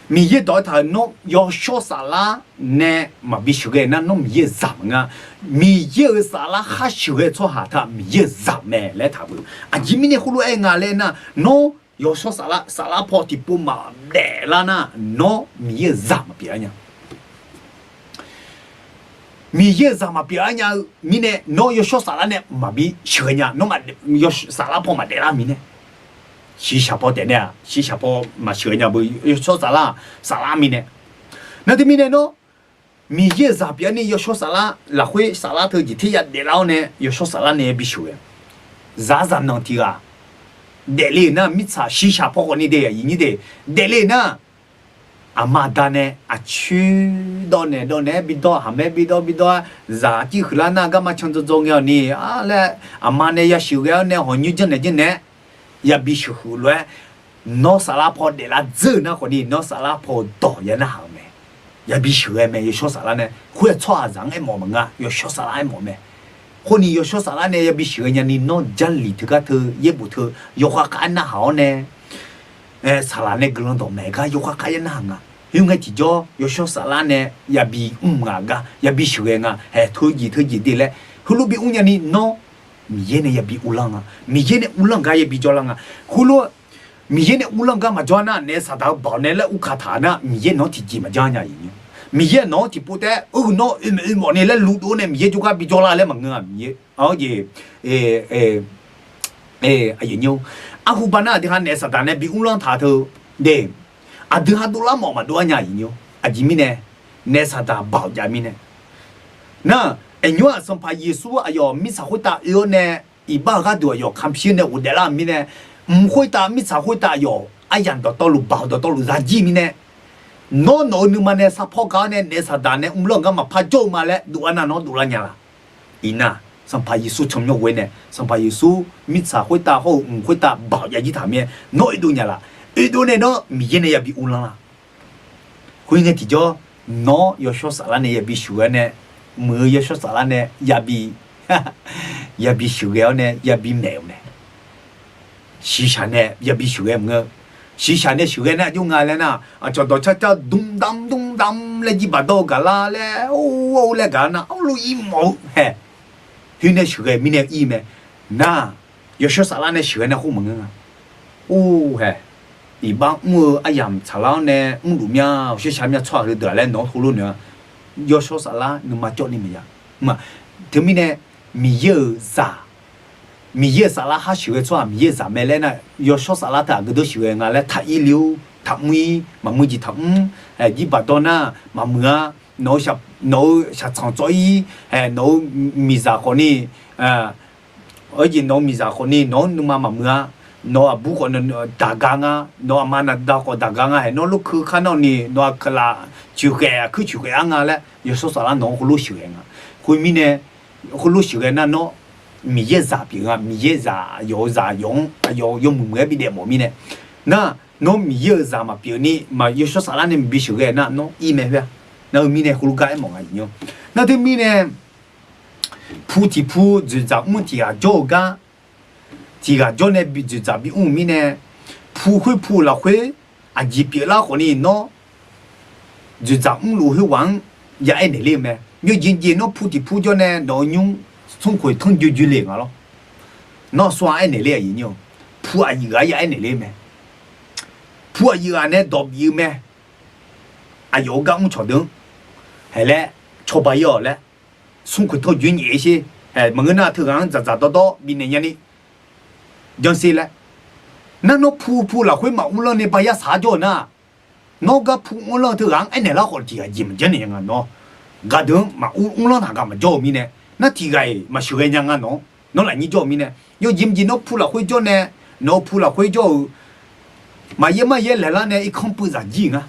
Miqyaer dawq aertaq-euq, nawr yawshawr saflar nae maqbi sheuqghae nar nawr Miqyaer-euq zaq maqngeur. Miqyaer-euq saflar khar sheuqghae tsawrhaq taq Miqyaer-euq zaq mae laer taq-eu. Aqjeq mirnae khoerlof-aer nga laer nar, nawr yawshawr saflar, saflar paw tiqpov maqdaef lar nar, nawr Miqyaer-euq zaq maqpyeuf-a nya. Miqyaer-euq zaq maqpyeuf-a nya-eu mirnae nawr yawshawr saflar nae maqbi sheuqghae nya. Nawr saflar paw maqdaef lar mirnae, shiqshaq paw taef nae-aq shiqshaq paw maqsheuqghae nya beu, yawshawr saflar, saflar mirnae. Nar teumirnae nawr Miqyaer-euq zaq pyeuf-awr ni yawshawr saflar lafkhoer saflar teu jeq ter yadaef lar-awr nae yawshawr saflar nae yabi sheuqghae. Zaqzaq nanq tiq ghaq daefle-euq nar mirtsaq shiqshaq paw khawf ni de aqyuif nyir de, daefle-euq nar aqma aqda nae aqcoer dawv naeq dawv naeq-aer bi dawv, haqmaer bi dawv bi dawv-aer, zaq arcir huiqlar nar garma can dzaw dzaw ngae-awq ni, a laer aqma nae yasheuqghae-awr nae hawq nymr janrnaeq janrnaeq-aer yabi sheuqhuiq lof-aer, nawr saflar paw daeflar dzeur-euq nar khawf ni nawr saflar paw-euq dawq ya narhaq-eu mae. Yabi sheuqghae mae yawshawr saflar nae. Khoer-aq tsawrhaqzaq-anr aermawf maqngeur, yawshawr saflar aermawf mae. Khoer ni yawshawr saflar nae yabi sheuqghae nyani nawr Jarlif teugar teu yaerbof teu yawkhav khav-aer narhaq-awr nae saqlaq nae guiqlanq dawqmaeq gar yawkhav khav-aer narhaq nga. Khoerngae tiqjawr yawshawr saflar nae yabi mr nga gar, yabi sheuqghae nga, haeq teujeq teujeq de laer heulof bi mr nyani nawr Miqyaer nae yabi uvlanr nga. Miqyaer nae uvlanr gar yabi jawrlar nga. Khoerlof Miqyaer nae uvlanr gar maqjawr nar, naef saqdaq-eu baoq nae laer urkaq taq nar, Miqyaer nawq-anr tiqjeq maqjanr nya-iq. Miqyaer nawq-anr tiqpov taef-aer, nawr oe maeq oe mawf ni laer ludov nae Miqyaer jawrgar bi jawrlar laer maqngeur-a. Miqyaer, aqyuif nymr, arhu baqnar aqdui ha naef saqdaq nae bi uvlanr taq teu de, aqdui ha dovlar mawf maqdov-ar nya-iq nymr. Aqjeq mirnae, naef saqdaq baoq jav mirnae. Nar, aqnymr-aq Sanqpaq Yeqsur aqyawf mirtsaq khoertav oe-awr nae, iqbax-euq gharduq aqyawf kamq shir nae ghofdaef lar-euq mirnae, mq khoertav mirtsaq khoertav aqyawf aryamq dawqtawvluf baoq dawqtawvluf zarzir mirnae, nawr nawq-eu nuima nae sarpawr gar-awr nae naef saqdaq nae mrlanr-eu gar maqpar jawr-eu ma laer dov-ar nar nawr dovlar nya laf? Iqnar, Sanqpaq Yeqsur tsawrmyanr ghoe nae Sanqpaq Yeqsur mirtsaq khoertav hawr-eu mq khoertav baoq jav jir taq mirnae nawr oedov nya laf? Oedov nae nawr Miqyaer nae yabi uvlanr laf? Khoerngae tiqjawr, nawr yawshawr saflar nae yabi sheuqghae nae, muiq-eu yawshawr saflar nae yabi, yabi sheuqghae-awr nae yabi maeq-euq mae. Shiqshaq nae yabi sheuqghae maqngeur. Shiqshaq nae sheuqghae nar aqjox nga laer nar, aqcawq dawqcar car dmdam dmdam laer jirbaq dawr-eu gaqlar laer or or laer gaq-ar nar, arlof irmawf-eu hae. Khoer nae sheuqghae mirnae ir mae. Nar, yawshawr saflar nae sheuqghae nar khoer maqngeur nga. Or hae, iqbax mr-eu aryamq tsaqlar-awr nae mrluf mya, shirshaq mya tsawrhaq heudeuq-aq laer nawq-anr heulof noeq-a. Yawshawr saflar nuima cawv ni maqya. Teumirnae, Miqyaer-euq zaq, Miqyaer-euq saflar har sheuqghae tsawrhaq Miqyaer-euq zaq mae laer nar, yawshawr saflar teu aqgeu deuq sheuqghae nga laer taq ir le-or, taqmr ir, maqmuiq jeq taqmr, jirbaq dawr nar maqmuiq-a, nawq-eu shaqtsanq tsawv ir, nawq-eu miqzaq khawf ni, nawq-eu miqzaq khawf ni nawq-anr nuima maqmuiq-a, nawq-eu aqbur khawf daq gar nga, nawq-eu aqma naqda khawf daq gar nga, hae nawr lorkeuv kar nar ni nawq-eu aqkaqlaf coeqkhaef aqkuir coeqkhaef-ar nga laer yawshawr saflar nawq-anr heulof sheuqghae nga. Khoermirnae, heulof sheuqghae nar nawr Miqyaer-euq zaq pyeuf nga, Miqyaer-euq zaq, aqyawf-euq zaq, aqyawf-anr aqyawf yawmuiq muiq-aer bidaef mawf mirnae, nar nawr Miqyaer-euq zaq maqpyeuf ni, yawshawr saflar nae maqbi sheuqghae nar nawr ir mae khoer-a. Nar heu mirnae heulof gar aermawf nga nymr. Nar teumirnae, pu tiq pu dzoeqdzaq mr tiq ghaq jawr-eu gar, tiq ghaq jawr nae bi dzoeqdzaq bimr-euq mirnae, pu khoer pu lafkhoer aqjeq pyeuflar khawf ni nawr dzoeqdzaq mrluf khoerghaq-anr ya aernaeq ler-eu mae. Yawjeq jeq nawr pu tiq pu jawr nae nawq-eu nymr smrkhoeq tanrjoe joe le nga lawr. Nawr aqsur-a aernaeq ler-a, pu aqyuif ghaq ya aernaeq ler mae. Pu aqyuif ghaq nae dawq bif-eu mae. Aqyawf-euq gar mr cawqdeuq-anr hae laer cawba ir-awq laer, smrkhoeq tanrjoe nyaef-ir sher. Maqngeur nar teughaq-anr dzaqdzaq dawrdawr bifnaeq nyani janr sher laer. Nar nawr pu pu lafkhoer maqmr lanr ni ba yar saq-ar jawr-eu nar, nawr gar pu mr lanr-eu teughaq-anr aernaeq lar khawf tiq ghaq jeq maqjanr naeq nya nga nawr. Gaqdeuq-anr maqmr lanr taq gaq maqjawr-eu mirnae, nar tiq ghaq-iq maqsheuqghae nya nga nawr. Nawr lafnyir jawr-eu mirnae, yawjeq mqjeq nawr pu lafkhoer jawr nae, nawq-eu pu lafkhoer jawr-eu maqyaer maryaer laeqlar nae irkanr puivdzaq jir-iq nga.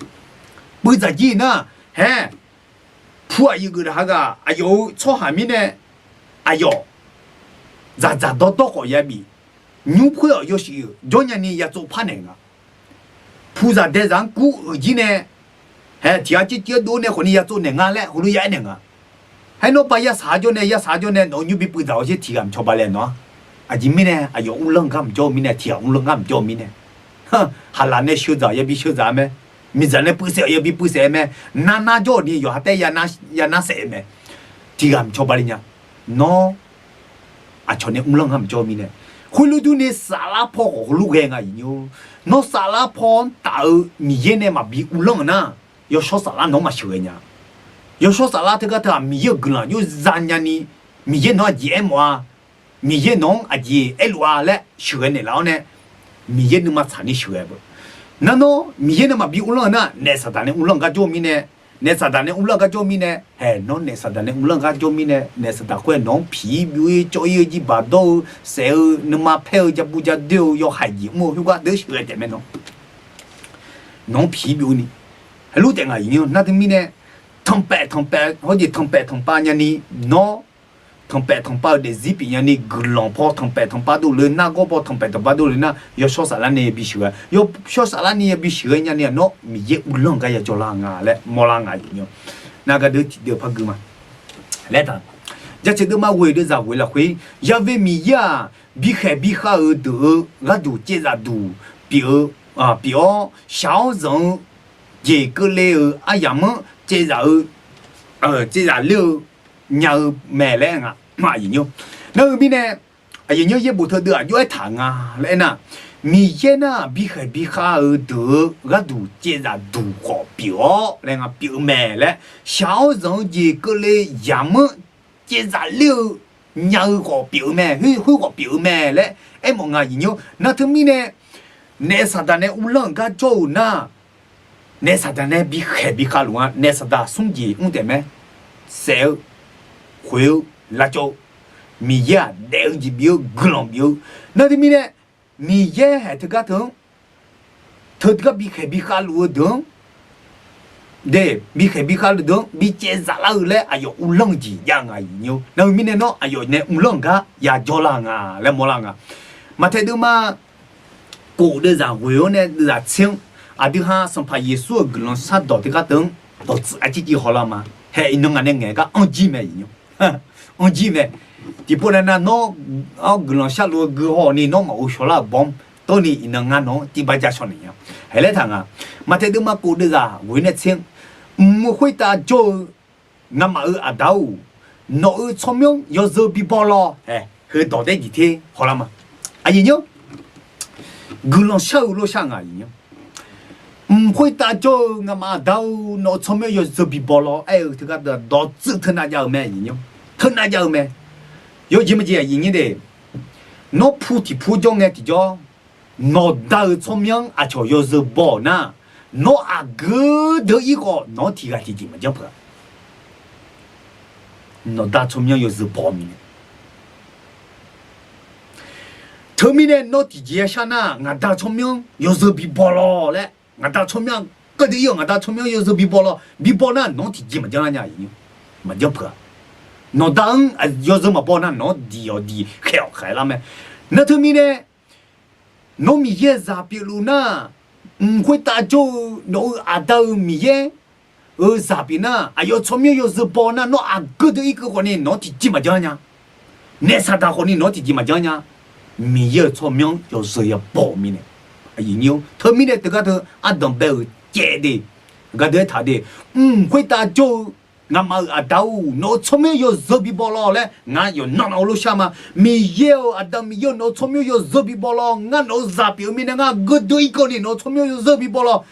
Puivdzaq jir-iq nar, hae, pu aqyuif geuf daq hageuf-aq aqyawf-euq tsawrhaq mirnae, aqyawf dzaqdzaq dawrdawr khawf yabif, nymr khoer-awq yawshuif-euq jawr nyani ya tsov par naeq nga. Puqzaq daezaq-anr kur uiq jir nae, hae tiq ghaq cir cir-aer dov nae khawf ni ya tsov naeq nga laer heulof ya aernaeq nga. Haer nawr ba yar saq-ar jawr nae yar saq-ar jawr nae nawq-eu nymr bi puivdzaq-awr sher tiq ghaq mqcawba laeq nawq-ar. Aqjeq mirnae aqyawf uvlanr gar mqjawr-eu mirnae tiq ghaq uvlanr gar mqjawr-eu mirnae, haqlaq nae sheudzaq yabi sheudzaq mae. Miqdzaq nae puivsaef-awq yabi puivsaef mae. Narnar jawr-euq ni yawqha taef-aer yanar saef mae. Tiq ghaq mqcawba le nya. Nawr aqcawq nae uvlanr gar mqjawr-eu mirnae, khoerlof durni saflar paw khawf heulof ghae nga iqnymr. Nawr saflar paw-anr taf-eu Miqyaer nae maqbi uvlanr-euq nar, yawshawr saflar nawq-anr maqsheuqghae nya. Yawshawr saflar teugar teughaq Miqyaer-euq guiqlanq yawza nyani, Miqyaer nawq-anr aqjeq aermawf-a, Miqyaer nawq-anr aqjeq aerluf-a laer sheuqghae naeqlaf-awr nae, Miqyaer nuima tsaqni sheuqghae beu. Nar nawr Miqyaer nae maqbi uvlanr-eu nar, naef saqdaq nae uvlanr gar jawr-eu mirnae, naef saqdaq nae uvlanr gar jawr-eu mirnae, hae nawr naef saqdaq nae uvlanr gar jawr-eu mirnae, naef saqdaq khoer-aer nawq-anr piq-ir byov-ir cawv-ir-eu jirbaq dawr-eu saef-eu nuima paer-eu jabu jadoer-eu yawhaiq jeq mr-eu khoergar deuq sheuqghae taef mae nawr. Nawq-anr piq-ir byov-ir ni, heulof taef ngaq iqnymr nar teumirnae, tanqpaef tanqpaef hawr jeq tanqpaef tanqpav nyani, nawr tanqpaef tanqpav-eu daefzir pyeuf nyani, guiqlanq paw tanqpaef tanqpav dovle, nargawr paw tanqpaef tanqpav dovle nar, yawshawr saflar nae yabi sheuqghae, yawshawr saflar ni yabi sheuqghae nyani-aq nawr Miqyaer uvlanr gar ya jawrlar nga laer mawrlar nga iqnymr. Nar gardeuv tiqdeuv par gui ma laer taq. Jaceuq deuvma ghoeq deuvzaq ghoeq lafkhoer, Yaqve Miqyaer-aq, bikhaeq bikhav-euq deuq-eu gharduq caevzaf duq pyeuf-eu pyeuf-awr, shaq-awr zanq-eu jeq keuvle-euq aryamq-anr caevzaf-eu, caevzaf ler-eu nya-eu mae laer nga. Aqyuif nymr, nar-eu mirnae, aqyuif nymr, yaerbof teu deuv-aq jov-aer taq nga laer aernar, Miqyaer nar bikhaeq bikhav-eu deuq-eu gharduq caevzaf duq khawf pyeuf-awr laer nga, pyeuf-eu mae laer, shaq-awr zanq-eu jeq keuvle yamq-anr caevzaf ler-eu nya-eu khawf pyeuf-eu mae, khoer khawf pyeuf-eu mae laer aermawf nga. Aqyuif nymr, nar teumirnae naef Saqdaq nae uvlanr-euq gar jawr-euq nar, naef Saqdaq nae bikhaeq bikhav luf nga. Naef Saqdaq smr jeq mr taef mae. Saef-eu, khoeq-eu, lavcawv-eu, Miqyaer-aq daef-eu jeq bif-eu, guiqlanq bif-eu. Nar teumirnae Miqyaer haeq teugar teu-anr, teugar bikhaeq bikhav luf-eu deuq-anr, de, bikhaeq bikhav luf deuq-anr bicaevzaf lar-eu laer aqyawf uvlanr-eu jeq jav nga. Aqyuif nymr, nar-eu mirnae nawr aqyawf nae uvlanr-euq gar yajawr lar nga laer mawrlar nga. Maqtaeq deuvma kof deuvzaq ghoeq-awr nae deuvzaq tser-anr, aqdui ha Sanqpaq Yeqsur-euq guiqlanq shardawq teugar teu-anr dawqtsuif arcivciv hawlar ma. Haeq iqnan ngaq nae ngaeq gar anrjir mae. Aqyuif nymr, anrjir mae. Tiqpov navnav nawr-awr guiqlanq sharluf-eu gui haw ni nawr maqghov shawlar-euq bawr-anr tawrni iqnan ngar nawq-anr tiv bar ja shaw naeq nya. Haeq laer taq nga. Maqtaeq deuvma kof deuvzaq ghoeq-awr nae tser-anr, mq-eu khoertav jawr-eu ngamaf-euq Aqda-or, nawq-euq tsawrmyanr yawzeu bibaw lawr. Haeq, heudawq daer diq ter hawlar ma. Aqyuif nymr, guiqlanq shar-eu lof shar nga. Aqyuif nymr, mq khoertav jawr-eu ngamaf Aqda-or, nawq-euq tsawrmyanr yawzeu bibaw lawr aer-eu teugar dawqtsuif teunav jav-eu mae. Aqyuif nymr, teunav jav-eu mae. Yawjeq maqjeq aqyuif nymr de, nawr pu tiq pu jawr ngae tiqjawr, nawqda-euq tsawrmyanr aqcawq yawzeu baw-euq nar, nawr aqgeu deuq-ir khawf nawq-anr tiq ghaq tiqjeq maqjanr peuq-a. Nawqda tsawrmyanr yawzeu baw-eu mirnae, teumirnae nawr tiqjeq yashar nar, ngaqda tsawrmyanr yawzeu bibaw lawr laer, ngaqda tsawrmyanr aqgeu deuq-ir-awq, ngaqda tsawrmyanr yawzeu bibaw lawr, bibaw nar nawq-anr tiqjeq maqjanr nya. Aqyuif nymr, maqjanr peuq-a. Nawqda-anr yawzeu maqbaw nar nawq-anr diq-awq diq khaeq-awq khaeq lar mae. Nar teumirnae nawr Miqyaer-euq zaq pyeufluf nar, mq khoertav jawr-eu nawq-euq Aqda-euq Miqyaer-euq zaq pyeuf nar, aqyawf tsawrmyanr yawzeu baw nar nawr aqgeu deuq-ir keuv khawfni nawq-anr tiqjeq maqjanr nya. Naef Saqdaq khawfni nawq-anr tiqjeq maqjanr nya. Miqyaer-euq tsawrmyanr yawzeu ya baw-eu mirnae, aqyuif nymr, teumirnae teugar teu ardanq bae-euq caev de, gardeuv-aer taq de, mq khoertav jawr-eu ngamaf-euq Aqda-or, nawq-euq tsawrmyanr yawzeu bibaw lawr laer ngar yawqnan nav-eu lof shar ma. Miqyaer-euq Aqda Miqyaer-or, nawq-euq tsawrmyanr yawzeu bibaw lawr. Ngar nawq-euq zaq pyeuf-eu mirnae ngar geu deuq-ir keuvni nawq-euq tsawrmyanr yawzeu bibaw lawr.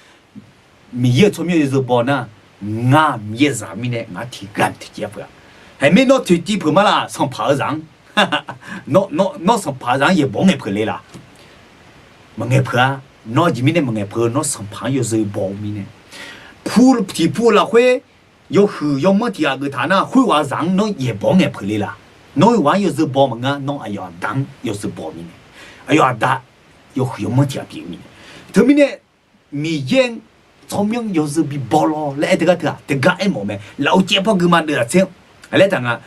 Miqyaer-euq tsawrmyanr yawzeu baw nar, ngar Miqyaer-euq zaq mirnae ngar tiqghaq tiqjeq-a peuq-a. Haeq mir nawr toeqciv peuq ma laf, sanqpaq-eu zaq-anr. Nawr sanqpaq-eu zaq-anr yaeqbawq-anr ngaeq peuq le laf? Maqngaeq peuq-a. Nawr aqjeq mirnae maqngaeq peuq-eu, nawr sanqpaq-anr yawzeu baw-eu mirnae, pu tiq pu-eu lafkhoer yawhuiq yawmanr tiq ghaq geuf taq nar, khoerghaq-eu zaq-anr nawr yaeqbawq-anr ngaeq peuq le laf? Nawr-eu ghaq-anr yawzeu baw maqngeur, nawr aqyawf Aqda-anr yawzeu baw-eu mirnae, aqyawf Aqda yawhuiq yawmanr tiq ghaq pyeuf-eu mirnae. Teumirnae Miqyaer-anr tsawrmyanr yawzeu bibaw lawr laer aer teugar teu-aq, teugar aermawf mae. Lafov caev pawr gui ma deuvzaq tser-anr laer taq nga.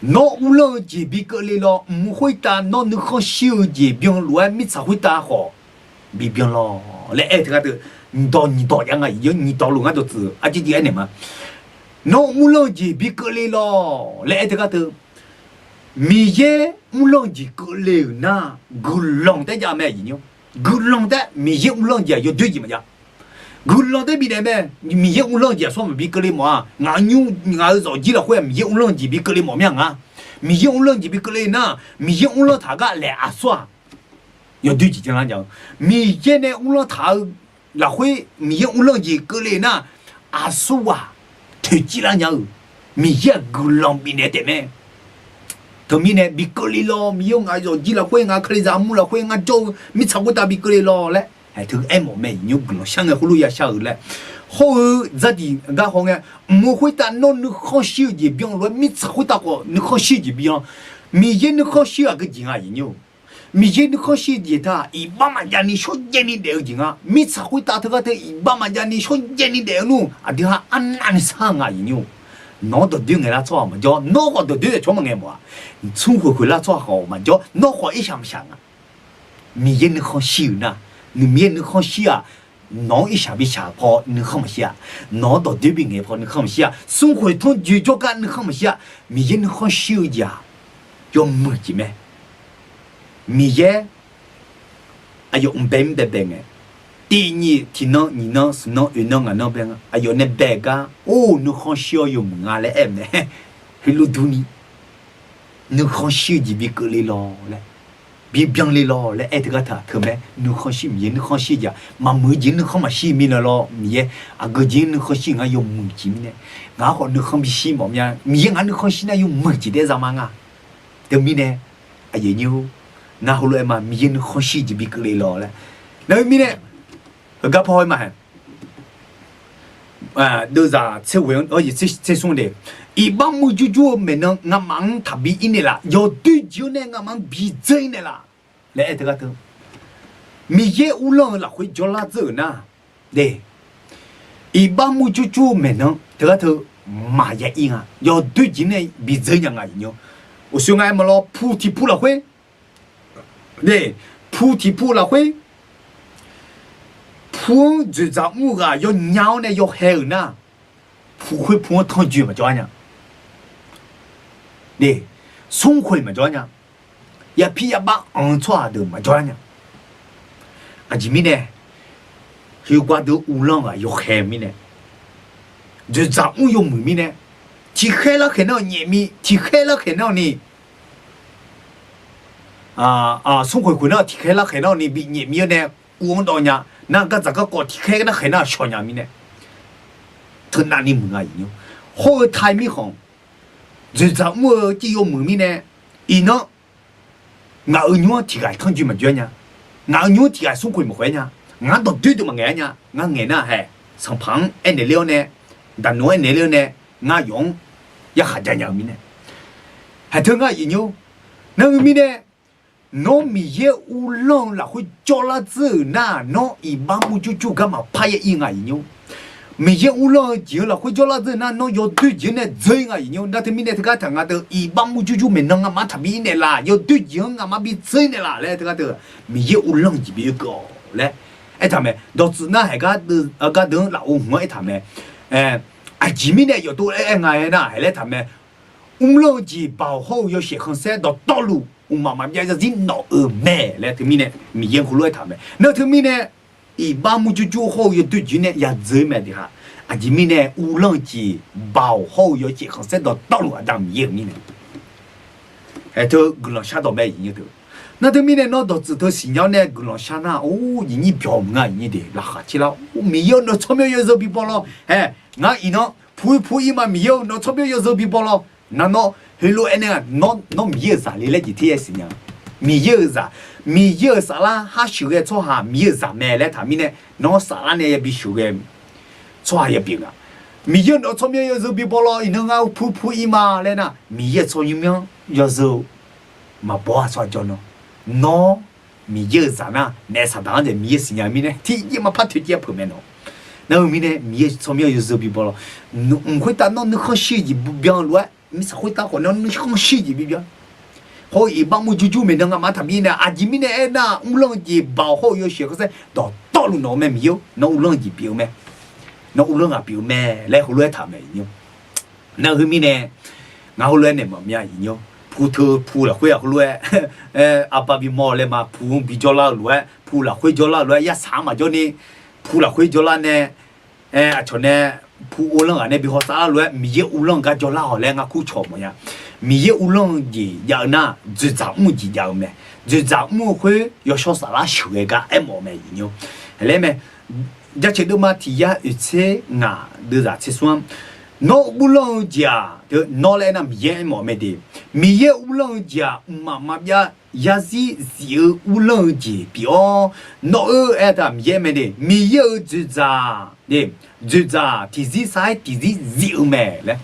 Nawr uvlanr-eu jeq bi keuvle lawr, mq khoertav nawr nuikhanr shir-eu jeq byanluf-aer mirtsaq khoertav khawf bibyan lawr laer aer teugar teu, nyiqdawq nyiqdawq jav nga. Nyiqdawq luf ngar dawqtsuif arcivciv aernaeq ma. Nawr uvlanr-eu jeq bi keuvle lawr laer aer teugar teu, Miqyaer uvlanr-eu jeq keuvle-euq nar, guiqlanq taef jav mae. Guiqlanq taef, Miqyaer uvlanr-eu jeq-aq yawdoer jeq maqjav. Guiqlanq taef bifnaeq mae. Miqyaer uvlanr-eu jeq aqsur maqbi keuvle mawf-a. Ngaq nymr ngaq-euq zawqjir lafkhoer-aq Miqyaer uvlanr-eu jeq bi keuvle mawf mir-a nga. Miqyaer uvlanr-eu jeq bi keuvle nar, Miqyaer uvlanr taq-eu gar laeq aqsur-aq yawdoer jeq janlar nya-eu. Miqyaer nae uvlanr taq-eu lafkhoer Miqyaer uvlanr-eu jeq keuvle nar, aqsurghaq toeqciv lar nya-eu. Miqyaer-aq guiqlanq bifnaeq taef mae. Teumirnae bi keuvle lawr, Miqyaer-or, ngaq zawqjir lafkhoer, ngaq kalizaq armur lafkhoer ngar jawr-eu mirtsaq khoertav bi keuvle lawr laer aer teu aermawf mae. Nymr guiqlanq shar ngae khoerlof ya shar-eu laer, hawr-eu jardiq gar haw ngae, mq-eu khoertav nawr nuikhanr shir-eu jeq byanluf-aer mirtsaq khoertav khawf nuikhanr shir-eu jeq byan. Miqyaer nuikhanr shir-eu aqgeu jeq nga. Nymr Miqyaer nuikhanr shir-eu jeq taq iqbax maqjav ni shawrjaev ni daef-eu jeq nga. Mirtsaq khoertav teugar teu iqbax maqjav ni shawrjaev ni daef-eu nmr aqdui ha arnavni sar nga. Nymr nawq-anr dawqdoer ngaeqlar tsawrhaq maqjawr, nawr khawf dawqdoer daef cawr maqngaeq mawf-aq, smrkhoeq khoeqlar tsawrhaq khawf maqjawr, nawr khawf irshaq maqshaq nga. Miqyaer nuikhanr shir-euq nar, Miqyaer nuikhanr shir-aq, nawq-anr irshaq bishaq paw nuikhanr maqshir-a. Nawq-anr dawqdoer bingaeq paw nuikhanr maqshir-a. Smrkhoeq tanrjoe jawrgar nuikhanr maqshir-a. Miqyaer nuikhanr shir-eu jeq-aq, yawmuiq jeq mae. Miqyaer aqyawf mqbae mr baebae ngae, tiq nyiq tiq nan nyiq nan smq nan oeq nan ngaq nan bae nga. Aqyawf nae bae-eu gar, or, nuikhanr shir-awr yawmuiq nga laer aer-eu mae. Heulof durni, nuikhanr shir-eu jeq bi keuvle lawq laer, bi byanle lawq laer aer teugar taq teu mae. Nuikhanr shir, Miqyaer nuikhanr shir-eu jeq-aq, maqmuiq-eu jeq nuikhanr maqshir mirnae lawr, Miqyaer aqgeu jeq nuikhanr shir ngar yawmuiq jeq mirnae, ngaq-anr khawf nuikhanr bishir mawf mya. Miqyaer ngaq nuikhanr shir nar yawmuiq jeq daef za ma nga. Teumirnae, aqyuif aqnyir-or, ngar heulof-aer ma, Miqyaer nuikhanr shir jeq bi keuvle lawq laer. Nar-eu mirnae, heugar par haw-aer ma hae. Deuvzaq tser ghoe-anr tser smr de, iqbax murjur jur-eu maeqnan nga'maf-anr taqbi ir naeqlaf. Yawdoer jeq-anr nae nga'maf-anr bi dzeur ir naeqlaf laer aer teugar teu, Miqyaer uvlanr-eu lafkhoer jawrlar dzeur-euq nar, de, iqbax murjur jur-eu maeqnan teugar teu maqya ir nga. Yawdoer jeq-anr nae bi dzeur nya nga aqyuif aqnyir-or. Uqshoe nga aer ma lawr, pu tiq pu lafkhoer, de, pu tiq pu lafkhoer, pu-anr dzoeqdzaq mr-eu ghaq yawnya-awr nae yawhae-euq nar, pu khoer pu-anr tanrjoe maqjawr-a nya. De, smrkhoeq maqjawr-a nya. Yapir yabax anq-eu tsawrhaq deuq maqjawr-a nya. Aqjeq mirnae, heugawr deuq uvlanr-eu ghaq yawkhaeq mirnae, dzoeqdzaq mr yawmuiq mirnae, tiqkhaer larkhaeq nar-eu nyaef mir, tiqkhaer larkhaeq nar-eu ni, smrkhoeq khoeq nar-eu tiqkhaer larkhaeq nar-eu ni bi nyaef mir-awr nae, uv-anr dawv nya, nar gardzaq garkawv tiqkhaer larkhaeq nar-eu shawq nya mirnae, teunavni muiq nga aqyuif aqnyir-or. Hawr-eu tae mirkhanq, dzoeqdzaq mr-eu civ yawmuiq mirnae, iqnan ngaq-euq nymr-anr tiq ghaq tanrjoe maqjoe-a nya. Ngaq-euq nymr-anr tiq ghaq smrkhoeq maqkhoeq-a nya. Ngar dawqdoer deuq maqngaeq-a nya. Ngar ngaeq nar hae, sanqpaq-anr aernaeq ler-awr nae, daqnoeq-anr aernaeq ler-awr nae, ngar yawf-anr yarkhaq janya-eu mirnae, haeq teu ngar aqyuif aqnyir-or. Nar-eu mirnae, nawr Miqyaer uvlanr-eu lafkhoer jawrlar dzeur-euq nar, nawr iqbax murjur jur garma parya ir nga aqyuif aqnyir-or. Miqyaer uvlanr-eu jeq-eu lafkhoer jawrlar dzeur-euq nar, nawr yawdoer jeq-anr nae dzeur ir nga aqyuif aqnyir-or. Nar teumirnae teugar taq nga deuq, iqbax murjur jur maeqnan nga'maf taqbi ir naeqlaf, yawdoer jeq-anr nga'maf bi dzeur ir naeqlaf laer teugar deuq, Miqyaer uvlanr-eu jeq bi oekeuv-awq laer aertaq mae. Dawqtsuif nar haeq gar deuq-anr lafov hmq-anr aertaq mae. Aqjeq mirnae yawf tov aer nga aernar, haeq laer taq mae. Mrlanr-eu jeq baoq hawr-eu yawshaef khanqsaer dawqtawvluf mqmaq maqbyav zarzir nawq-euq mae laer teumirnae Miqyaer heulof-aer taq mae. Nar teumirnae iqbax murjur jur hawr-eu yawdoer jeq nae yadzeur mae deuq-aq, aqjeq mirnae uvlanr-eu jeq baoq hawr-eu yawshaef khanqsaer dawqtawvluf Aqda Miqyaer-euq mirnae, haeq teu guiqlanq shar dawq mae aqyuif aqnyir deuq. Nar teumirnae nawr dawqtsuif teu siqnya-awr nae guiqlanq shar nar, or, aqnyir byawq mq nga aqyuif aqnyir deuq, laqkhaq caer lar, or, Miqyaer-or, nawq tsawrmyanr yawzeu bibawr lawr. Haeq, ngar iqnan pu-ir pu-ir ma, Miqyaer-or, nawq tsawrmyanr yawzeu bibawr lawr. Nar nawr heulof-aer nae, nawr Miqyaer-euq zaq le laer jeq ter-aer siqnya. Miqyaer-euq zaq, Miqyaer-euq saflar har sheuqghae tsawrhaq Miqyaer-euq zaq mae laer taq mirnae, nawr saflar nae yabi sheuqghae tsawrhaq yapyeuf nga. Miqyaer-or, nawq tsawrmyanr yawzeu bibawr lawr, iqnan ngar pu-ir pu-ir ma laer nar, Miqyaer-euq tsawrmyanr yawzeu maqbaw-a tsawrhaq jawr nawr, nawr Miqyaer-euq zaq nar, naef saqdaq-anr daef Miqyaer siqnya mirnae tiqjeq maqpar toeqciv-aer peuq mae nawq. Nar-eu mirnae Miqyaer tsawrmyanr yawzeu bibawr lawr. Mq khoertav nawr nuikhanr shir-eu jeq bibyan lof-aer, mirtsaq khoertav khawf nawr nuikhanr shir-eu jeq bibyan. Hawr-eu iqbax murjur jur maeqnan nga'maf taqbi nae, aqjeq mirnae aernar, mrlanr-eu jeq baoq hawr-eu yawshaef khanqsaer dawqtawvluf nawq-eu mae Miqyaer-or, nawr uvlanr-eu jeq pyeuf-eu mae. Nawr uvlanr ghaq pyeuf-eu mae laer heulof-aer taq mae aqyuif aqnyir-or. Nar-eu mirnae, ngar heulof-aer naeq mawf mya aqyuif aqnyir-or, pu teu pu lafkhoer-aq heulof-aer arbar bimawr laer ma, pu-anr bijawrlar-eu lof-aer, pu lafkhoer jawrlar-eu lof-aer, yarsaq-anr maqjawr ni, pu lafkhoer jawrlar nae, aqcawq nae pu uvlanr ghaq nae bi hawsav lar lof-aer, Miqyaer uvlanr-eu gar jawrlar-awq laer ngar kur cawq mawfnya. Miqyaer uvlanr-eu jeq jav-eu nar, dzoeqdzaq mr-eu jeq jav-eu mae. Dzoeqdzaq mr-eu khoer yawshawr saflar sheuqghae gar aermawf-eu mae aqyuif aqnyir-or. Haeq laer mae, Jaceuq deuvma tiq yar oeq tser ngaq deuvzaq tser smr-anr, nawr uvlanr-eu jeq-aq, teu nawr laer aernar Miqyaer aermawf-eu mae de. Miqyaer uvlanr-eu jeq-aq, mqmaq maqbyav yarzir zif-eu uvlanr-eu jeq pyeuf-awr, nawr-eu aer taq Miqyaer mae de. Miqyaer-euq dzoeqdzaq, dzoeqdzaq tiqzir sar-aer tiqzir zif-eu mae laer,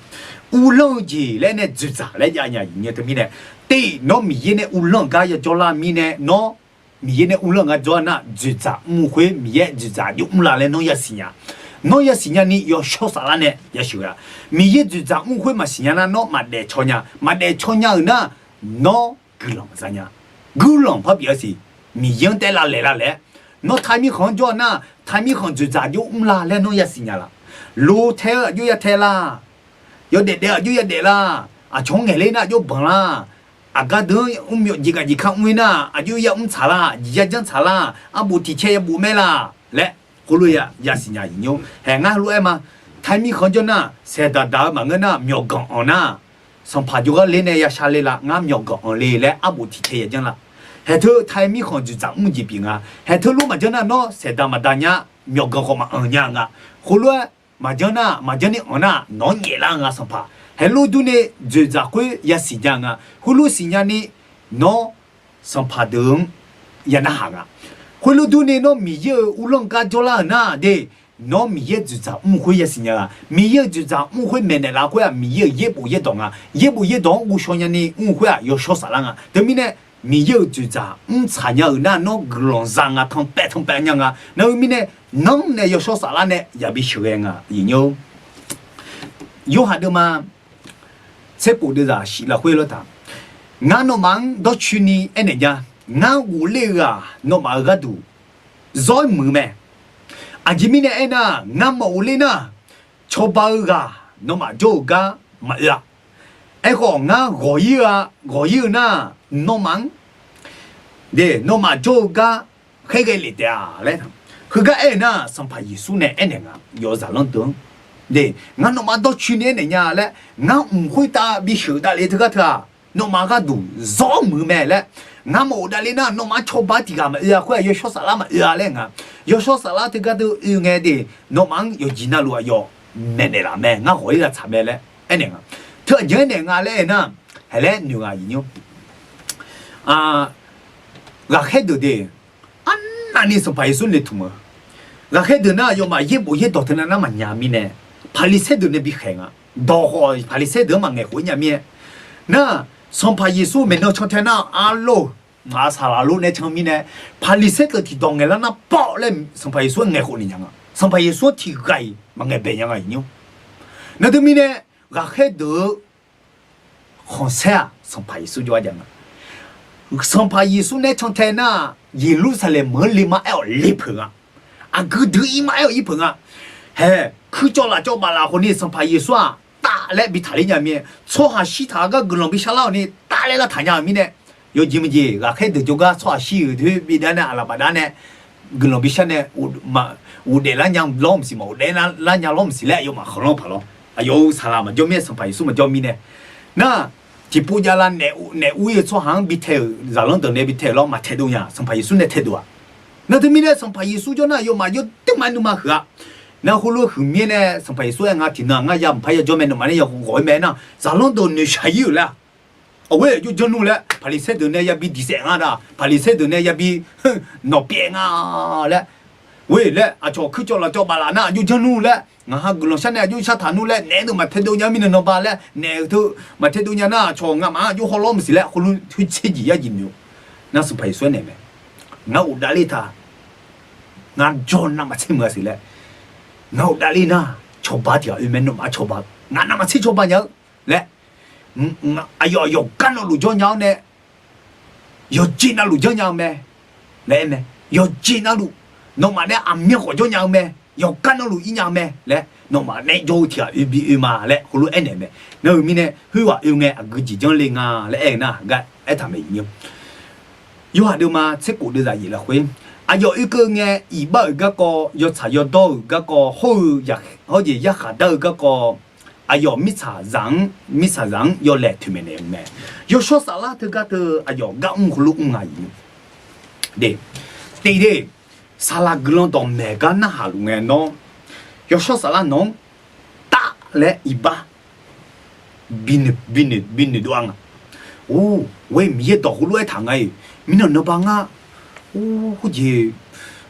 uvlanr-eu jeq laer nae dzoeqdzaq laer jav nya aqyuif aqnyir teumirnae, te nawr Miqyaer nae uvlanr-eu gar yajawr lar mirnae, nawr Miqyaer nae uvlanr-eu gar jawr nar, dzoeqdzaq mr-eu khoer Miqyaer dzoeqdzaq jov mrla laer nawr yasiq nya. Nawr yasiq nyani yawshawr saflar nae yasheuq-a. Miqyaer dzoeqdzaq mr-eu khoer maqsiq nya nar, nawr maqdaef caw nya. Maqdaef caw nya-euq nar, nawr guiqlanq maqza nya. Guiqlanq par pyeuf-a siq. Miqyaer-anr taev lavlaeq lavlaeq-aer, nawr tae mirkhanq-anr jawr nar, tae mirkhanq dzoeqdzaq jov mrla laer nawr yasiq nya laf. Lo tae-eu aqjox ya tae la, yawdaef daef-eu aqjox ya daef la, aqcawq-anr ngaeq ler nar aqjox banq la, aqgar deuq-anr mr myawf jeqgaq jeq kar mr-ir nar aqjox ya mr tsaq la, jeq ya janr tsaq la, arbof tiq cae ya bof mae la. laer khoerlof ya yasiq nya iqnymr. Hae ngar lof-aer ma, Taiq mirkhanq jawr nar saeqdaq daq-eu maqngeur nar myawqganq anq nar, sanqpaq jawrgar ler nae yashar ler la, ngar myawqganq anq le laer arbof tiqcae ya janr la. Haeq teu Taiq mirkhanq dzoeqdzaq mr jeq pyeuf nga. Haeq teu lof maqjanr nar nawr saeqdaq maqdaq nya, myawqganq khawf maqanq nya nga. Khoerlof-aer maqjanr nar, maqjanr ni anq nar nawq-anr nyaeflar nga sanqpaq. Haeq lof durni dzoeqdzaq khoer yasiq nya nga. Khoerlof siqnya ni nawr sanqpaq deuq-anr ya narhaq nga. Khoerlof durni nawr Miqyaer-euq uvlanr gar jawrlar-euq nar de, nawr Miqyaer dzoeqdzaq mr khoer yasiq nya nga. Miqyaer-euq dzoeqdzaq mr khoer maeqnaeq laf khoer-aq Miqyaer-euq yaerbof yaerdawq nga. Yaerbof yaerdawq-anr ghovshaw nyani mr khoer-aq yawshawr saflar nga. Teumirnae Miqyaer-euq dzoeqdzaq mr tsaq nya-euq nar nawr guiqlanq za nga, tanqpaev tanqpaev nya nga. Nar-eu mirnae nanr nae yawshawr saflar nae yabi sheuqghae nga iqnymr. Yorhaq deuvma tserpof deuvzaq shif lafkhoer lawr taq, ngar nawmaf-anr dawrcoeni aernaeq nya. Ngar ghofler-eu ghaq nawmaf-euq gharduq zawr-aer muiq-eu mae. Aqjeq mirnae aernar, ngar maqghofler nar, cawba-eu ghaq nawmaf jawr-eu gar maqoe-a. Aerkhawf ngar ghawq-ir-eu ghawq-ir-eu nar, nawmaf-anr de nawmaf jawr-eu gar khaerghae lef taef-a laer. Heugar aer-eu nar Sanqpaq Yeqsur nae aernaeq nga, yawf-eu zaqlanr deuq-anr de, ngar nawmaf dawrcoeni aernaeq nya laer, ngar mq khoertav bisheuq davlef teugar teu-aq, nawmaf gharduq zawr-awr muiq-eu mae laer, ngar maqghof davler nar nawmaf-anr cawba tiq ghaq maqoe-a khoer-aq yawshawr saflar maqoe-a laer nga. Yawshawr saflar teugar deuq oe ngae de, nawmaf-anr yawqjeq navluf aqyawf maeqnaeq laf mae, ngar ghawq-ir lavtsaq mae laer aernaeq nga. Teu aqjeq aernaeq nga laer aer nar, haeq laer noeq ghaq iqnymr. Ghaqkhaer deuq de, arnavni Sanqpaq Yeqsur noeqtmq-eu, ghaqkhaer deuq nar aqyawfmaf yaerbof yaerdawq teunav nar maqnya mirnae, Paqliqsaer deuq nae bikhaeq nga. Dawq khawf Paqliqsaer deuq-anr maqngaeq khof-ir nya mirnae, nar Sanqpaq Yeqsur maeqnan cantae nar arlawr-eu, maq saqlaq lor nae can mirnae, Paqliqsaer deuq tiqdawq ngaeqlar nar pawv laer Sanqpaq Yeqsur-anr ngaeq khof ni nya nga. Sanqpaq Yeqsur-anr tiqghaq-iq maqngaeq bae nya nga iqnymr. Nar teumirnae ghaqkhaer deuq-eu khanqsaer-aq Sanqpaq Yeqsur jawrgar jav nga. Sanqpaq Yeqsur nae cantae nar, Yeqlursaqlaeq meuq-anr le ma aer-awq le peuq nga. Aqgeu dui-ir ma aer-awq ir peuq nga. Haeq kuircawv lafcawv baf lafkhof ni Sanqpaq Yeqsur-aq tav laer bi taqler nya mir-aer, tsawrhaq shirtaq-eu gar guiqlanq bishar lar-awq ni tav laer lar taq nya-euq mirnae, yawjeq maqjeq ghaqkhaer deuq jawrgar tsawrhaq shir-euq doer bi dav nae aqlaf baf dav nae guiqlanq bishar nae, ghofdaef lar nya lawr maqsiq, maqghofdaef lar nya lawr maqsiq laer aqyawfmaf khanqlanr paq lawr. Aqyawf-euq saqlaq maqjawr mirnae, Sanqpaq Yeqsur maqjawr mirnae, nar tiqpov javlar naef ur-ir-eu tsawrhaq-anr bi tae-euq zaqlanr deuq nae bi tae-euq lawr maq taedov nya, Sanqpaq Yeqsur nae taedov-aq. Nar teumirnae Sanqpaq Yeqsur jawr nar aqyawfmaf jawr deuq ma nuima huiq-a. Nar khoerlof huiq mirnae Sanqpaq Yeqsur aer nga tiqnan ngar ya mqpar ya jawr mae, nawmaf nae ya ghawq-ir mae nar zaqlanr deuq noeqshaq-ir-euq laer-aq, aqghoer aqjox janr nmr laer Paqliqsaer deuq nae yabi diqsaef nga da, Paqliqsaer deuq nae yabi nawq pyaev nga laer, ghoe laer aqcawq kuircawv lafcawv baf laf nar aqjox janr nmr laer, ngaq ha guiqlanq shar nae aqjox shar taq nmr laer, naef-aer deuq maq taedov nya mirnae nawba laer, naef-eu teu maq taedov nya nar aqcawq ngamaf-anr aqjox haw lawr maqsiq laer khoerlof tser jeq yar jeq noeq-awr, nar Sanqpaq Yeqsur aernaeq mae, ngar ghofdav ler ta, ngar jawr navmaqtser meuq-a siq laer, ngar ghofdav ler nar cawba tiq ghaq oe mae, nawmaf cawba, ngaq navmaqtser cawba nya-eu laer, aqyawf aqyawf gar navluf jawr nya-awr nae yawqjeq navluf janr nya-eu mae laer aer mae. Yawqjeq navluf nawmaf nae aqmyan khawf jawr nya-eu mae, yawqgar navluf ir nya-eu mae laer, nawmaf nae jawr-eu tiq ghaq oe bi oe ma laer heulof aernaeq mae. Nar-eu mirnae khoerghaq oe ngae aqgeu jeq janr le nga laer aer-eu nar gar aertaq mae iqnymr. Yawhaq deuvma tserkhof deuvzaq yaef lafkhoer, aqyawf oekeuv ngae iqbax-euq garkawv, yawtsaq yawdawr-euq garkawv, hawr-eu hawjeq yarkhaq dar-eu garkawv, aqyawf mirtsaqzaq-anr, mirtsaqzaq-anr yawlaeq toeqmaeq naeq-eu mae. Yawshawr saflar teugar teu aqyawf gar mr heulof mr nga iqnymr. De, te de, saqlaq guiqlanq dawqmaeq gar narhaq luf ngae nawr, yawshawr saflar nawq-anr taf laer iqbax binoeq, binoeq, binoeq dov-a nga. Or, ghoe Miqyaer dawq heulof aertaq nga-iq, mirnan nanba ngar, or, khoerjeq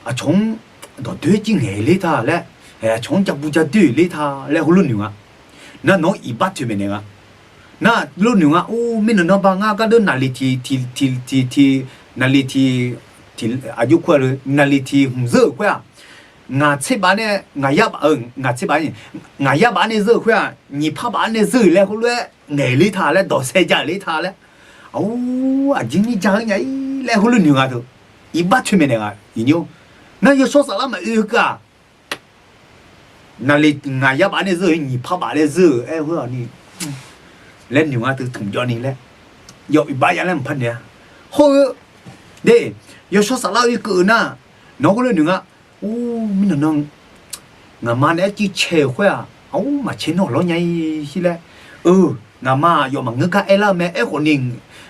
aqcawq-anr dawqdoer jir ngaeq ler ta laer, aqcawq-anr jabu jadoer ler ta laer heulof noeq nga. Nar nawq-anr iqbax toeqmaeq naeq nga. Nar lof noeq nga, or, mirnan nanba ngar gardeur naqliq tiq, tiq, tiq, tiq, naqliq tiq, tiq, aqjox kur-a, naqliq tiq hmq zeur-euq khoer-aq, ngaq tser baf nae, ngaq yar baf, ngaq tser baf, ngaq yar baf-anr nae zeur-euq khoer-aq, nyiq par baf-anr nae zeur-euq laer heulof-aer ngaeq ler ta laer, dawqsaev ja-euq ler ta laer, or, aqjeq nyir ja-eu nya-ir laer heulof noeq nga teu. Iqbax toeqmaeq naeq nga iqnymr. Nar yawshawr saflar maqoe-eu keuv-aq, naqliq ngaq yar baf nae zeur-euq, nyiq par baf nae zeur-euq aer khoer-aq ni laer noeq nga teu, tmq jawv ni laer, yawf iqbax ya laer mqpar noeq-a. Hawr-eu de, yawshawr saflar oekeuv-eu nar, nawq heulof noeq nga. Or, mirnan nan, ngaqma nae arcuiv cae-euq khoer-aq, aqur maqcae nawr-aq lawrnya-ir laer. Eu, ngaqma aqyawf maqngeur gar aerlar-eu mae. Aerkhawf ni,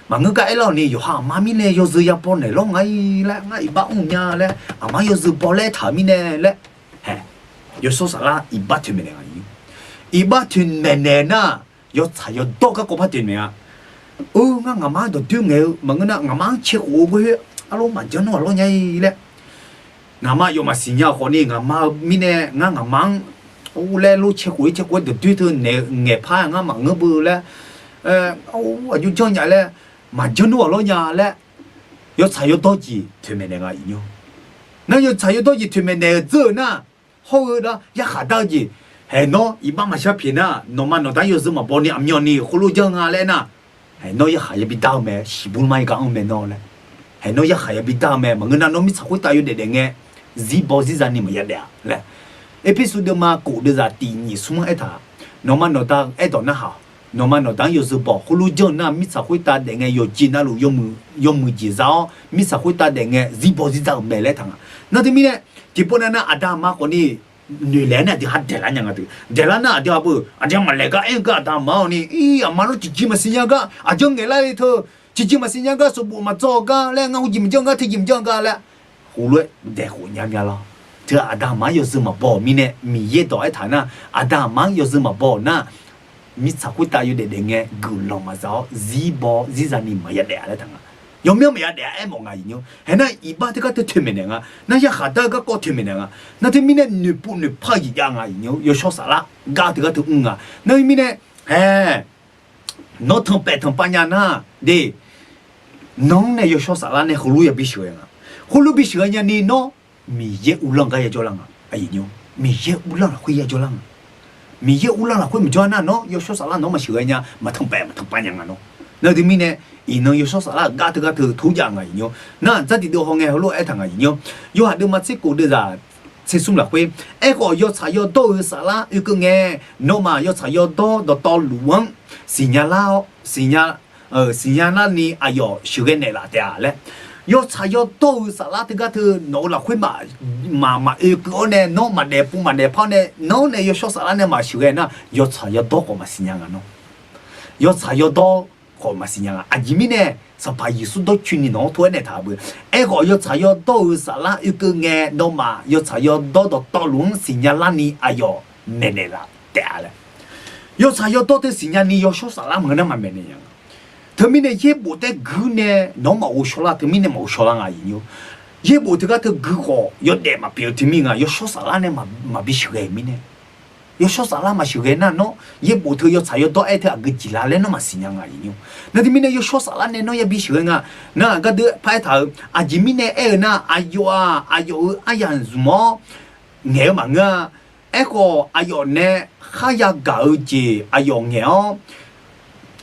maqngeur gar aerlar-awq ni, yawqha aqma mirnae yawzeu ya baw naeq lawr nga-ir laer, ngar iqbax mr nya laer, aqma yawzeu baw laer aertaq-euq mirnae laer. Hae, yawshawr saflar iqbax toeqmaeq naeq nga. Iqbax toeqmaeq naeq nar, yawtsaq yawdawr garkawv par toeqmaeq-a. Eu, ngar ngaqma-anr dawqdoer ngaeq-eu maqngeur nar, ngaqma-anr cae khof-eu khoer, arlawr maqjanr nawr-aq lawrnya-ir laer. Ngaqma aqyawf maqsiq nya khawf ni, ngaqma-eu mirnae ngar ngaqma-anr or laer lor cae khof-ir cae khof-aer dawqdoer teu naeq ngaeqpar ngar maqngeur beu laer, aqjox janrnya laer, maqjanr nawr-aq lawrnya laer, yawtsaq yawdawr jeq toeqmaeq naeq nga iqnymr. Nar yawtsaq yawdawr jeq toeqmaeq naeq-eu dzeur-eu nar, hawr-eu nar yarkhaq dar-eu jeq, hae nawr iqbax maqshar pyeuf nar, nawqma nawqda-anr yawzeu maqbaw ni aqmyanni khoerlof janr nga laer nar, hae nawr yarkhaq yabi dar-eu mae, siqbur mar-ir gar anr mae nawr laer. Hae nawr yarkhaq yabi dar-eu mae, maqngeur nar nawr mirtsaq khoertav yawdaef daef ngae, zirbaw zirza ni maqya daef-a laer. Erpersu deuvma kof deuvzaq tiq nyiq smr-anr aertaq, nawqma nawqda aerdawq narhaq-awq. Nawqma nawqda-anr yawzeu baw khoerlof janr nar, mirtsaq khoertav daef ngae yawqjeq navluf yawmuiq jeq za-awr, mirtsaq khoertav daef ngae zirbaw zirza-euq mae laer taq nga. Nar teumirnae, tiqpov nav nar aqda aqma khawf ni noeqlaeq-aer nar aqdui ha daeqlar nya nga deuq. Daeqlar nar aqdui ha beu, aqdui ha maqlaeq gar aer-eu gar aqda aqma-awq ni, ir aqma lor tiqjeq maqsiq nya gar aqjeq ngaeqlar le teu, tiqjeq maqsiq nya gar sanqbof maqdzaw-eu gar laer, ngar heujeq maqjanr gar teujeq maqjanr gar laer, heulof-aer daeq khof nya mya lar. Teu aqda aqma-anr yawzeu maqbaw-euq mirnae, Miqyaer dawq aertaq nar, aqda aqma-anr yawzeu maqbaw-euq nar, mirtsaq khoertav yawdaef daef ngae guiqlanq maqza-awr, zirbaw zirza ni maqya daef-a laer taq nga. Yawmyanr maqya daef-a aermawf nga iqnymr. Hae nar iqbax teugar teu toeqmaeq naeq nga. Nar yarkhaq dar-eu garkawv toeqmaeq naeq nga. Nar teumirnae noeqpov noeqpar-eu jeq jav nga iqnymr. Yawshawr saflar gar teugar teu mr nga. Nar mirnae, hae, nawr tanqpaef tanqpav nya nar, de, nawr nae yawshawr saflar nae heulof yabi sheuqghae nga. Khoerlof bi sheuqghae nyani nawr Miqyaer uvlanr gar yajawr lar nga. Miqyaer uvlanr lafkhoer yajawr lar nga. Miqyaer uvlanr lafkhoer maqjawr nar nawr yawshawr saflar nawr maqsheuqghae nya, maqtanqpaef maqtanqpav nya nga nawr. Nar teumirnae, iqnan yawshawr saflar-euq gar teugar teu tor jav nga iqnymr. Nar dzardiq deuv hawngae heulof aertaq nga iqnymr. Yawhaq deuvma tser kof deuvzaq tser smr lafkhoer, aerkhawf yawtsaq yawdawr-eu saflar oekeuv ngae, nawmaf yawtsaq yawdawr dawqtawvluf-anr siqnya lar-awr, siqnya, siqnya larni aqyawf sheuqghae naeqlaf taef-a laer. Yawtsaq yawdawr-eu saflar teugar teu nawq-eu lafkhoer maq, maq oekeuv-awr nae, nawr maqdaef pov maqdaef par-awr nae, nawr nae yawshawr saflar nae maqsheuqghae nar, yawtsaq yawdawr khawf maqsiqnya nga nawr. Yawtsaq yawdawr khawf maqsiqnya nga. Aqjeq mirnae, Sanqpaq Yeqsur dawrcoeni nawq-anr tov-aer naeqtaq beu. Aerkhawf yawtsaq yawdawr-eu saflar oekeuv ngae, nawmaf yawtsaq yawdawr dawqtawvluf-anr siqnya larni aqyawf maeqnaeq laf taef-a laer. Yawtsaq yawdawr teu siqnya ni yawshawr saflar maqngeur nar maqmaeqnaeq nya nga. Teumirnae yaerbof taer guir nae nawq-anr maqghov shawrlar, teumirnae maqghov shawrlar nga iqnymr. Yaerbof teugar teu guir khawf yawdaef maqpyeuf-eu teumirnae nga, yawshawr saflar nae maqbi sheuqghae mirnae. Yawshawr saflar maqsheuqghae nar nawr yaerbof teu yawtsaq yawdawr aer teu aqgeu jeq la laer nawr maqsiqnya nga iqnymr. Nar teumirnae yawshawr saflar nae nawr yabi sheuqghae nga. Nar gardeuv par aertaq-eu, aqjeq mirnae aer-eu nar, aqyawf-aq aqyawf-euq aryamq zmq-awr ngaeq-eu maqngeur-a. Aerkhawf aqyawf nae kharya gaq-eu jeq aqyawf ngaeq-awr,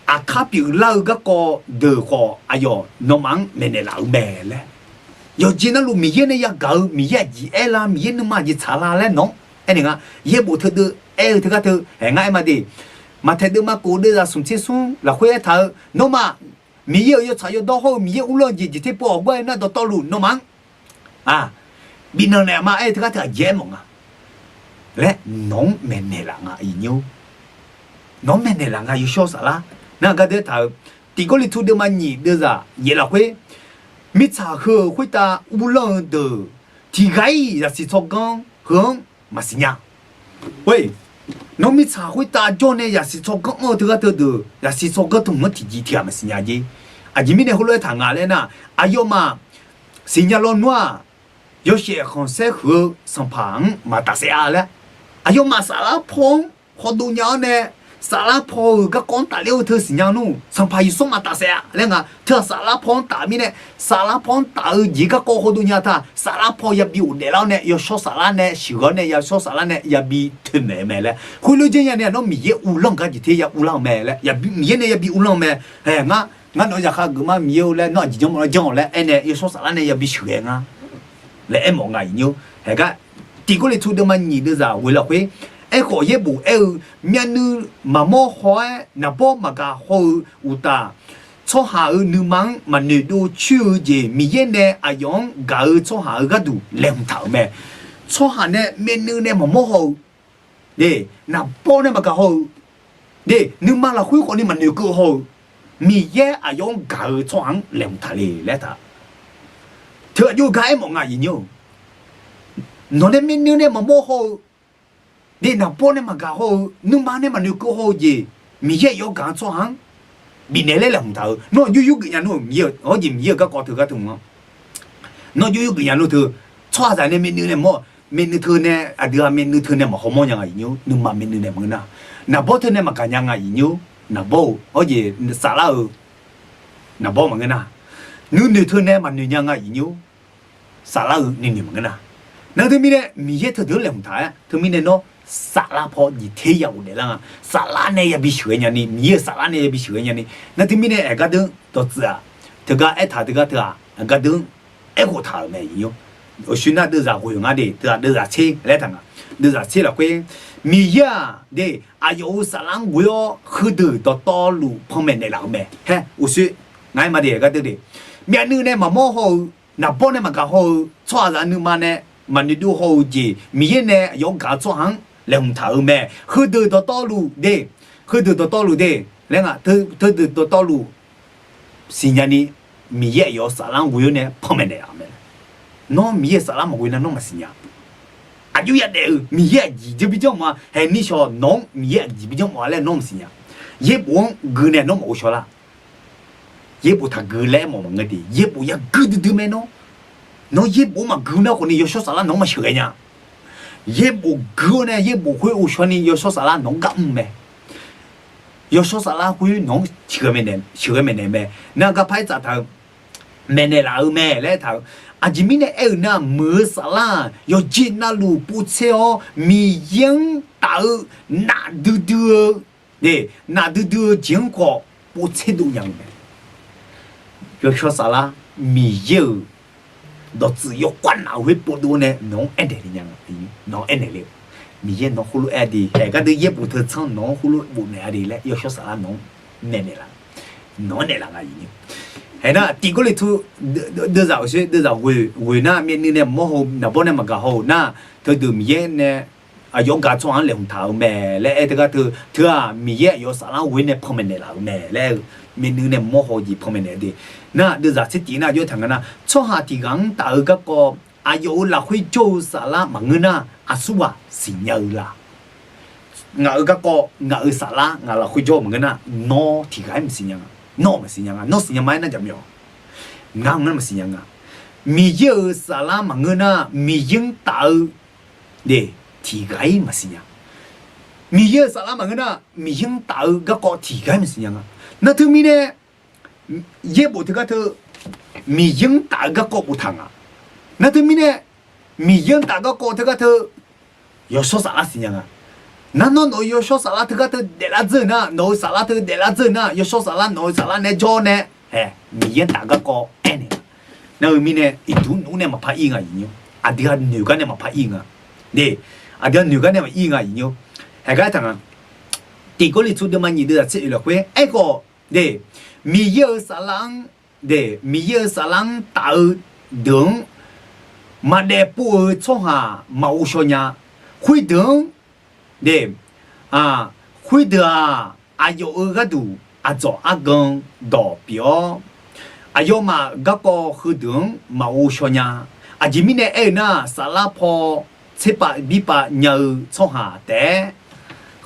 aqkar pyeuflar-eu garkawv deuq khawf aqyawf nawmaf-anr maeqnaeq laf-eu mae laer. Yawqjeq navluf Miqyaer nae yagaq-eu, Miqyaer aqjeq aer la, Miqyaer nuima aqjeq tsaq la laer nawq-anr aernaeq nga. Yaerbof teudeuv aer-eu teugar teu, aer ngar aer ma de. Maqtaeq deuvma kof deuvzaq smq tser smr lafkhoer aertaq-eu, nawmaf Miqyaer-euq yawtsaq yawdawr hawr-eu Miqyaer uvlanr-eu jeq jeq ter pov-awq gar aer nar dawqtawvluf nawmaf-anr bifnaeq naeq ma aer-eu teugar teu aqjeq aermawf nga laer nawq-anr maeqnaeq laf nga iqnymr. Nawq-anr maeqnaeq laf nga yawshawr saflar. Nar gardeuv aertaq-eu, Tiq Gawrliqtu deuvma nyiq deuvzaq yaef lafkhoer, mirtsaq heu-euq khoertav uvlanr-eu deuq tiqghaq-iq zaqsiq tsawrganr heu-anr maqsiqnya. Nawr mirtsaq khoertav jawr nae zaqsiq tsawrganr anr-eu teugar teu deuq zaqsiq tsawrganr tmq-anr tiqjeq tiqghaq maqsiqnya jer. Aqjeq mirnae heulof aertaq nga laer nar, aqyawfmaf siqnya lawnmr-aq, yawshaef khanqsaer huiq-eu sanqpaq-anr maqtaf saef-a laer. Aqyawfmaf saflar paw-anr hawdov nya-awr nae, saflar paw-euq garkawv-anr tafler-eu teu siqnya nmr, Sanqpaq Yeqsur maqtaf saef-a laer nga. Teu-aq saflar paw-anr taf mirnae, saflar paw-anr taf-eu jeq garkawv hawdov nya taq, saflar paw yabi ghofdaef lar-awr nae yawshawr saflar nae sheuqghae-awr nae yawshawr saflar nae yabi toeqmaeq-eu mae laer. Khoerlof janrnya ni-aq nawr Miqyaer uvlanr-eu gar jeq ter ya uvlanr-eu mae laer, Miqyaer nae yabi uvlanr-eu mae. Aer ngar, ngar nawq-eu zaqkhav geufmar Miqyaer-eu laer nawr aqjeq janrmawf nar janr-awq laer aernae yawshawr saflar nae yabi sheuqghae ngar laer aermawf nga iqnymr. Haegar, Tiq Gawrliqtu deuvma nyiq deuvzaq ghoe lafkhoer, aerkhawf yaerbof aer-eu, myavnuiv maqmawr haw-aer naqbawr maqgaq haw-eu uqtaf, tsawrhaq-euq nuima-anr maqnoeqdov coer-eu jeq Miqyaer nae aqyawf-anr gaq-eu tsawrhaq-euq gharduq laeqhmq taq-euq mae. Tsawrhaq nae myavnuiv nae maqmawr haw-eu, de, naqbawr nae maqgaq haw-eu, de, nuima lafkhoer khawfni maqnoeqkeuv haw-eu, Miqyaer aqyawf-anr gaq-eu tsawrhaq-anr laeqhmq taq le laer taq. Teu aqjox gar aermawf nga, iqnyir-or. Nawq nae myavnuiv nae maqmawr haw-eu, de, naqbawr nae maqgaq haw-eu, nuima nae maqnoeqkeuv haw-eu jeq, Miqyaer aqyawf-anr gaq-eu tsawrhaq-anr bifnaeq laer laeqhmq taq-eu. Nawr yur yur geuf nya nmr, Miqyaer-eu, hawr jeq Miqyaer-euq garkawv teugar teu mq-anr. Nawr yur yur geuf nya nmr teu, tsawrhaqzaq nae myavnuiv nae mawr, myavnuiv teu nae, aqdui-aq myavnuiv teu nae maqhaw mawr nya nga, iqnyir-or. Nuima myavnuiv nae maqngeur nar, naqbawr teu nae maqgaq nya nga, iqnyir-or. Naqbawr-eu, hawr jeq saflar-eu, naqbawr maqngeur nar, nuinoeq teu nae maqnoeq nya nga, iqnyir-or. Saflar-eu nuinoeq maqngeur nar, nar teumirnae Miqyaer teudeuq-anr laeqhmq taq-aer teumirnae nawr saflar paw jeq ter ya ghofdaef lar nga. Saflar nae yabi sheuqghae nyani, Miqyaer-euq saflar nae yabi sheuqghae nyani, nar teumirnae aqgar deuq-anr dawqtsuif-aq, teugar aertaq teugar teu-aq, aqgar deuq-anr aerkhof taq-euq mae, iqnyir-or. Uqshoe nar deuvzaq ghoeq nga de, teu-aq deuvzaq tser laer taq nga. Deuvzaq tser lafkhoer, Miqyaer-aq de, aqyawf-euq saflar-anr ghoe-awr heudeuq dawqtawvluf panmaeq naeqlaf-euq mae. Haer uqshoe, ngar-aer ma de, aqgar deuq de, myavnuiv nae maqmawr haw-eu, naqbawr nae maqgaq haw-eu, tsawrhaqzaq nuima nae maqnoeqdov haw-eu jeq, Miqyaer nae aqyawf-anr gaq-eu tsawrhaq-anr laeqhmq taq-euq mae. Heudeuq dawqtawvluf de, heudeuq dawqtawvluf de, laer nga, teudeuq dawqtawvluf siqnya ni, Miqyaer aqyawf-euq saflar-anr ghoe-awr nae panmaeq naeqlaf-euq mae. Nawr Miqyaer-euq saflar maqghoe nar nawr maqsiqnya. Aqjox yadaef-euq Miqyaer aqjeq jeq bi janrmawf-a, haeq nishawq nawq-anr Miqyaer aqjeq bi janrmawf-a laer nawr maqsiqnya. Yaerbof-anr gui nae nawr maqghovshaw lar. Yaerbof taqgui laer aermawf maqngeur de, yaerbof yagui duidui mae nawr. Nawr yaerbof maqgui nar khawfni yawshawr saflar nawq-anr maqsheuqghae nya. Yaerbof gui-awr nae yaerbof khoer ghovshaw ni yawshawr saflar nawq-anr gar mr mae. Yawshawr saflar khoer nawq-anr sheuqghae maeqnaeq mae. Nar garpar aertsaf taq-eu maeqnaeq laf-eu mae laer aertaq-eu. Aqjeq mirnae aer-eu nar, muiq-eu saflar-aq yawqjeq navluf povtser-awr Miqyaer-anr taf-eu nafdui dui-eu, nafdui dui-eu jeq-anr khawf povtser dov nya-eu mae. Yawshawr saflar Miqyaer-euq dawqtsuif yawkhav naf-eu khoer povdov nae nawq-anr aernaeq le nya nga. Nawq-anr aernaeq le-eu, Miqyaer nawq-anr khoerlof-aer de, haeq gardeuv yaerbof teu tsanr nawq-anr khoerlof bofnaeq-a de laer yawshawr saflar nawq-anr maeqnaeq laf, nawq-anr naeqlaf nga. Haeq nar tiqgawrle tu deuvzaq-euq sher deuvzaq ghoeq nar myavnuiv nae maqmawr haw-eu, naqbawr nae maqgaq haw-euq nar, teudeuq Miqyaer nae aqyawf-anr gaq tsawrhaq-anr laeqhmq taq-euq mae laer aer teugar teu, teu-aq Miqyaer aqyawf saflar ghoe nae panmaeq naeqlaf-euq mae laer-eu, myavnuiv nae mawr haw-eu jeq panmaeq naeq de. Nar deuvzaq tser tiq nar aqjox taq nga nar, tsawrhaq tiq ghaq-anr taf-eu garkawv aqyawf-euq lafkhoer jawr-eu saflar maqngeur nar, aqsurghaq siqnya-eu la? Ngaq-euq garkawv, ngaq-euq saflar ngaq lafkhoer jawr-eu maqngeur nar, nawr tiq ghaq-aer maqsiqnya nga. Nawr maqsiqnya nga. Nawr siqnya ma aer nar jaqmyawf, ngar ngar maqsiqnya nga. Miqyaer-euq saflar maqngeur nar, Miqyaer-anr taf-eu de, tiq ghaq-ir maqsiqnya. Miqyaer-euq saflar maqngeur nar, Miqyaer-anr taf-eu garkawv tiq ghaq-ir maqsiqnya nga. Nar teumirnae yaerbof teugar teu Miqyaer-anr taf-eu garkawv boftaq nga. Nar teumirnae Miqyaer-anr taf garkawv teugar teu yawshawr saflar siqnya nga. Nar nawr nawq-euq yawshawr saflar teugar teu daeflar dzeur-eu nar, nawq-euq saflar teu daeflar dzeur-eu nar, yawshawr saflar nawq-euq saflar nae jawr nae, haeq Miqyaer-anr taf garkawv aernaeq nga. Nar-eu mirnae iqduq nmr nae maqpar ir nga, iqnyir. Aqdui-aq noeq gar nae maqpar ir nga. De, aqdui-aq noeq gar nae maqir nga, iqnyir. Haeq gar aertaq nga. Tiqgawrliqtu deuvma nyiq deuvzaq tser oeq lafkhoer aerkhawf de, Miqyaer-euq saflar-anr de, Miqyaer-euq saflar-anr taf-eu deuq-anr maqdaef pov-eu tsawrhaq maqghov shaw nya. Khoerdeuq-anr de, khoerdeuq-aq, aqyawf-euq gharduq aqdzawq argan dawq pyeuf-awr, aqyawfmaf garkawv heudeuq-anr maqghov shaw nya. Aqjeq mirnae aer-eu nar, saflar paw tserpav birpav nya-eu tsawrhaq taef-aer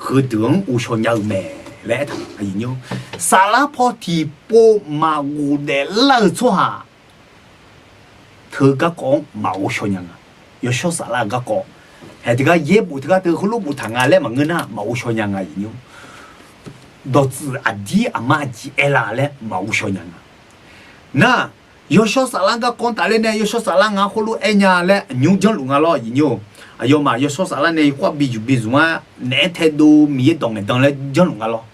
heudeuq-anr ghovshaw nya-eu mae laer aertaq. Saflar paw tiqpov maqghof daeflar-euq tsawrhaq teu garkawv-anr maqghov shaw nya nga. Yawshawr saflar-eu garkawv, haeq teugar yaerbof teugar teu heulof boftaq nga laer maqngeur nar, maqghov shaw nya nga, iqnyir. Dawqtsuif aqdir aqmar aqjeq aer la laer maqghov shaw nya nga. Nar, yawshawr saflar garkawv-anr tafler nae yawshawr saflar nga khoerlof-aer nya laer nymr janrluf nga lawr, iqnyir-or. Aqyawfmaf yawshawr saflar nae khoer-aq bi yuq bi zmq-aer naeq-aer taedov Miqyaer dawq ngaeqdan laer janrluf nga lawr.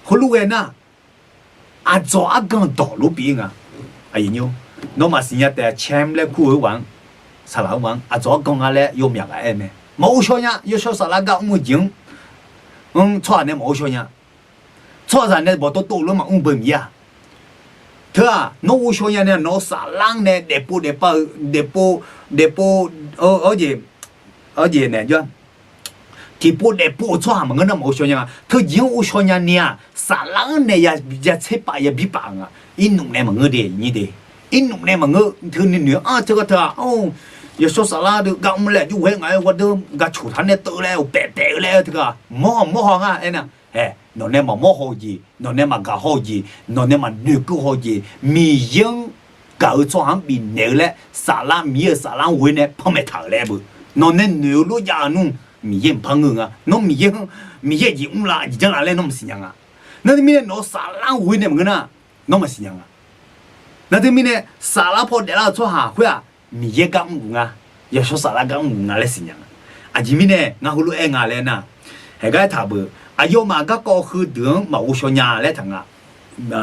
Heulof ghae nar, aqdzawq argan dawq lof pyeuf-ir nga. Nawmaf siqnya taef-a, caem laer kur-eu ghaq-anr, saqlaq-eu ghaq-anr aqdzawq argan nga laer yawmyaq ghaq aer mae. Maqghov shaw nya. Yawshawr saflar gar mr-eu jeq-anr, anr tsawrhaq nae maqghov shaw nya. Tsawrhaqzaq nae bawqtawv tov lof maqmr beu Miqyaer-aq. Teu-aq nawr ghovshaw nya nae nawq-eu saflar-anr nae daefpov daefpav-eu, daefpov, daefpov, awr jeq, Arjeq naeq jawr, tiqpov daefpov-euq tsawrhaq maqngeur nar maq ghovshaw nya nga. Teujeq-anr ghovshaw nya ni-aq, saflar-anr nae ya tserpav ya birpav-eu nga. Irnuf nae maqngeur de, nyir de. Irnuf nae maqngeur teu nuinoeq-anr teugar teu-aq, yawshawr saflar deuq gar mr laer aqjox ghae ngaq-aer ghawrdeuv gaqcoq taq nae teuv laer uqpaef paef-eu laer-eu teugar mawr mawr haw nga aernar, hae, nawq nae maqmawr haw-eu jeq, nawq nae maqgaq haw-eu jeq, nawq nae maqnoeqkeuv haw-eu jeq, Miqyaer-anr gaq-eu tsawrhaq-anr bifnaeq-eu laer saflar, Miqyaer-euq saflar-anr ghoe nae panmaeq taq-euq laer beu. Nawq nae noeq-eu lof jav-eu nmr, Miqyaer mqpar ngeur-eu nga. Nawr Miqyaer-anr, Miqyaer jeq mrlaf jeq janrlaf laer nawr maqsiq nya nga. Nar teumirnae nawq-eu saflar-anr ghoe nae maqngeur nar, nawr maqsiq nya nga. Nar teumirnae saflar paw daeflar-eu tsawrhaq khoer-aq, Miqyaer gar mrluf nga, yawshawr saflar gar mrluf nga laer siqnya nga. Aqjeq mirnae ngar heulof-aer nga laer nar, haeq gar aertaq beu, aqyawfmaf garkawv heudeuq-anr maq ghovshaw nya laer taq nga.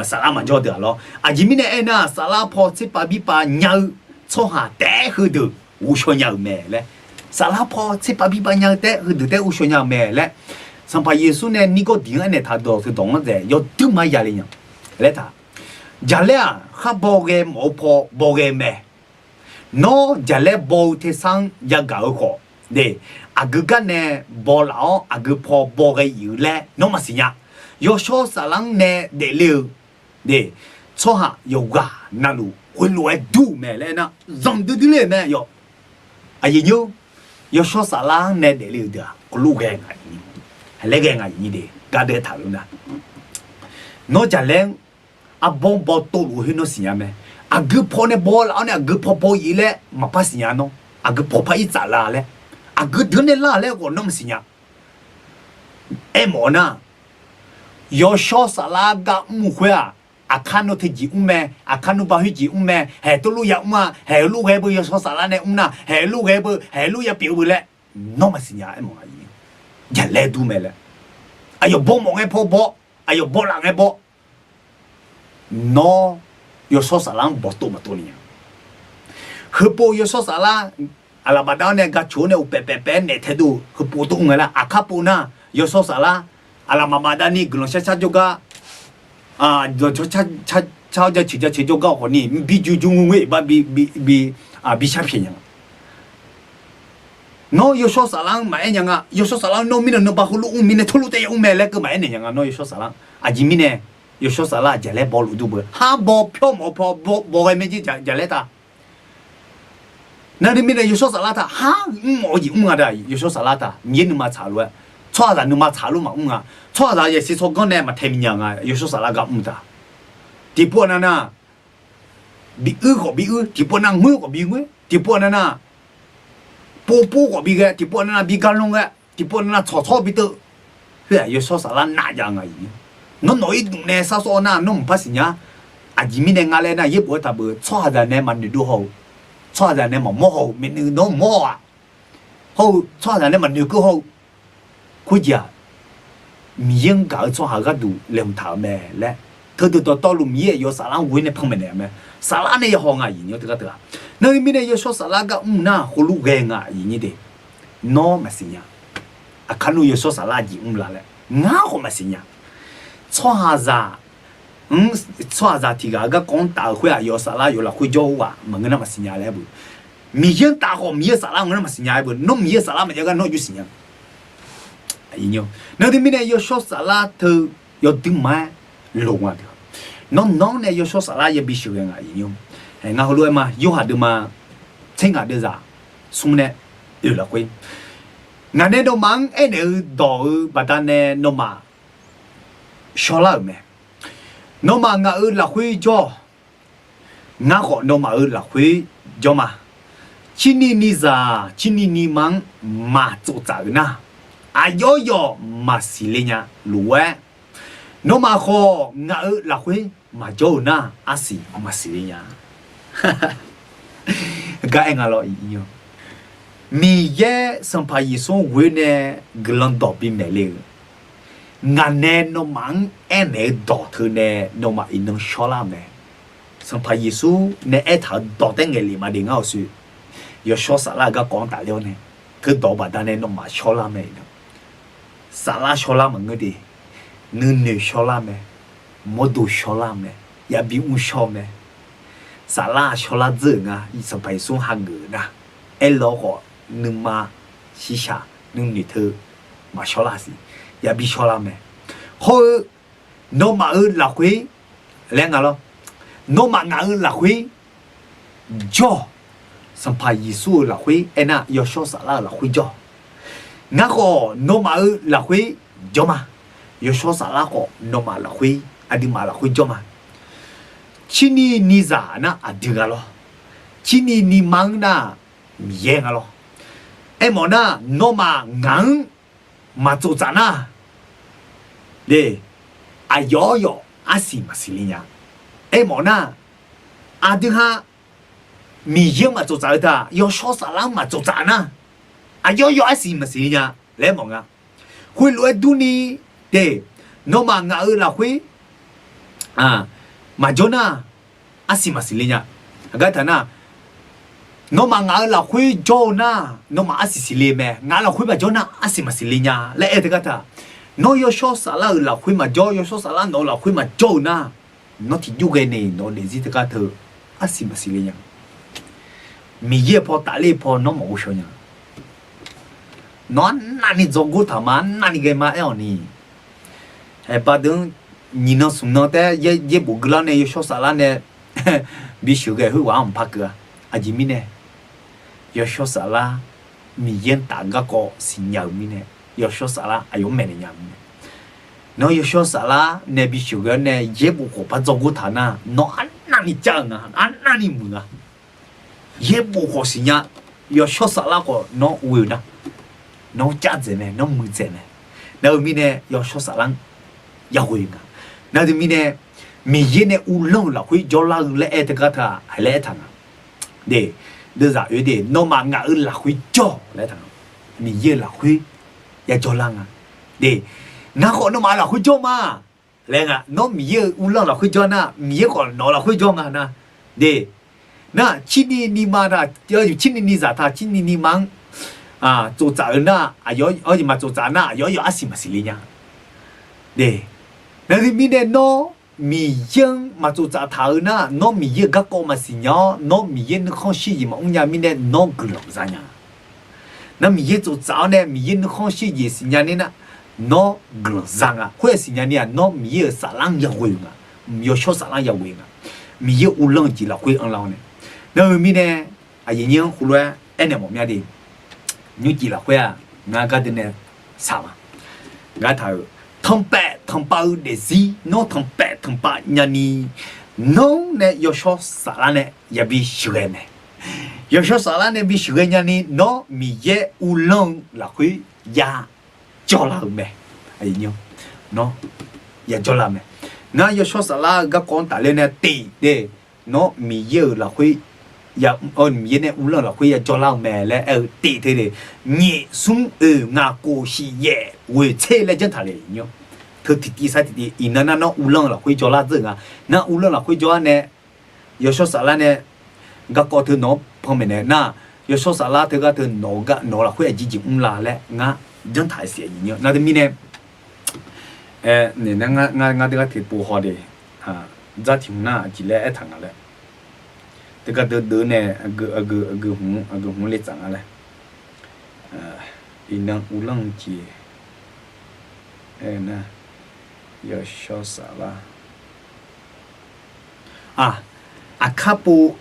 Saflar maqjawr deuq-aq lawr. Aqjeq mirnae aernar, saflar paw tserpav birpav nya-eu tsawrhaq taef-aer heudeuq ghovshaw nya-euq mae laer. Saflar paw tserpav birpav nya-eu taef-aer heudeuq taef-aer ghovshaw nya-euq mae laer, Sanqpaq Yeqsur nae Niqgawrdiq-anr aernaeq taq dawq teu dawq-anr dzaeq yawduir ma ya le nya laer taq. Jaqlaer-aq, khar baw ghae mawf-eu paw baw ghae mae. Nawr jaqlaer baw-eu tersar-anr yagaq-eu khawf, aqgeu gar nae baw laf-awr aqgeu paw baw ghae-eu laer nawr maqsiq nya. Yawshawr saflar-anr nae daefle-eu tsawrhaq yawqghaq navluf khoerlof-aer dur-euq mae laer aernar, zanqdui dui ler-euq mae yawf. Aqyuif nymr, yawshawr saflar-anr nae daefle-euq deuq-aq, khoerlof ghae nga, laer ghae nga, nyir de, gar deuv-aer taq-eu nar, nawr jaqlaer-anr arbawr baw tov luf-eu khoer nawr siqnya mae. Aqgeu paw nae baw laf-awr nae aqgeu paw baw-ir laer maqpar siqnya nawr. Aqgeu paw par-ir tsaf la laer, aqgeu deuq nae lar laer ghawf nawr maqsiq nya. Aermawf-eu nar, yawshawr saflar gar mr-eu khoer-aq, aqkar nawr teujeq mr mae, aqkar nawr ba khoerjeq mr mae, haeq tov lof ya mr-a, haeq lof ghae beu yawshawr saflar nae mr nar, haeq lof ghae beu, haeq lof ya pyeuf-eu beu laer nawr maqsiq nya aermawf-a. Jaqlaer dur mae laer, aqyawf baw mawf ngae paw baw, aqyawf baw laf ngae baw. Nawr yawshawr saflar-anr bawqtov maqtov ni nya. Heupov yawshawr saflar aqlaf bafdav-awr nae gaqcoq-awr nae uqpaef paef paef-aer naef taedov-eu heupov tov ngae lar, aqkar pov nar, yawshawr saflar aqlaf maqbaf davni guiqlanq shar shar jawrgar, dawq car car jaceuq jaceuq jawrgar khawf ni bi jur jur ngoer ngoer iqbax bi bi bi shar pyaeq nya. Nawr yawshawr saflar-anr maqaer nya nga. Yawshawr saflar-anr nawr mirnae nuiba heulof mr mirnae tawrlof taef ya mr mae laer keuv maqaer naeq nya nga. Nawr yawshawr saflar-anr aqjeq mirnae yawshawr saflar jaqlaer baw luf dur beu, har baw pyawr mawf-eu paw baw ghae mae jir jaqlaer taq. Nar teumirnae yawshawr saflar taq, har mr mawf-eu jeq mr nga da. Yawshawr saflar taq, Miqyaer nuima tsaq lof-aer, tsawrhaqzaq nuima tsaq lof maqmr nga. Tsawrhaqzaq yasiq tsawrganr nae maqtae miqnya nga. Yawshawr saflar gar mr taq. Tiqpov aqnav nar, bi uir khawf bi uir, tiqpov aqnav ngoer khawf bi ngoer, tiqpov aqnav nar, povpov khawf bi ghae, tiqpov aqnav nar bi garlanr ghae, tiqpov aqnav nar tsawq tsawr bi teuv. Khoer-aq yawshawr saflar navjav nga. Nawr nawq-ir dmq nae sar sawr-awr nar nawr maqpar siqnya. Aqjeq mirnae nga laer nar yaerbof-aer taqbeuq, tsawrhaqzaq nae maqnoeq dov haw-eu, tsawrhaqzaq nae maqmawr haw-eu, maeqnaeq nawr mawr-aq, hawr-eu tsawrhaqzaq nae maqnoeq keuv haw-eu, khoerjeq-aq, Miqyaer-anr gaq-eu tsawrhaq gharduq laeqhmq taq-euq mae laer, teudeuq dawqtawvluf Miqyaer aqyawf saflar-anr ghoe nae panmaeq naeq-eu mae. Saflar nae ya haw nga, aqyuif nymr teugar teu-aq. Nar teumirnae yawshawr saflar gar mr nar heulof ghae nga, aqyuif nymr de. Nawr maqsiq nya. Aqkar nawr yawshawr saflar jeq mr la laer ngar khawf maqsiq nya. Tsawrhaqzaq mr, tsawrhaqzaq tiq ghaq-eu garkawv-anr taf-eu khoer-aq, yawf saflar yawf lafkhoer jawr-eu ghaq maqngeur nar maqsiq nya laer aer beu. Miqyaer-anr taf khawf Miqyaer-eu saflar ngeur nar maqsiq nya aer beu. Nawr Miqyaer-eu saflar maqjav gar nawr jur siqnya. Nar teumirnae yawshawr saflar teu yawduir ma-aer loq nga deuq. Nawr nawr nae yawshawr saflar yabi sheuqghae nga, aqyuif nymr. Ngar heulof-aer ma, Yorhaq deuvma tser ngaq deuvzaq smr nae oeq lafkhoer, ngaq nae nawmaf-anr aernaeq-eu dawq-eu baqdanae nawmaf shawrlar-euq mae. Nawmaf ngaq-euq lafkhoer jawr-awq. Ngar khawf nawmaf-euq lafkhoer jawr ma. Cirni ni zaq cirni ni ma-anr maqtsov tsaf-euq nar, aqyawf yawf maqsiq le nya. Lof-aer, nawmaf khawf ngaq-euq lafkhoer maqjawr-eu nar, arsiq maqsiq le nya. Gar aer nga lawr, Miqyaer Sanqpaq Yeqsur ghoe nae guiqlanq dawq bimaeq le-euq, ngaq nae nawmaf-anr aernaeq-eu dawq teu nae nawmaf iqnan shawrlar mae. Sanqpaq Yeqsur nae aertaq-euq dawq taef ngaeq lef ma de ngar-awq sui. Yawshawr saflar-eu garkawv-anr tafler-awr nae, teudawq-eu baqdanae nawmaf shawrlar mae iqnan. Saflar shawrlar maqngeur de, nuinoeq shawrlar mae, mawrdo shawrlar mae, yabi mr shawr mae. Saflar shawrlar dzeur-euq nga, Sanqpaq Yeqsur hageuf-euq nar, aerlawr khawf nuima shiqshaq nuinoeq teu maqshawr lar siq, yabi shawr lar mae. Hawr-eu nawmaf-euq lafkhoer laer nga lawr. Nawmaf ngaq-euq lafkhoer jawr-awq. Sanqpaq Yeqsur-euq lafkhoer aernar, Yawshawr Saflar-euq lafkhoer jawr-awq. Ngar khawf nawmaf-euq lafkhoer jawr ma. Yawshawr Saflar khawf nawmaf lafkhoer, aqduimaf lafkhoer jawr ma. Cirni nizaq nar aqdui nga lawr. Cirni nima-anr nar Miqyaer nga lawr. Aermawf nar, nawmaf ngaq-anr maqtsoftsaf nar, de, aqyawf-awr yawf arsiq maqsiq le nya. Aermawf nar, aqdui ha Miqyaer-anr maqtsoftsaf-eu taq, Yawshawr Saflar-anr maqtsoftsaf nar, aqyawf-awr yawf arsiq maqsiq le nya laer mawf nga. Khoerlof-aer durni, de, nawmaf ngaq-euq lafkhoer maqjawr nar, arsiq maqsiq le nya. Aqgar taq nar, nawmaf ngaq-euq lafkhoer jawr-eu nar, nawmaf arsiq siqle mae. Ngaq lafkhoer maqjawr nar, arsiq maqsiq le nya laer aer-eu teugar taq, nawr Yawshawr Saflar-euq lafkhoer maqjawr, Yawshawr Saflar nawq-eu lafkhoer maqjawr-eu nar, nawr tiqjur ghae nae nawq-eu daefzir teugar teu arsiq maqsiq le nya. Miqyaer-euq paw tafler paw nawr maqghovshaw nya. Nawr arnavni dzawgor taq ma, arnavni ghae ma aer-awq ni. Aeqba deuq-anr nyiq nan smq nan taef-aer yaerbof gui lar nae Yawshawr Saflar nae bisheuq ghae khoerghaq-anr mqpar keuv-a. Aqjeq mirnae, Yawshawr Saflar Miqyaer-anr taf-eu garkawv siqnya-euq mirnae, Yawshawr Saflar aqyawf-anr maeqnaeq nya-eu mirnae, nawr Yawshawr Saflar nae bisheuq ghae-awr nae yaerbof khawf par dzawgor taq nar, nawr arnavni car-eu nga, arnavni muiq nga. Yaerbof khawf siqnya, Yawshawr Saflar khawf nawr ghoe-eu nar, nawr car dzaeq mae, nawr muiq dzaeq mae. Nar-eu mirnae Yawshawr Saflar-anr yaghoe-eu nga. Nar-eu mirnae, Miqyaer nae uvlanr-euq lafkhoer jawrlar-eu laer aer teugar taq-aq laer aertaq nga. De, deuvzaq oe de, nawmaf ngaq-euq lafkhoer jawr-awq laer taq nga. Miqyaer-euq lafkhoer yajawrlar nga. De, ngar khawf nawmaf lafkhoer jawr ma laer nga. Nawr Miqyaer-euq uvlanr lafkhoer jawr nar, Miqyaer khawf nawq-eu lafkhoer jawr nga nar. De, nar cirni nima taq, cirni nizaq taq, cirni nima-anr tsoftsaf-eu nar, aqyawf-awr maqtsoftsaf nar, aqyawf-awr yawf arsiq maqsiq le nya. De, nar-eu mirnae nawr Miqyaer-anr maqtsoftsaf taq-eu nar, nawr Miqyaer-euq garkawv maqsiq nya-awr, nawr Miqyaer nuikhanr shirjeq maqmr nya mirnae nawr guiqlanq za nya. Nar Miqyaer tsoftsaf-awr nae Miqyaer nuikhanr shirjeq siqnya ni nar, nawr guiqlanq za nga. Khoer-aq siqnya ni-aq, nawr Miqyaer-euq Saflar-anr yaghoe-euq nga. Yawshawr Saflar-anr yaghoe-eu nga. Miqyaer uvlanr-eu jeq lafkhoer anrlar-awr nae, nar-eu mirnae, aqyuif nyir-anr heulof-aer aernaeq mawf mya de. Nymrcif lafkhoer-aq, ngar gardeuv nae saq ma. Ngar taq-euq, tanqpaef tanqpav-eu daefzir, nawr tanqpaef tanqpav nyani, nawr nae Yawshawr Saflar nae yabi sheuqghae mae. Yawshawr Saflar nae bi sheuqghae nyani, nawr Miqyaer uvlanr-eu lafkhoer yajawrlar-eu mae. Nawr yajawrlar mae. Ngar Yawshawr Saflar-eu garkawv-anr tafler nae tif de, nawr Miqyaer-euq lafkhoer, Miqyaer nae uvlanr-eu lafkhoer yajawrlar-eu mae laer aer-eu tif teu de, nyiq smr oeq ngaq kof shiq yaef ghoeq tser laer janr taq le nymr. Teu tiqtiv sar tiqtiv iqnan nar, nawr uvlanr-eu lafkhoer jawrlar dzeur-euq nga. Nar uvlanr lafkhoer jawrlar nae, Yawshawr Saflar nae garkawv teu nawq-anr panmaeq nae nar, Yawshawr Saflar teugar teu nawq-eu gar nawq-eu lafkhoer aqjeq jeq mrla laer ngar janr taq-euq siq nymr. Nar teumirnae, aer, ngar teugar tiqpov haw de, dzar tiq hmq nar aqjeq laer aertaq nga laer. Teugar deuv deuv nae aqgeu aqgeu hmq aqgeu hmq le tsaf nga laer. Iqnan uvlanr-eu jeq, aer nar, Yawshawr Saflar, aq, aqkar pov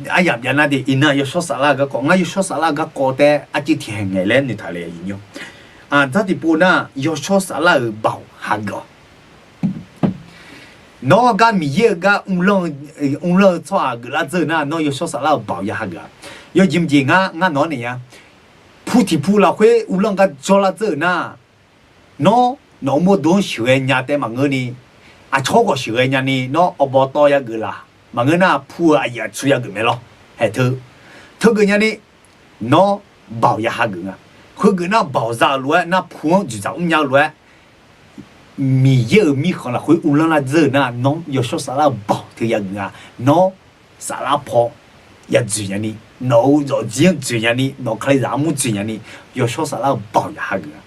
aryamq byav nar de, iqnan Yawshawr Saflar-eu garkawv, ngar Yawshawr Saflar-eu garkawv taef-aer arcuiv tiqhaeq ngaeq laer noeqtaq le nymr. Dzar tiqpov nar, Yawshawr Saflar-euq baoq hageuf-awq. Nawr gar Miqyaer-eu gar uvlanr-eu tsawrhaq geuflar dzeur-eu nar, nawr Yawshawr Saflar-euq baoq ya hageuf-a. Yawjeq mqjeq ngar, ngar nawq-anr naeq ya, pu tiqpu lafkhoer uvlanr gar jawrlar dzeur-euq nar, nawr nawq-euq mawrdo-anr sheuqghae nya taef maqngeur ni, aqcawq khawf sheuqghae nyani, nawr awqbawq tawv yageuf laf maqngeur nar, pu-eu aqyuif aqtsu yageuf mae lawr. Haeq teu, teugeuf nyani, nawr baoq ya hageuf nga. Khoergeuf nar, baoq za-euq lof-aer nar, pu-anr dzoeqdzaq mrnya-eu lof-aer, Miqyaer-euq mirkhanq lafkhoer uvlanr lar dzeur-euq nar, nawr Yawshawr Saflar-euq baoq teu yageuf nga. Nawr saflar paw ya dzoeq nyani, nawq-euq zawqjir-anr dzoeq nyani, nawq-euq kalizaq armur dzoeq nyani, Yawshawr Saflar-euq baoq ya hageuf nga.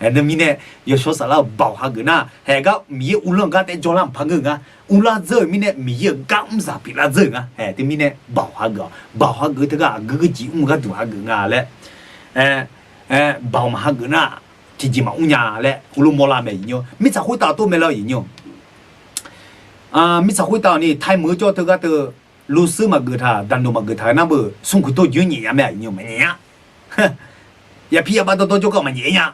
Aernar mirnae, Yawshawr Saflar-euq baoq hageuf nar, haeq gar Miqyaer uvlanr-eu gar taef jawrlar maqpar ngeur-eu nga. Uvlar dzeur-euq mirnae, Miqyaer-euq gar mr zaq pyeuflar dzeur-euq nga. Aer, teumirnae baoq hageuf-awq. Baoq hageuf-eu teugar aqgeu geujeq mr-eu gharduq hageuf nga laer, aer, Aer, baoq maqhageuf nar, tiqjeq maqmr nya laer heulof mawrlar mae aqyuif nymr. Mirtsaq khoertav tov mae lawr aqyuif nymr. Mirtsaq khoertav-awq ni ไทย meuq-eu jawr teugar teu, lurshuir maqgeuf taq, daqnoeq maqgeuf taq-eu nar beu, smrkuiq tov jeq-anr nyaef nya mae aqyuif nymr, maqnyaef nya. Yapir yabav dawrdawr jawrgar maqnyaef-ir nya.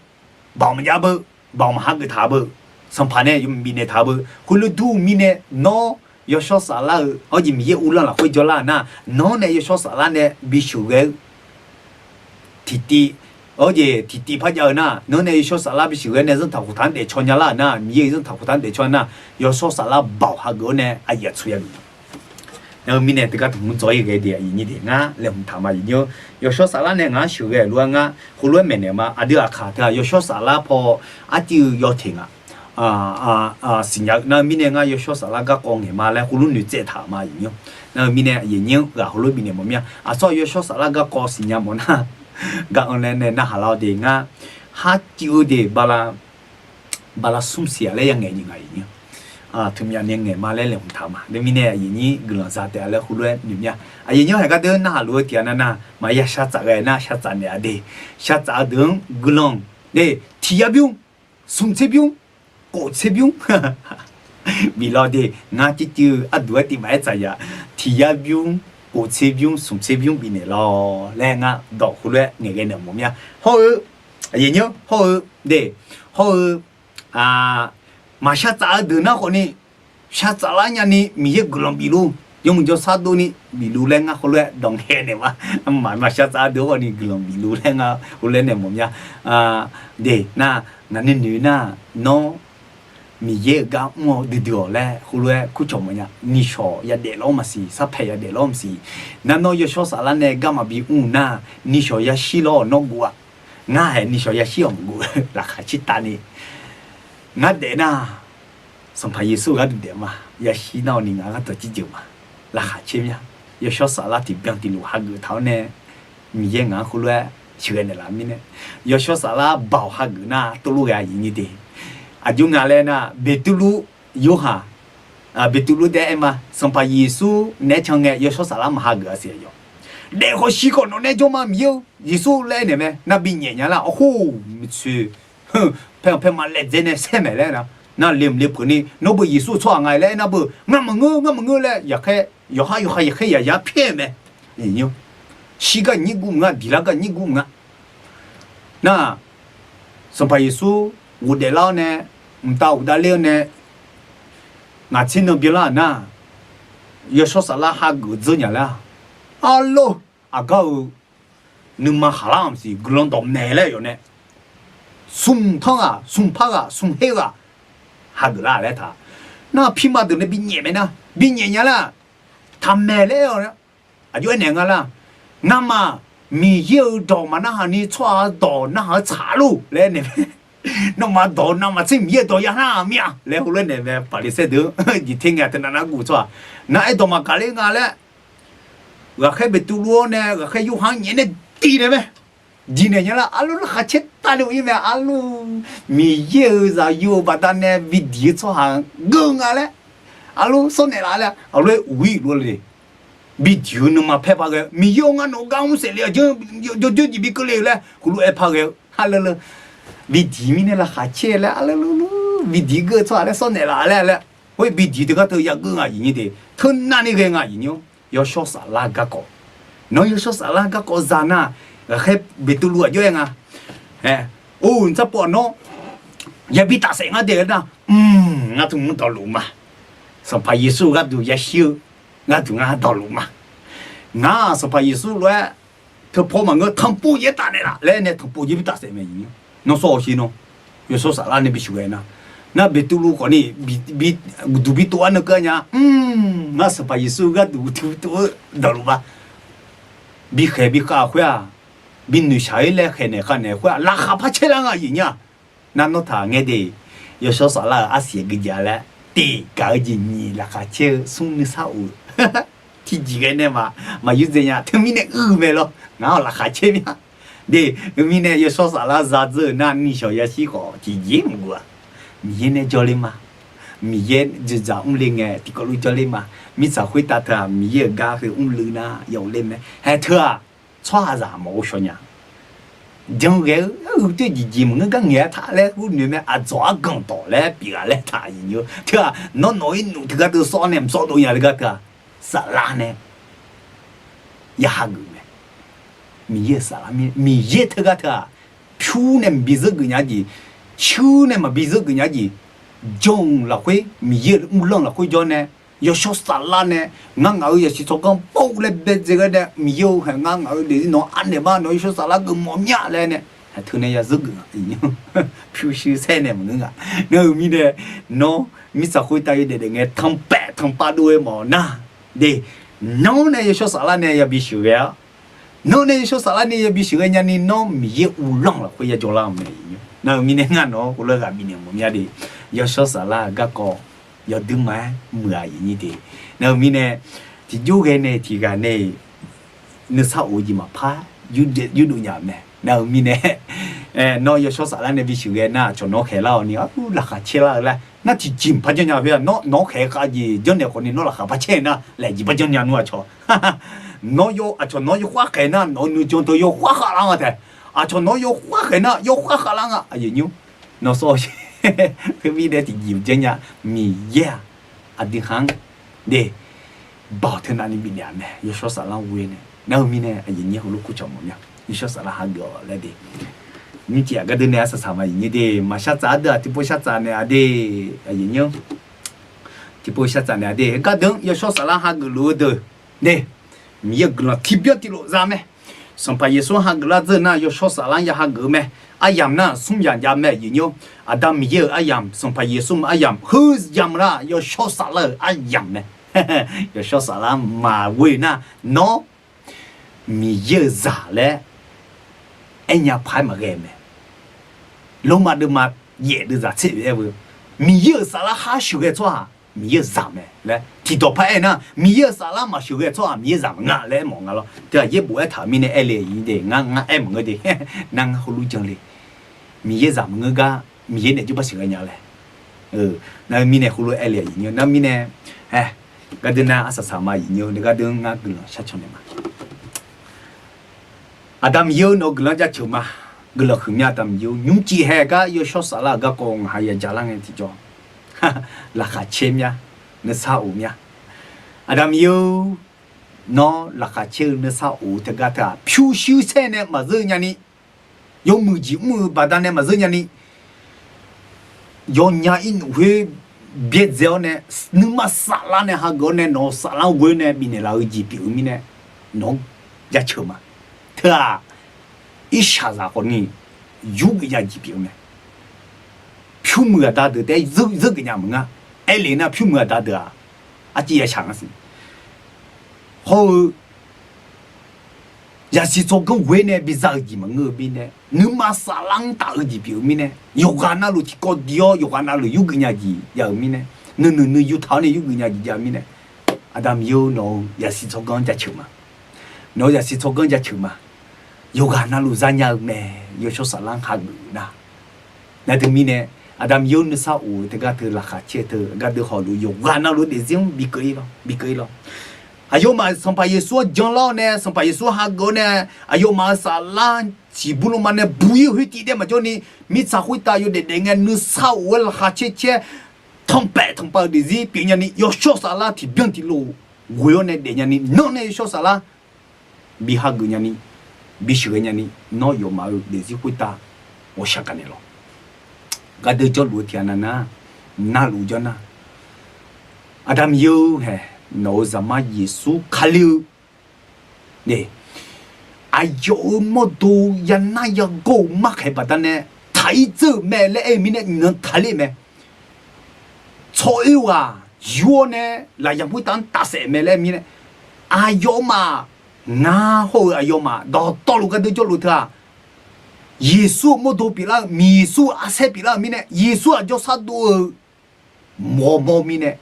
Baoq maqjav beu, baoq maqhageuf taq beu, sanqpaq nae yawbif naeq taq beu. Khoerlof dur mirnae, nawr yawshawr saflar-eu hawr-eu jeq Miqyaer uvlanr lafkhoer jawrlar-eu nar, nawr nae yawshawr saflar nae bisheuq ghae-eu tiqtiv, hawr-eu jeq tiqtiv par jav-eu nar, nawr nae yawshawr saflar bisheuq ghae nae zanrtaq khoftaq-anr daefcaw nya lar-euq nar, Miqyaer-euq zanrtaq khoftaq-anr daefcaw nar, yawshawr saflar baoq hageuf-awr nae aqyuif aqtsu yamir. Nar-eu mirnae teugar tmq mr dzaw-ir ghae de aqyuif nymr de, ngar laeqhmq taq ma aqyuif nymr. Yawshawr saflar nae ngaq-anr sheuqghae lof-aer ngar heulof-aer maeqnaeq ma. Aqdui aqkaq teu-aq yawshawr saflar paw artiv-eu yawteq ngaq siqnya-eu nar-eu mirnae ngar yawshawr saflar garkawv ngaeq ma laer heulof noeqtsaev taq ma aqyuif nymr. Nar-eu mirnae aqyuif nymr ghaq heulof bifnaeq mawf mir-a. Aqsur yawshawr saflar garkawv siqnya mawf nar, gar-anr laer nae narhaq lar-awr de ngar, har civ-eu de bala bala smr siq-aq laer yangaeq jeq ngaq aqyuif nymr. Teumiqnav ngaeq ma laer laeqhmq taq ma. Nar-eu mirnae aqyuif nymr guiqlanq za taef-a laer heulof-aer noeq mir-a. Aqyuif nymr haeq gar deuq narhaq luf-eu tiq ghaq nav nav maqya shar tsaf ghae nar shar tsaf naeq-a de. Shar tsaf-eu deuq-anr guiqlanq de, tiq yar bymr, smq tser bymr, kof tser bymr bif lawr de. Ngar circuiv-eu arduq-aer tiv maqaer tsaf yaf. Tiq yar bymr, kof tser bymr, smq tser bymr bifnaeq lawr laer ngar dawq heulof-aer ngaeqghae naeq mawf mir-a. Hawr-eu, aqyuif nymr hawr-eu de, hawr-eu maqshar tsaf-eu deuq nar khawfni, shar tsaf lar nyani Miqyaer guiqlanq bifluf, yawmuiq jawrshar dovni bifluf laer ngar heulof-aer dawq ngaeqnaeq ma. Maqshar tsaf-eu deuq khawfni guiqlanq bifluf laer ngar heulof-aer naeq mawf mir-a. De nar, ngaq nuinoeq nar, nawr Miqyaer-euq gar mr-awr duidui-awq laer heulof-aer kurcawq mawf nya. Nishawq yadaef lawr maqsiq, sarpaeq yadaef lawr maqsiq. Nar nawr yawshawr saflar nae gar maqbi mr-eu nar, nishawq yashir lawr-awq nawr guv-a. Ngar haeq nishawq yashir-awq maqguv, laqkhaq caer tavni. Ngar daef nar, Sanqpaq Yeqsur gharduq daef ma. Yashir nar-awq ni ngaq gharduq ciqjeuq ma. Laqkhaq caer mya. Yawshawr saflar tiqbyan tiqlof hageuf taq-awr nae, Miqyaer ngaq-anr heulof-aer sheuqghae naeqlaf mirnae, yawshawr saflar baoq hageuf nar tov lof ghae aqyuif nymr de. Aqjox nga laer nar, Beqtuvluv, Yorhaq, Beqtuvluv taef-aer aer ma, Sanqpaq Yeqsur naeq-aer can ngae yawshawr saflar maqhageuf-a siq-a yawq. Daef khawf shi khawf nawq nae jawr ma Miqyaer-eu, Yeqsur laer aernaeq mae. Nar bi nyaef nya lar, awr khoer mqtsoeq paeq-anr paeq maqlaedzae nae saer maeq laer nar, nar le mq le peuq ni nawr beu Yeqsur-eu tsawrhaq nga laer aernar beu, ngar maqngeur, ngar maqngeur laer yaqkhaer yawqha yawqha yaqkhaer yaqyar pyaer-eu mae. Shir gar nyir guv mq nga, diqlar gar nyir guv mq nga. Nar, Sanqpaq Yeqsur ghofdaef lar-awr nae, mqtav ghofdaef ler-awr nae, ngaq tser nan byanlar-euq nar, yawshawr saflar hageuf dzeur nya laer, arlawr, aqgar-euq nuima khaqlar-aq maqsiq, guiqlanq dawqmaeq laer yawf nae, smq tanr ghaq, smq par ghaq, smq her ghaq hageuf lar laer taq. Nar, pirma deuq nae bi nyaef mae nar, bi nyaef nya lar, taqmaeq laer aer-awq nar, aqjox aernaeq nga lar, ngamaf Miqyaer-euq dawq maqnarhaq ni tsawrhaq-euq dawq narhaq-eu tsaq lor laer aernaeq mae. Nawmaf dawq navmaqtser Miqyaer-euq dawq ya nar mir-a laer heulof-aer naeq mae. Paqliqsaer deuq-anr jeq ter ngae teunav nar guv tsawrhaq, nar aerdawq maqgaq ler nga laer, ghaqkhaer Beqtuvluv-awr nae ghaqkhaer Yorhaq-anr nyaef nae diq naeq mae. Diq naeq nya lar, arlawr laqkhaq caer tavni ghov-ir mae. Arlawr, Miqyaer-euq zaqyo-euq baqdanae bi diq-eu tsawrhaq geur nga laer, arlawr sawr naeqlaf laer, arlawr-aer uq-ir luf-a le. Bi diq-eu nuima paer par ghae-eu, Miqyaer-or, ngar nawq-eu gar mr saef le-a jeq, jawrjawr jeq bi keuvle-eu laer heulof-aer par ghae-eu, arlawr, bi diq mirnae laqkhaq caer laer, arlawr, bi diq geur-eu tsawrhaq laer sawr naeqlaf laer laer, khoer bi diq teugar teu yageur nga aqyuif nymr de, teunavni ghae nga aqyuif nymr. Yawshawr saflar garkawv, nawr yawshawr saflar garkawv za nar, ghaqkhaer Beqtuvluv aqjox-aer nga, or, tsarpov nawr yabi tafsaef ngar daef-eu nar, ngar tmr dawqluf ma. Sanqpaq Yeqsur gharduq yashir-eu gharduq ngar dawqluf ma. Ngar Sanqpaq Yeqsur lof-aer teupaw maqngeur, tanqpov yaer taf naeqlaf laer nae tanqpov yaer bi tafsaef mae. Nawr sawr-awq sher nawr, yawshawr saflar nae bi sheuqghae nar, nar Beqtuvluv khawfni bi, bi, uqduq bi tov-ar neu keuv nya. Ngar Sanqpaq Yeqsur gharduq uqduq bi tov-eu dawqluf ma. Bi khaeq bi khav khoer-aq, bi noeqshaq-ir laer khaeq naeq khav naeq khoer-aq, laqkhaq par caer lar nga aqyuif nymr-aq. Nar nawr taq ngaer de, yawshawr saflar-euq arsiq gui jav laer tiq gaq-eu jeq nyiq laqkhaq caer-eu smr nuisar of-eu tiqjeq ghae nae ma, maqyur dzae nya. Teumirnae uiq mae lawr, ngaq-awq laqkhaq caer mya. De, mirnae yawshawr saflar zadzeur-eu nar nishawq yashir khawf tiqjeq maqguv-aq, Miqyaer nae jawrler ma. Miqyaer dzoeqdzaq mrle ngae tiqkawv lof jawrler ma. Mirtsaq khoertav teu-aq Miqyaer-euq gar heu mrluiv nar yawf ler mae. Haeq teu-aq, tsawrhaqzaq maqghov shaw nya. Jan ghae-eu, uicuiv jeqjeq maqngeur gar ngaeq-aer taq laer ur noeq mae, aqdzawq arganq dawq laer pyeuf-a laer taq aqyuif nymr-eu. Teu-aq, nawr nawq-ir nmq teugar teu sawr nae mqsawr dov nya teugar teu-aq, saflar nae ya hageuf mae. Miqyaer-euq saflar mir, Miqyaer teugar teu-aq, pyur nae maqbi zeur geuf nya jeq, shuir nae maqbi zeur geuf nya jeq, jan-euq lafkhoer Miqyaer-euq uvlanr lafkhoer jawr nae, yawshawr saflar nae, ngar ngaq-euq yasiq tsawrganr pov laer baedzae ghae nae, Miqyaer-eu haeq ngar ngaq-euq daefzir nawq-anr anaeq ma, nawq yawshawr saflar geufmawf mya laer nae, haeq teu nae ya zeur geuf nga. Pyurshuir saer nae maqngeur nga. Nar-eu mirnae, nawr mirtsaq khoertav yawdaef daef ngae tanqpaef tanqpav dov-aer mawf nar, de, nawr nae yawshawr saflar nae yabi sheuqghae-awr, nawr nae yawshawr saflar nae yabi sheuqghae nyani, nawr Miqyaer uvlanr lafkhoer ya jawrlar-eu mae. Nar-eu mirnae ngar nawq-anr khoerlof ghaq bifnaeq mawf mya de, yawshawr saflar-euq garkawv yawduir ma-aer muiq-a aqyuif nyir de. Nar-eu mirnae, tiqjox ghae nae tiqghaq nae nuisar of-eu jeq maqpar yurdov nya-euq mae. Nar-eu mirnae, nawr yawshawr saflar nae bisheuqghae nar, aqcawq nawq-anr khaeqlar-awq ni, laqkhaq caerlar-eu laer nar, tiqjeq maqpar janrnya khoer-aq, nawr nawq-anr khaeq-eu khav jeq janrnaeq khawf ni, nawr laqkhaq par caer-eu nar, laeq jeq par janrnya nmr aqcawq. Nawr yaw, aqcawq nawq-anr yawkhav khaeq nar, nawq-euq nuijan teu yawkhav khavlar nga taef. Aqcawq nawq-anr yawkhav khaeq nar, yawkhav khavlar nga aqyuif nymr. Nawr sawr-eu, khoer mirnae tiqjeq janrnya, Miqyaer-aq, aqdui ha-anr de, baoq teu navni bifnaeq-a mae, yawshawr saflar ghoe nae. Nar-eu mirnae aqyuif nyir heulof kur cawq mawf mya, yawshawr saflar hageuf-awq laer de. Nymrcif-aq gardeuv nae arsaq saq ma aqyuif nyir de, maqshar tsaf ardeuv-aq tiqpov shar tsaf naeq-a de, aqyuif nyir. Tiqpov shar tsaf naeq-a de, gardeuv-anr yawshawr saflar hageuf luf-eu deuq de, Miqyaer-euq guiqlanq tiqbyan tiqlof za mae. Sanqpaq Yeqsur hageuf lar dzeur nar, yawshawr saflar-anr ya hageuf-eu mae. Aryamq nar smr yamq jav mae aqyuif nyir. Aqda Miqyaer-euq aryamq, Sanqpaq Yeqsur aryamq, heu yamq lar yawshawr saflar-euq aryamq mae. Yawshawr saflar maqghoe nar, nawr Miqyaer-euq zaq laer aernya paq-aer maqghae mae. Lormav deuvma yaef deuvzaq tser oe-aer-eu, Miqyaer-euq saflar har sheuqghae tsawrhaq Miqyaer-euq zaq mae laer tiqdawq paq-aer nar, Miqyaer-euq saflar maqsheuqghae tsawrhaq Miqyaer zaq maqnga laer aermawf nga lawr. Teu-aq yaerbof aertaq-euq mirnae aerle-a de, ngar aer maqngeur de, nar ngar heulof jan le. Miqyaer zaq maqngeur gar Miqyaer naeq jir bar sheuqghae nya laer. Nar-eu mirnae heulof aerle-a aqyuif nyir. Nar-eu mirnae, ae, gardeuv nar arsaq saq ma aqyuif nyir, gardeuv-anr ngar guiqlanq shar caw naeq ma. Aqda Miqyaer-eu nawq-eu guiqlanq jaceuq ma. Guiqlanq huiqmya Aqda Miqyaer-eu, nymrcif hae gar yawshawr saflar-euq garkawv ngaq ha ya jaqlar ngae tiqjawr, laqkhaq caer mya, nuisar of mya. Aqda Miqyaer-eu, nawr laqkhaq caer-eu nuisar of-eu teugar teu-aq pyurshuir saer nae maqzeur nyani, yawmuiq jeq mr-eu baqdanae maqzeur nyani, yawnya irnuf khoer byaerdzae-awr nae, nuima saflar nae hageuf-awr nae nawq-eu saflar ghoe-awr nae bifnaeq laf-eu jeq pyeuf-eu mirnae, nawq-anr jaceuq ma. Teu-aq, irshaqzaq khawfni yurgeuf nya jeq pyeuf-eu mae. Pyurmuiq aqda deuq taef-aer zeur geuf nya maqnga. Aerlef nar pyurmuiq aqda deuq-aq, arciv ya shaq nga siq. Hawr-eu, yasiq tsawrganr ghoe-awr nae biza-eu jeq maqngeur-eu mirnae, nuima saflar-anr taf-eu jeq pyeuf-eu mirnae, yawqghaq navluf tiqkawv diq-awr yawqghaq navluf yurgeuf nya jeq jav-eu mirnae, nuinoeq nuiyu taq-awr nae yurgeuf nya jeq jav-eu mirnae, Aqda Miqyaer-eu nawq-eu yasiq tsawrganr jaceuq ma. Nawq-eu yasiq tsawrganr jaceuq ma. Yawqghaq navluf za nya-eu mae, yawshawr saflar-anr hageuf nar. Nar teumirnae, Aqda Miqyaer-eu nuisar of-eu teugar teu laqkhaq caer-eu teu gardeuv hawluf yawqghaq navluf daefzir-anr bi keuv-ir lawr, bi keuv-ir lawr. Aqyawfmaf Sanqpaq Yeqsur-anr janlar-awr nae, Sanqpaq Yeqsur hageuf-awr nae, aqyawfmaf-euq saflar siqbur lmqma nae buq-ir-eu khoertiv daef maqjawr ni, mirtsaq khoertav yawdaef daef ngae nuisar of-aer laqkhaq caer caer, tanqpaef tanqpav-eu daefzir pyeuf nyani, yawshawr saflar tiqbyan tiqlof ghoe-awr nae daef nyani, nawr nae yawshawr saflar bi hageuf nyani, bi sheuqghae nyani, nawr yawfmaf-euq daefzir khoertav ghawqshaq gaqnaeq lawq. Gardeuv jawrluf-eu tiqghaq navnar, navluf janr nar, Aqda Miqyaer-eu hae, nawq-euq Zaqmar Yeqsur Kali-eu, aqyawf-euq mawrdo yanar yagawr-eu markhaeq baqdanae taq-ir dzeur-euq mae laer aer-eu mirnae, iqnan taqler-eu mae. Tsawroer ghaq yur-awr nae lafyaq khoertav-anr tafsaef mae laer aer-eu mirnae, aqyawfmaf, ngar hawr-eu aqyawfmaf dawqtawvluf gardeuv jawrluf teu-aq, Yeqsur-euq mawrdo pyeuflar-eu, Miqyaer Yeqsur-euq arsaer pyeuflar-euq mirnae, Yeqsur aqjox shardov-eu ghawrmawr mirnae,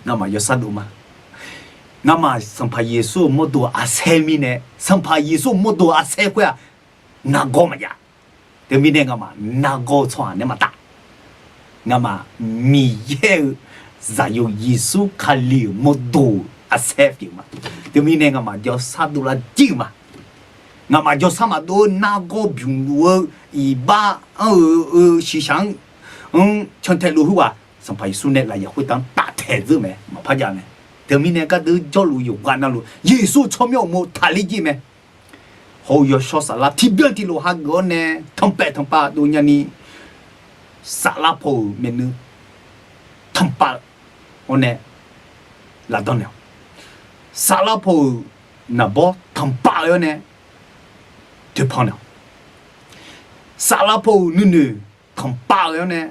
ngamaf yawshardov ma. Ngamaf Sanqpaq Yeqsur-euq mawrdo arsaer mirnae, Sanqpaq Yeqsur-euq mawrdo arsaer khoer-aq, nargawr maqjav. Teumirnae ngamaf nargawr-eu tsawrhaq nae maqtaf. Ngamaf Miqyaer-euq Zaqyo Yeqsur Kali-euq mawrdo-euq arsaer pyeuf ma. Teumirnae ngamaf jawr shardov lar jir-euq ma. Ngaqmaf jawrsar maqdov-eu nargawr bymq luf-eu iqbax anr-eu shiqshaq-anr, anr cantae lov khoerghaq Sanqpaq Yeqsur nae lafyaq khoertav-anr taftaeq dzeur mae, maqpar jav mae. Teumirnae gardeur jawrluf yawqghaq navluf Yeqsur-eu tsawrmyanr uqmov taqler jir mae. Hawr-eu yawshawr saflar tiqbyan tiqlof hageuf-awr nae tanqpaef tanqpav dov nyani, saflar paw-euq myavnuiv tanqpav-awr nae lafdanr naeq-awq. Saflar paw-euq naqbawr tanqpav-awr nae toeqpan naeq-awq. Saflar paw-euq nuinoeq tanqpav-awr nae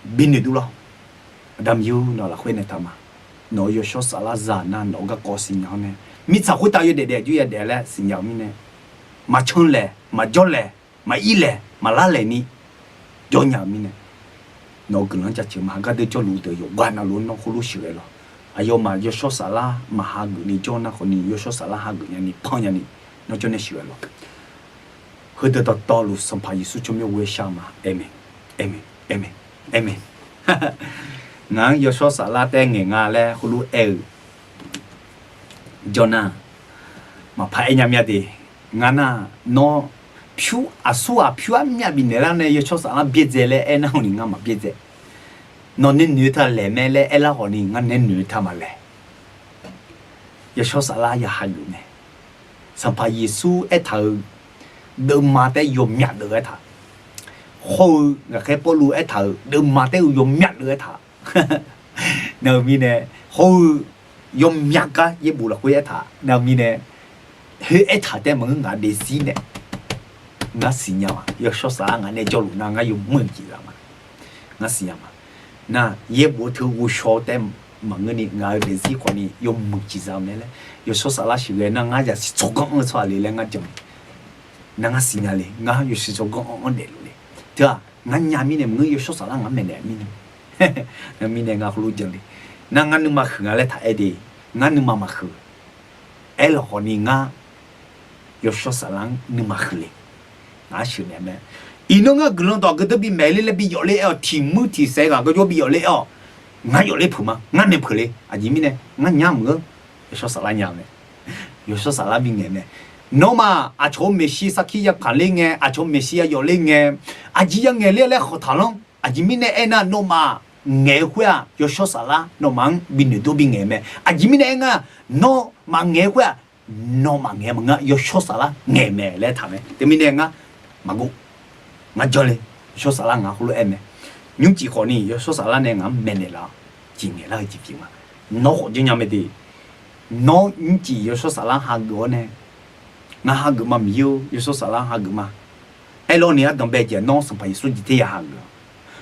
binoeq dovlar-awq. Aqda Miqyaer-or, nawq lafkhoer nae taq ma. Nawq-euq yawshawr saflar zaq nar nawq-euq garkawv siqnya-awr nae, mirtsaq khoertav yawdaef daef jur yadaef laer siqnya-euq mirnae, maqcan laeq, maqjawr laeq, maqir laeq, maqlar laeq ni jawr nya-euq mirnae, nawq-euq guiqlanq-anr jaceuq ma. Gardeur jawrluf deuq yawqghaq navluf-anr nawr heulof sheuqghae lawq. Aqyawfmaf yawshawr saflar maqhageuf ni jawr nar khawf ni, yawshawr saflar hageuf nyani panq nyani, nawr jawrnae sheuqghae lawq. Heudeuq dawqtawvluf Sanqpaq Yeqsur tsawrmyanr ghoe shar ma. Amen. Amen. Amen. Amen. Ngaq-anr yawshawr saflar taef ngaeq nga laer heulof aer-eu jawr nar, maqpar aer nya myav de. Ngar nar, nawr pyur aqsur ghaq pyur armyav bifnaeq lar nae yawshawr saflar byaerdzae laer aernar khawf ni ngar maqbyaerdzae. Nawq nae noeq taq laeq mae laer aerlar khawf ni ngar nae noeq taq maqlaeq. Yawshawr saflar ya hageuf mae. Sanqpaq Yeqsur aertaq-euq deuvma taef yawmyaq deuv aertaq, hawr-eu ghaqkhaer Pawrluv aertaq-euq deuvma taef-eu yawmyaq deuv aertaq. Nar-eu mirnae, hawr-eu yawmyaq gar yaerbof lafkhoer aertaq. Nar-eu mirnae, khoer aertaq taef maqngeur ngaq daefzir nae ngar siqnya-a. Yawshawr saflar ngaq nae jawrluf nar ngar yawmuiq ciqza ma. Ngar siqnya ma. Nar yaerbof-eu teu ghovshaw taef maqngeur ni ngaq-euq daefzir khawf ni yawmuiq ciqza mae laer, yawshawr saflar sheuqghae nar ngar zaqsiq tsawrganr anr-eu tsawrhaq le laer ngar jan le. Nar ngar siqnya le, ngar yawshuif tsawrganr anr-anr daefluf le. Teu-aq, ngar nya mirnae maqngeur, yawshawr saflar ngaq maeqnaeq mirnae. Nar mirnae ngar heulof jan le. Nar ngar nuima huiq nga laer taq aer de. Ngar nuima maqhuiq. Aerlawq khawf ni ngar yawshawr saflar-anr nuima huiq le. Ngaq-anr sheuqnaeq mae. Iqnan ngar guiqlanq dawq geudeuvbi maeq ler laer bi yawf ler aer-awq, tiq muir tiq saef ghaq gawr jawr bi yawf ler aer-awq. Ngar yawf ler peuq ma, ngar maeq peuq le. Aqjeq mirnae ngar nya maqngeur, yawshawr saflar nya mae. Yawshawr saflar bi ngaeq mae. Nawmaf aqcawq-eu maeqshi sarkir ya kaq ler ngae, aqcawq-eu maeqshi ya yawf ler ngae, aqjeq ya ngaeq ler laer khawq taqlanr. Aqjeq mirnae aernar, nawmaf ngaeq-eu khoer-aq, yawshawr saflar nawmaf-anr bi noeqdov bi ngaeq mae. Aqjeq mirnae aernar, nawmaf ngaeq-eu khoer-aq, nawmaf ngaeq maqngeur, yawshawr saflar ngaeq mae laer taq mae. Teumirnae ngar maqgov. Ngar jan le. Yawshawr saflar ngaq heulof aer mae. Nymrcif khawf ni yawshawr saflar nae ngaq-anr maeqnaeq laf-awr, jeq ngaeq lar-eu jeq pyeuf ma. Nawr khawf janrnya mae de. Nawr nymrcif yawshawr saflar hageuf-awr nae, ngar hageuf ma Miqyaer-or, yawshawr saflar hageuf ma. Aerlawr ni ardanq bae jeq nawr Sanqpaq Yeqsur jeq ter ya hageuf-a.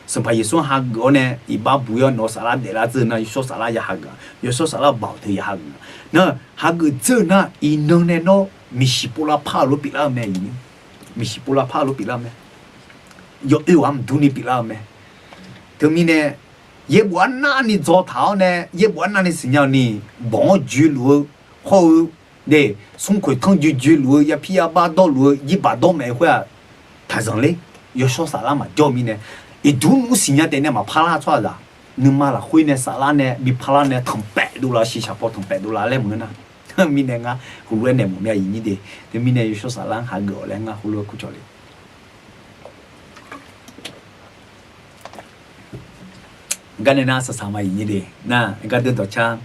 Sanqpaq Yeqsur hageuf-awr nae iqbax buq-ir-awr nawq-eu saflar daeflar dzeur nar yawshawr saflar ya hageuf-a. Yawshawr saflar baoq teu ya hageuf-a. Nar hageuf dzeur nar iqnan nae nawr miqsiq povlav par-eu lof pyeuflar-eu mae. Miqsiq povlav par-eu lof pyeuflar-eu mae. Yawoer-awq-anr mqdur ni pyeuflar-eu mae. Teumirnae yaerbof arnavni dzaw taq-awr nae yaerbof arnavni siqnya-eu ni, bawq-anr joeluf-eu hawr-eu de, smrkhoeq tanr joejoeluf-eu yapir yabar dawrluf-eu jirbaq dawr maeq-eu khoer-aq, taqzanq ler. Yawshawr saflar maqjawr-eu mirnae, iqdurnmr siqnya taef nae maqpar lar tsawrhaqzaq, nuima lafkhoer nae saflar nae bi parlar nae tanqpaef dovlaf-eu shiqshaq paw tanqpaef dovlaf laer maqngeur nar. Mirnae ngar heulof-aer naeq mawf mya iqnyir de. Teumirnae yawshawr saflar hageuf-awq laer ngar heulof-aer kurcawq le. Garnae nar arsaq saq ma iqnyir de. Nar gardeur dawqcar,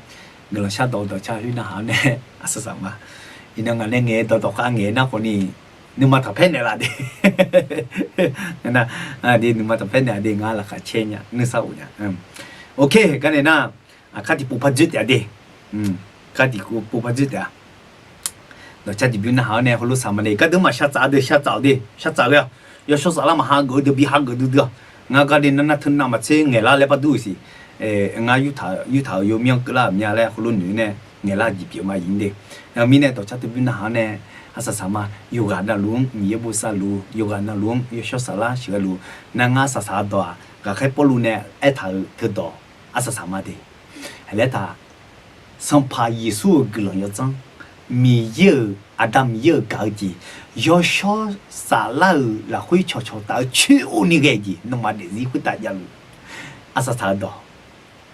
guiqlanq shardawq-eu dawqcar khoer narhaq-awr nae arsaq saq ma. Iqnan ngaq nae ngaeq-eu dawqdawq khav ngaeq nar khawf ni, nuima taqpaer naeqlaf de. Nar, nuima taqpaer naeq-a de, ngar laqkhaq caer nya nuisar of nya. Ok, garnae nar, aqkar tiqpov par dzoer taef-a de. Aqkar tiqpov par dzoer taef-a. Dawqcar tiqbymr narhaq-awr nae heulof saq ma de, gardeur maqshar tsaf-a de, shar tsaf-awq de, shar tsaf ghae-awq. Yawshawr saflar maqhageuf-eu deuq bi hageuf duidui-awq. Ngar garnae nar nar teunav maqtser ngaeqlar laer par dur-eu siq. Ngar yurtaq-euq yawmyanr keuvlar-euq mya laer heulof noeq nae ngaeqlar-eu jeq pyeuf ma iqnyir de. Mirnae dawqcar tiqbymr narhaq-awr nae arsaq saq ma. Yawqghaq navluf-anr Miqyaer bosav luf, yawqghaq navluf-anr yawshawr saflar sheuqghae luf. Nar ngar arsaq saq-eu dawq-aq, ghaqkhaer Pawrluv nae aertaq-euq teudawq arsaq saq ma de. Aqlaer taq, Sanqpaq Yeqsur-euq guiqlanq yawdzanr, Miqyaer-euq, Aqda Miqyaer-euq gaq-eu jeq, yawshawr saflar-euq lafkhoer cawqcawq taf-eu coer-or ni ghae-eu jeq, nawmaf daefzir khoertav javluf. Arsaq saq-eu dawq,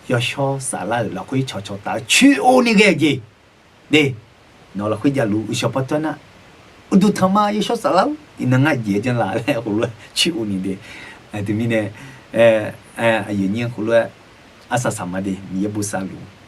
yawshawr saflar-euq lafkhoer cawqcawq taf-eu coer-or ni ghae-eu jeq de. Nawq lafkhoer javluf uqshawq par tawr nar, Uqduq tanq ma, yawshawr saflar-ur, iqnan ngar jeq-aer janr la laer khoerlof-aer ciqhuv ni de. Teumirnae, aqyuif aqnyir khoerlof-aer arsaq saq ma de, Miqyaer bosav luf.